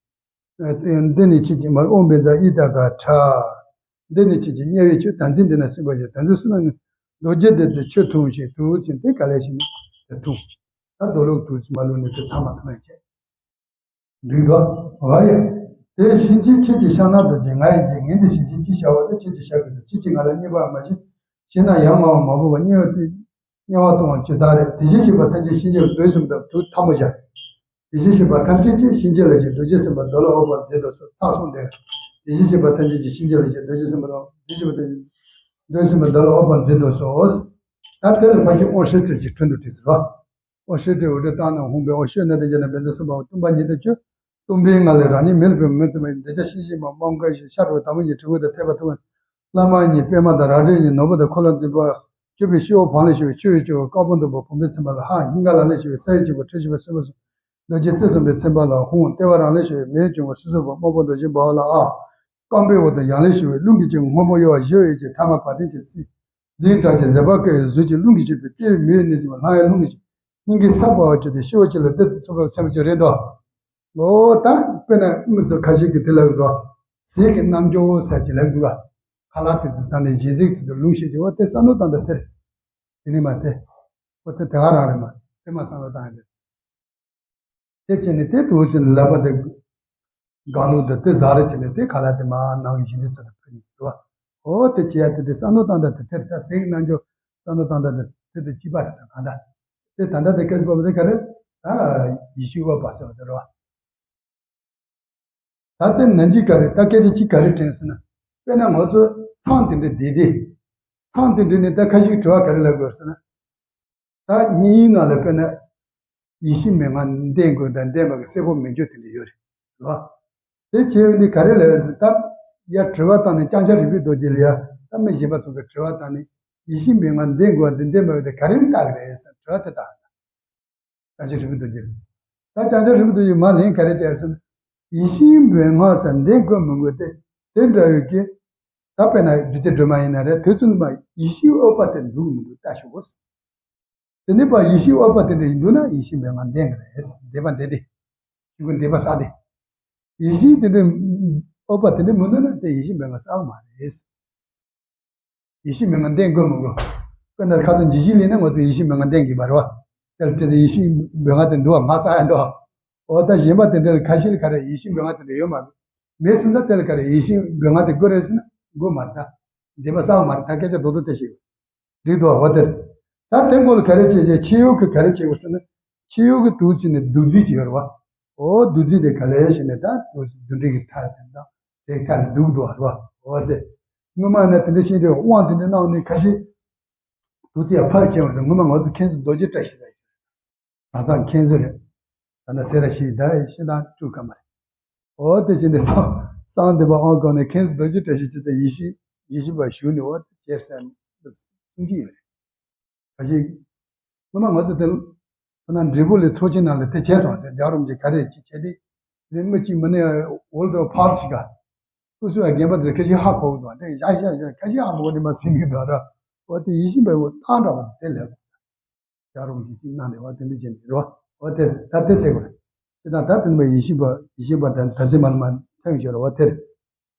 འདི་ནི་ཁྱེད་ཀྱི་མར་ཨོཾ་བཛྲ་ཨི་ད་ག་ཁྲ། འདི་ནི་ཁྱེད་ཀྱི་དམྱལ་བའི་ཆོས་དམ་ཚིག་འདི་ན་སེམས་པ་ཞིག་དམ་ཚིག་སུ་ན་ནི་རྡོ་རྗེ་འདི་ཚེ་ཆོས་ཐུང་ཞིང་དུག་ཅི་དེ་ག་ལས་ཤི་ནས་དེ་ཐུང་། ད་རྡོ་ལུག་དུག་ཅི་མ་ལུག་ནི་དེ་ཚང་མ་ཐུང་ཡ་ཆེ། འདུག་དོ། འོ་ཡ། དེ་བཞིན་གཤེགས་ཁྱེད་ཀྱི་ཕྱག་ན་རྡོ་རྗེ་ང་ཡི་རྗེ། ངས་འདི་བཞིན་གཤེགས་ཅེས་བྱ་བ་དེ་ཁྱེད་ཀྱི་ཞབས་ཀྱིས་སུ། ཁྱེད་ཀྱིས་ང་ལ་བརྙས་པ་མ་བྱེད། བྱེད་ན་ཡང་ང་བ་མ་བུ་བ་དམྱལ་བ་དུ་དམྱལ་བ་གཏོང་བར་གྱུར་ཏོ་རེད། དེ་བཞིན་གཤེགས་པ་ཐམས་ཅད་གཤིན་རྗེ་ལ་འདུག་སེམས་དང་དུག་ཐལ་མོ་སྦྱར། དེ་བཞིན་གཤེགས་པ་ཐམས་ཅད་ཀྱིས་གཤིན་རྗེ་ལ་ཞེན་རྡོ་རྗེ་སེམས་དཔའ་རྡོ་ལ་ཨོ་པ་མཛེས་སྡུག་སོགས་ཚར་གསུམ་ལྡན། དེ་བཞིན་གཤེགས་པ་ཐམས་ཅད་ཀྱིས་གཤིན་རྗེ་ལ་ཞེན་རྡོ་རྗེ་སེམས་དཔའ་རྡོ་རྗེ་སེམས་དཔའ་ཐམས་ཅད་རྡོ་རྗེ་སེམས་དཔའ་རྡོ་ལ་ཨོ་པ་མཛེས་སྡུག་སོགས། ད་དེ་ལ་ཕ་ཁྱིམ་དབང་ཧྲི་ཁྲི་ཞིག་འཕྲིན་དུ་བྲིས་ཟེར་བ། ཨོ་ཤེ་ཏྲི་འུ་ཏྲི་ཏང་ནང་ཧུང་བེ་ཨོ་ཤེ་ན་དེ་ཇ་ན་བེ་ཛ་སུ་བ་བཏུམ་པ་ཉིད་དུ་བཅུ། བཏུམ་པའི་ངང་ལས་རང་ཉིད་མེ་ལ་ཕུལ་མི་ཚིམ་པ་ཡི་འདི་ཅག་ཤི་ཤི་མ་དམག་མཁན་ཞིག་ཤ་ཁྲག་དང་པོ་ཉིད་གྲི་གུག་དང་ཐེག་པ་ཐུག་པ། བླ་མ་ཉིད་པད་མ་དང་རལ་གྲི་ཉིད་ནོར་བུ་དང་འཁོར་ལོ་འཛིན་པ། བཅུ་པའི་ཤི་བོ་བང་ལ་ཤི་བའི་ཆུ་ཡི་ཆུ་བོ་དཀར་པོ་འདུག་པ་བུམ་པའི་ཚིམ་པ་ལ་ཧ། སྙིང་ག་ལ་ལ་ཤི་བའི་ས་ཡི་ཆུ་བོ་ཁྲི་ཤི་བ་སྲིན་པོ་སོགས་རྡོ་རྗེ་རྩེ་གསུམ་པའི་ཚིམ་པ་ལ་ཧུང་། ལྟེ་བ་རང་ལ་ཤི་བའི་མེའི་ཆུ་བོ་སོ་སོ་བ་དམར་པོ་རྡོ་རྗེ་འབར་བ་ལ་ཨ། རྐང་པའི་འོག་ཏུ་ཡང་ལས་ཤི་བའི་རླུང་གི་ཆུ་སྔོན་པོ་གཡོ་བ་ཞི་བའི་ཆུ་ཐ་མ་བ་དན་གྱི་ཚིག་འཛིན་གྲགས་ཀྱི་ཟད་པ་བསྐལ་བའི་གཟུགས་ཀྱི་རླུང་གིས་ཆུད་པའི་ལྟེ་བའི་མེའི་གནས་ཟིན་པ་ལྷང་ཡང་རླུང་གིས་ཆུད་སྙིང་གའི་ས་འབར་བ་བཅུ་སྟེ་ཤི་བ་གཅིག་ལ་བདུད་རྩི་ཚུགས་པ་ཚན་པོ་གཅིག་རེད་དོ། འོ་ད་དཔེར་ན་མི་ཚོ་ཁ་ཤས་ཀྱིས་དེ་ལ་གོ་ཟས་ཀྱི་རྣམ་འགྱུར་ཟེར་གྱི་ལབ་འདུག་ག་ཁ་ལག་དེ་ཚོ་ཟ་ནས་ཞིམ་ཟས་ཚུལ་དུ་ལུང་བཤད་ཀྱི་འོ་དེ་བསམ་བློ་བཏང་ད་དེར་དེ་ནི་མ་དེ་འོ་དེ་དེ་ག་རང་རེད་མ་དེ་མ་བསམ་བློ་བཏང་ཡ་དེ། དེ་བྱས་ནས་དེ་དུས་ཕྱིན་ལབ་པ་དེ་དགང་ལུགས་དེ་དེ་ཟ་རེ་བྱས་ནས་དེ་ཁ་ལག་དེ་མ་ནང་གི་ཞིང་དུ་ཚོད་དུ་ཕུལ་ནས་འདུག་བ། འོ་དེ་བྱས་ཡ་དེ་དེ་བསམ་བློ་བཏང་ད་དེ་དེར་ད་ཟས་ཀྱི་རྣམ་འགྱུར་བསམ་བློ་བཏང་ད་དེ་དེ་དེ་གཅིག་པ་རེད། ད་གང་ད་དེ་ད་ད་དེ་སྐད་ཆ་པ་པོ་དེ་ག་རེ་ད་ཡེ་ཤེས་འོད་དཔག་ཟེར་བ་དེ་རེད་བ། ད་དེ་ནང་གཅིག་ག་རེ་ད་སྐད་ཆ་གཅིག་ག་རེ་དྲན་ཟེར་ན། དཔེར་ན་ང་ཚོ་མཚམས་དེ་འདྲ་བསྡད་དེ། མཚམས་དེ་འདྲ་ནས་ད་ཁ་ཤས་དྲི་བ་ག་རེ་ལབ་དགོས་ཟེར་ན། ད་སྙིང་ནང་ལ་དཔེར་ན་ཡེ་ཤེས་མན་ངག་ལྡན་དགོས་དང་ལྡན་པ་གི་གསལ་པོ་མི་འགྱུར་དེ་འདྲ་ཡོད་རེད། རེད་བ། དེ་བྱས་ཡོང་དུས་ག་རེ་ལབ་ཡོད་ཟེར་ན། ད་ཡར་དྲི་བ་བཏང་ནས་ལྕང་སྐྱ་རིག་པའི་རྡོ་རྗེ་ལ་ཡ་ད་མི་གཞན་པ་ཚོ་གི་དྲི་བ་བཏང་ནས་ཡེ་ཤེས་མན་ངག་ལྡན་དགོས་དང་ལྡན་པ་གི་དེ་ག་རེ་ལ་བལྟ་གི་རེད་ཟེར་དྲི་བ་དེ་བཏང་། ལྕང་སྐྱ་རིག་པའི་རྡོ་རྗེ། ད་ལྕང་སྐྱ་རིག་པའི་རྡོ་རྗེ་མར་ལན་ག་རེ་བྱས་ཟེར་ན། ཡེ་ཤེས་མན་ངག་ཟེར་འདི་དགོས་མི་དགོས་དེ་དེ་འདྲ་ཡོད་ཀྱི། ད་དཔེར་ན་སྒྱུ་རྩལ་སྒྲོན་མ་ཡིན་ན་རེད། དེ་ཚོ་ནི་མ་ཡེ་ཤེས་འོད་དཔག་དེ་འདུག་མི་འདུག་ལྟ་ཞོག་གོ། དེ་ནི་པ་ཡེ་ཤེས་འོད་དཔག་དེ་འདྲ་ཡིན་འདུག་ན་ཡེ་ཤེས་མན་ངག་ལྡན་གི་རེད། བཟླས་པ་འདི་སྟེ། ཆོས་སྐུ་བཟླས་པ་བསགས་ཏེ། ཡེ་ཤེས་དེ་འདྲ་འོད་དཔག་དེ་འདྲ་མི་འདུག་ན་དེ་ཡེ་ཤེས་མན་ངག་བསགས་པ་མ་རེད། ཡེ་ཤེས་མན་ངག་ལྡན་དགོས་མི་དགོས། དཔེར་ན་ཁ་སང་ཇི་ཞིག་ལས་ན་ང་ཚོ་ཡེ་ཤེས་མན་ངག་ལྡན་གྱི་བར་བ། དེར་དེ་ཡེ་ཤེས་མན་ངག་དེ་འདུག་བ་མ་ས་ཡ་འདུག་འོ་ད་གཞན་པ་དེ་འདྲ་ལ་ཁ་ཤས་ལ་ག་རེ་ཡེ་ཤེས་མན་ངག་དེ་འདྲ་ཡོད་མ་རེད། མེད་སོང་ད་དེ་ལ་ག་རེ་ཡེ་ཤེས་མན་ངག་དེ་དགོས་རེད་ཟེར་ན་དགོས་མ་རེད་ད། བཟླས་པ་བསགས་མ་རེད་ད་སྐད་ཆ་རྡོག་རྡོག་དེ་ཞིག་འགྲིག་འདུག་འོ་དེར། ད་དེ་མགོ་ལ་ག་རེ་བྱེད་ཀྱི་ཕྱི་ཡུལ་གྱི་ག་རེ་བྱེད་དགོས་ཟེར་ན། ཕྱི་ཡུལ་གྱི་དུག་ཅིག་ནི་བདུད་རྩི་ཅིག་ཡོད་རེད་བ། འོ་བདུད་རྩི་དེ་ག་ལས་ཞེ་ན་ད་བདུད་རྩི་བདུད་འདྲེ་གི་ཐར་དེ་དང་དེ་ཐར་ལ་དུག་འདུག་བ་རེད་བ། འོ་དེ། སྔོན་མ་ནས་དེ་འདྲ་བཤད་དུས་དབང་དེ་འདྲ་གནང་ནས་ཁ་ཤས་དུས་ཚོད་ཡང་ཕར་ཕྱིན་པ་རེད། སྔོན་མ་ང་ཚོ་མཁན་ཟུར་རྡོ་རྗེ་བཀྲ་ཤིས་དང་། ང་ཚང་མཁན་ཟུར་རེད། ད་ལྟ་སེ་ར་བཞི་ད་ཤེས་དང་སྤྲུལ་སྐར་མ་རེད། འོ་དེ་བྱས་ནས་སང་སང་སྡེ་པ་དབང་གོང་ནས་མཁན་ཟུར་རྡོ་རྗེ་བཀྲ་ཤིས་ཅི་ཙམ་ཡིད་བཞིན་ཡིད་བཞིན་པ་བཞུགས་ནས་འོ་དེ་བྱས་ཟེར་གསུང་གི་ཡོད་རེད། ག་ཞིག་སྔོན་མ་ང་ཚོ་དེ་ཁོ་ན་འབྲས་བུ་ལས་ཚོགས་ཆེན་ནང་ལ་དེ་བྱས་སོང་། དེ་རྒྱལ་རོམ་གྱི་ག་རེ་ཅི་བྱས་དེ་དེ་མི་གཅིག་མི་ནས་འོལ་དུ་ཕར་ཞིག་ག་སོ་སོ་ཡང་རྒན་པ་དེ་ཁ་ཤས་ཧ་གོ་གི་འདུག་དེ་ཡ་ཡ་ཡ་ཁ་ཤས་ཧ་མ་གོ་ནི་མ་ཟིན་གི་འདུག་ར། འོ་དེ་ཡིད་བཞིན་པའི་འོ་ཏང་འདྲ་བ་དེ་ལས་རྒྱལ་རོམ་གྱི་ཅི་གནང་ནས་འོ་དེ་འདྲ་བྱས་ནས་རོ། འོ་དེ་ད་དེ་ཟེར་གོ་རེད། ཅི་ད་ད་དེ་མ་ཡིད་བཞིན་པ་ཡིད་བཞིན་པ་དང་ད་ཚེ་མ་ལ་མ་ཐོན་ཞོར་འོ་དེར།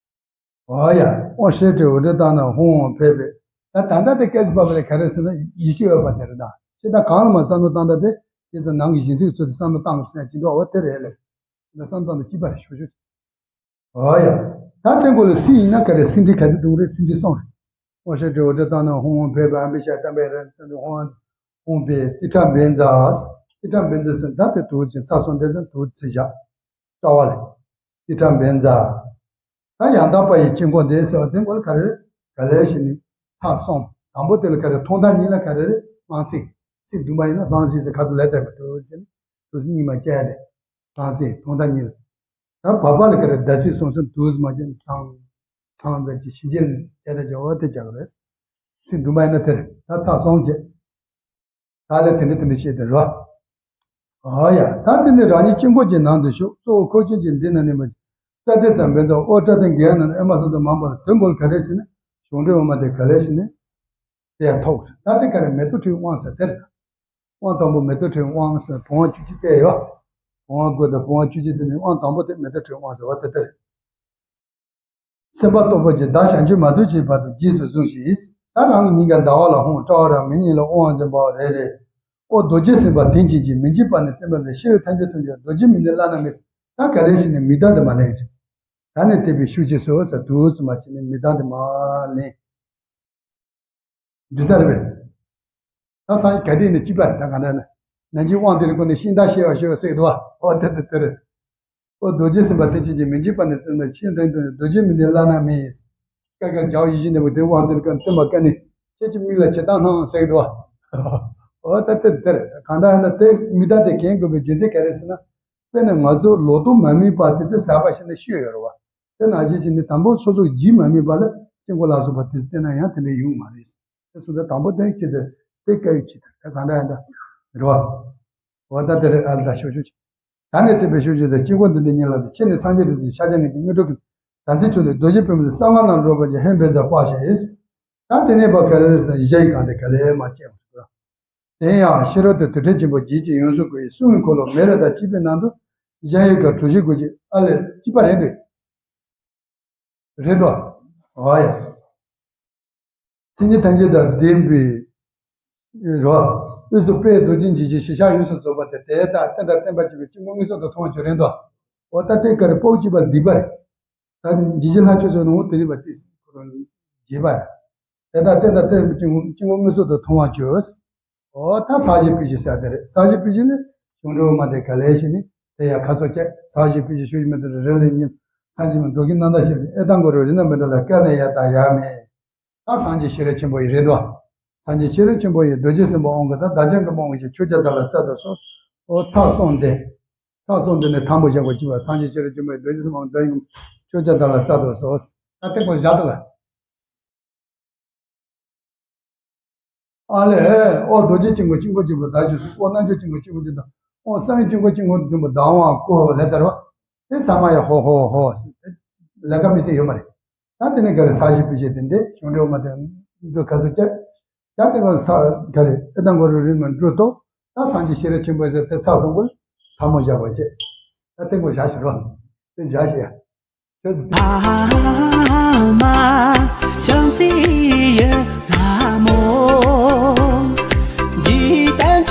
འོ་ཡ། དབང་ཤེས་དྲི་འོ་དྲི་བཏང་ན་ཧོང་ཧོང་ཕེབས་པས། ད་ད་ལྟ་དེ་སྐད་ཅིག་བབས་པ་ལས་ག་རེ་ཟེར་ན་ཡིད་ཤེས་འོད་པ་དེ་རེད་ད། ཅི་ད་གང་ལ་མ་བསམ་བློ་བཏང་ད་དེ་ཅི་ད་ནང་གི་གཞི་འཛིན་ཚོ་དེ་བསམ་བློ་བཏང་བ་ཟེར་ན་ཅི་འདུག་འོ་དེ་རེད་ལེ། ད་བསམ་བཏང་ད་སྐྱིད་པ་རེད་ཞོ་ཞོ། འོ་ཡ། ད་དེ་མགོ་ལ་སྲིད་ཡིན་ན་ག་རེ་སྲིད་འདི་ག་ཚོད་འདུག་རེད། སྲིད་འདི་སོང་རེད། དབང་ཤེས་དྲི་འོ་དྲི་བཏང་ན་ཧོང་ཧོང་ཕེབས་པས། ཨམ་པི་ཤ་བསྟན་པའི་རང་བཙན་དུ་ཧོང་ཧོང་པའི་ཏི་ཁྲ་འབེན་ཛ། ཏི་ཁྲ་འབེན་ཛ་ཟེར་ད་དེ་དུག་ཅིང་ཚ་སོང་དེ་ཚན་དུག་ཚེ་བཞག་སྤྲ་བ་ལས། ཏི་ཁྲ་འབེན་ཛ། ད་ཡང་དག་པ་ཡི་དཀྱིལ་འཁོར་འདི་ཟེར་བ་དེ་མགོ་ལ་ག་རེ་རེད། ག་ལས་ཤི་ནི་ཚ་སོང་དང་པོ་དེ་ལ་ག་རེ་ཐོང་ཐ་ཉིན་ལ་ག་རེ་རེད། དབང་སྲིད། སྲིད་བདུན་པ་ཡིན་ན་དབང་སྲིད་ཟེར་ཁ་ཐུག་ལས་ཚད་མ་ཐུག་ཅིང་དུག་སྲིད་གཉིས་མ་སྐྱེ་ཡ་དེ། དབང་སྲིད་ཐོང་ཐ་ཉིན་ལ། ད་བ་པ་ལ་ག་རེ་ཟླ་ཚེས་སོང་ཟིན་དུས་མ་ཅན་ཚང་། ཚང་ཟ་གྱི་ཤི་རྒྱལ་སྐྱེ་ད་ཀྱི་འོ་དེ་རྒྱག་རེད། སྲིད་བདུན་མ་ཡིན་ན་དེར་ད་ཚ་སོང་བྱེད། ད་ལས་དེ་འདྲ་དེ་འདྲ་བཤད་དེ་རོ། ཨོ་ཡ། ད་དེ་ནི་རང་ཉིད་དཀྱིལ་འཁོར་གྱི་ནང་དུ་ཞུགས། གཙོ་བོ་འཁོར་ཆེན་གྱི་མདུན་ན་གནས་པ། པྲ་ཏི་ཙམ་བེ་ཙམ་ཨོ་པྲ་ཏི་གི་ཡ་ན་ཨེ་མ་ས་དུ་མང་པར་དོན་པོ་ག་རེ་ཟེར་ན། གཞུང་འགྲེལ་འོ་མ་དེ་ག་ལས་ཟེར་ན། དེ་ཡང་ཐོག་ད་དེ་ག་རེ་མེ་ཏོག་ཁྲིའི་དབང་ཟེར་དེ་རེད། དབང་དང་པོ་མེ་ཏོག་ཁྲིའི་དབང་ཟེར་བུང་བ་བཅུ་གཅིག་བཙལ་ཡོད། བུང་བ་དགུ་དང་བུང་བ་བཅུ་གཅིག་བཙལ་ནས་དབང་དང་པོ་དེ་མེ་ཏོག་ཁྲིའི་དབང་ཟེར་བ་དེ་དེ་རེད། སེམས་དཔའ་སྟོབས་པོ་ཆེ་བདག་བྱང་ཆུབ་མ་ཐོབ་ཀྱི་བར་དུ་རྗེས་སུ་བཟུང་ཞིག་ད་རང་གི་སྙིང་ག་ཟླ་བ་ལ་ཧོང་སྤྲ་བ་རང་མི་གཉིས་ལ་དབང་ཟིན་པ་རེ་རེ། ཨོ་རྡོ་རྗེ་སེམས་དཔའ་དེང་ཕྱིན་ཅི་མི་འཇིགས་པ་ནི་བཙུན་པ་ཟེར་ཤེས་ཡོན་ཐམས་ཅད་ཐོན་ཀྱང་རྡོ་རྗེ་མི་ནི་བླ་ན་མེད་ད་ག་ལས་ཤི་ནས་མི་བདག་དེ་མ་ལེན། ད་ནི་དེ་བས་ཤུགས་ཆེ་སོ་ཟེར་དུས་སུ་མ་ཕྱིན་ནས་མི་བདག་དེ་མ་ལེན། འདི་ས་རེད་པས། ད་སངས་རྒྱས་ག་དེ་ནས་སྐྱིད་པ་རེད། ད་ག་འདྲ་ན་ནན་གྱི་དབང་དེ་རིགས་ཀུན་ནས་ཤིང་རྟ་ཤེས་པ་ཤེས་པ་སྲེག་འདུག་བ། ཨོ་དེ་དེ་དེ་རེད། ཨོ་རྡོ་རྗེ་སེམས་དཔའ་དེ་ཕྱིན་ཅི་མི་འཇིགས་པ་ནི་བཙུན་མ་ཆེས་དོན་དུ་རྡོ་རྗེ་མི་ནི་བླ་ན་མེད། སྐད་ཀར་རྒྱལ་བ་ཡིད་བཞིན་ནོར་བུ་དེ་དབང་དེ་རིགས་ཀུན་བསྟན་པ་ཀ་ནི་ཁྱེད་ཀྱི་མིག་ལ་ཇི་ལྟར་སྣང་སྲེག་འདུག་བ། ཨོ་ད་དེ་དེ་རེད། གང་ལྟར་ཡིན་ན་དེ་མི་ད་དེ་གན་དགོས་པའི་རྒྱུ་མཚན་ག་རེ་ཟེར་ན། དཔེར་ན་ང་ཚོ་ལོ་ཏོག་མ་སྨིན་པ་དེ་ཚེ་ཟ་བ་ཞིག་ན་ཤོད་ཡོད་རེད་བ། དེ་ནང་བཞིན་བྱས་ནས་དང་པོ་སོ་སོ་རྒྱུད་མ་སྨིན་པ་ལ་དཀྱིལ་འཁོར་ལ་སོགས་པ་དེ་ཚེ་བསྟེན་ན་ཡང་དེ་འདྲ་ཡོང་མ་རེད། དེ་སོང་ཙང་དང་པོ་དེ་ཅི་དེ་དེ་དཀའ་ཡོད་ཅི་དེ་དེ་གང་འདྲ་ཡང་ད་རེད་བ། འོ་ད་དེ་རེད། ཨ་ད་ཤོད་ཤོད་ཅི། ད་ནི་དེ་བས་ཤོད་ཅི་ཟེར་དཀྱིལ་འཁོར་འདི་འདི་ཉིད་ལ་དེ་ཁྱེད་ནི་སངས་རྒྱས་རིགས་ཀྱི་ཤཱཀྱ་ངེད་ཀྱི་དངོས་གྲུབ་ཀྱི་དམ་ཚིག་ཆུ་ནས་རྡོ་རྗེ་པུས་མོ་ལས་གསང་སྔགས་རྣམས་སྒྲོག་པ་ཀྱི་ཧན་བེ་ཛ་པ་ཞེས། ད་དེ་ནས་པ་ག་རེ་རེད་ཟེར་ན་གཞལ་ཡས་ཁང་དེ་ག་ལས་མ་སྐྱེ་བ་རེད། དེ་ཡང་ཤེས་རབ་ཏུ་དུར་ཁྲོད་ཆེན་པོ་བརྒྱད་ཀྱིས་ཡོངས་སུ་བསྐོར་བའི་གསུང་གི་འཁོར་ལོ་མེ་རི་དང་བཅས་པའི་ནང་དུ་གཞལ་ཡས་ཁང་གྲུ་བཞི་སྐོར་གྱི་ཨ་ལས་སྐྱིད་པ་རེད་འདུག་རེད་དོ། འོ་ཡ། མཚན་ཉིད་ཐམས་ཅད་དང་ལྡན་པའི་རོ། དབུས་སུ་དཔལ་རྡོ་རྗེ་འཇིགས་བྱེད་ཞི་ཞགས་ཡོངས་སུ་རྫོགས་པ་དེ་དེ་དག་རྟེན་དང་བརྟེན་པར་བཅས་པའི་དཀྱིལ་འཁོར་དངོས་སུ་དུ་མཐོང་བར་གྱུར་རེད་དོ། འོ་ད་དེ་ག་རེ་སྤོག་གཅིག་པ་སྡིག་པ་རེད། ད་འཇིགས་བྱེད་ལྷ་ཆོས་ཚོགས་ནང་དེ་ནི་བ་ཏི་ཁོ་རང་རྗེད་པ་རེད། དེ་དག་རྟེན་དང་བརྟེན་པའི་དཀྱིལ་འཁོར་དངོས་སུ་དུ་མཐོང་བར་གྱུར། འོ་ད་ས་གཞི་སྤོས་ཆུ་ཟེར་དེ་རེད། ས་གཞི་སྤོས་ཆུ་ནི་གཞུང་འགྲེལ་འོ་མ་དེ་ག་ལས་ཤེས་ནི་དེ་ཡང་ཁ་སོ་བཅད། ས་གཞི་སྤོས་ཆུ་ཞུ་ཡི་མི་དེ་རེ་རེ་ཉིན་སངས་རྒྱས་མི་འགྲོ་གི་རྣམ་དག་ཤེས་པའི་ཨེ་ཏང་གོ་རུ་རི་ན་མི་འགྲོ་ལ་དཀའ་ནས་ཡ་ད་ཡ་མེད། ད་སངས་རྒྱས་ཤེས་རབ་ཆེན་པོ་ཡི་རེད་དོ། སངས་རྒྱས་ཤེས་རབ་ཆེན་པོ་ཡི་རྡོ་རྗེ་སེམས་དཔའ་དབང་གི་ད་བདག་ཀྱང་གི་མ་འོངས་ཀྱི་ཆོས་རྒྱལ་དག་ལ་སྩལ་དུ་གསོལ། འོ་ཚར་སོང་སྟེ། ཚར་སོང་སྟེ་ནས་ཐལ་མོ་བཞག་པ་གཅིག་པ་སངས་རྒྱས་ཤེས་རབ་ཆེན་པོ་ཡི་རྡོ་རྗེ་སེམས་དཔའ་དབང་བདག་ཀྱང་ཆོས་རྒྱལ་དག་ལ་སྩལ་དུ་གསོལ། ད་ཐེག་པ་བཞག་ཏུ་ལ། ཨ་ལས། ཨོ་རྡོ་རྗེ་དཀྱིལ་འཁོར་དཀྱིལ་འཁོར་ཆེན་པོ་བདག་ཞེས་གསོལ། ཨོ་རྣལ་འབྱོར་དཀྱིལ་འཁོར་དཀྱིལ་འཁོར་ཆེན་པོ། ཨོ་གསང་བའི་དཀྱིལ་འཁོར་དཀྱིལ་འཁོར་ཆེན་པོ་བདག་དབང་བསྐུར་ལས་ཚར་བ། དེ་ཚང་མ་ཡང་ཧོ་ཧོ་ཧོ་ཟེར་ཏེ་ལས་ཀ་མི་སེ་ཡོད་མ་རེད། ད་དེ་ནས་ག་རེ་ས་གཞི་སྤོས་ཆུ་དེ་འདི་གཞུང་འགྲེལ་འོ་མ་དེ་འགྲོ་ཁ་སོ་བཅད། ད་དེ་ག་ས་ག་རེ་ཨེ་ཏང་གོ་རུ་རི་མ་འགྲོ་ཏོ། ད་སངས་རྒྱས་ཤེས་རབ་ཆེན་པོ་ཟེར་དེ་ཚར་སོང་གོ། ཐལ་མོ་བཞག་པ་བཅད། ད་དེ་གོ་བཞག་ཤོར་བ། དེ་བཞག་ཤེས་ཡ། ཁྱོད་ཚོ་དེ། ཨ་མ་བྱམས་བརྩེ་ཡི།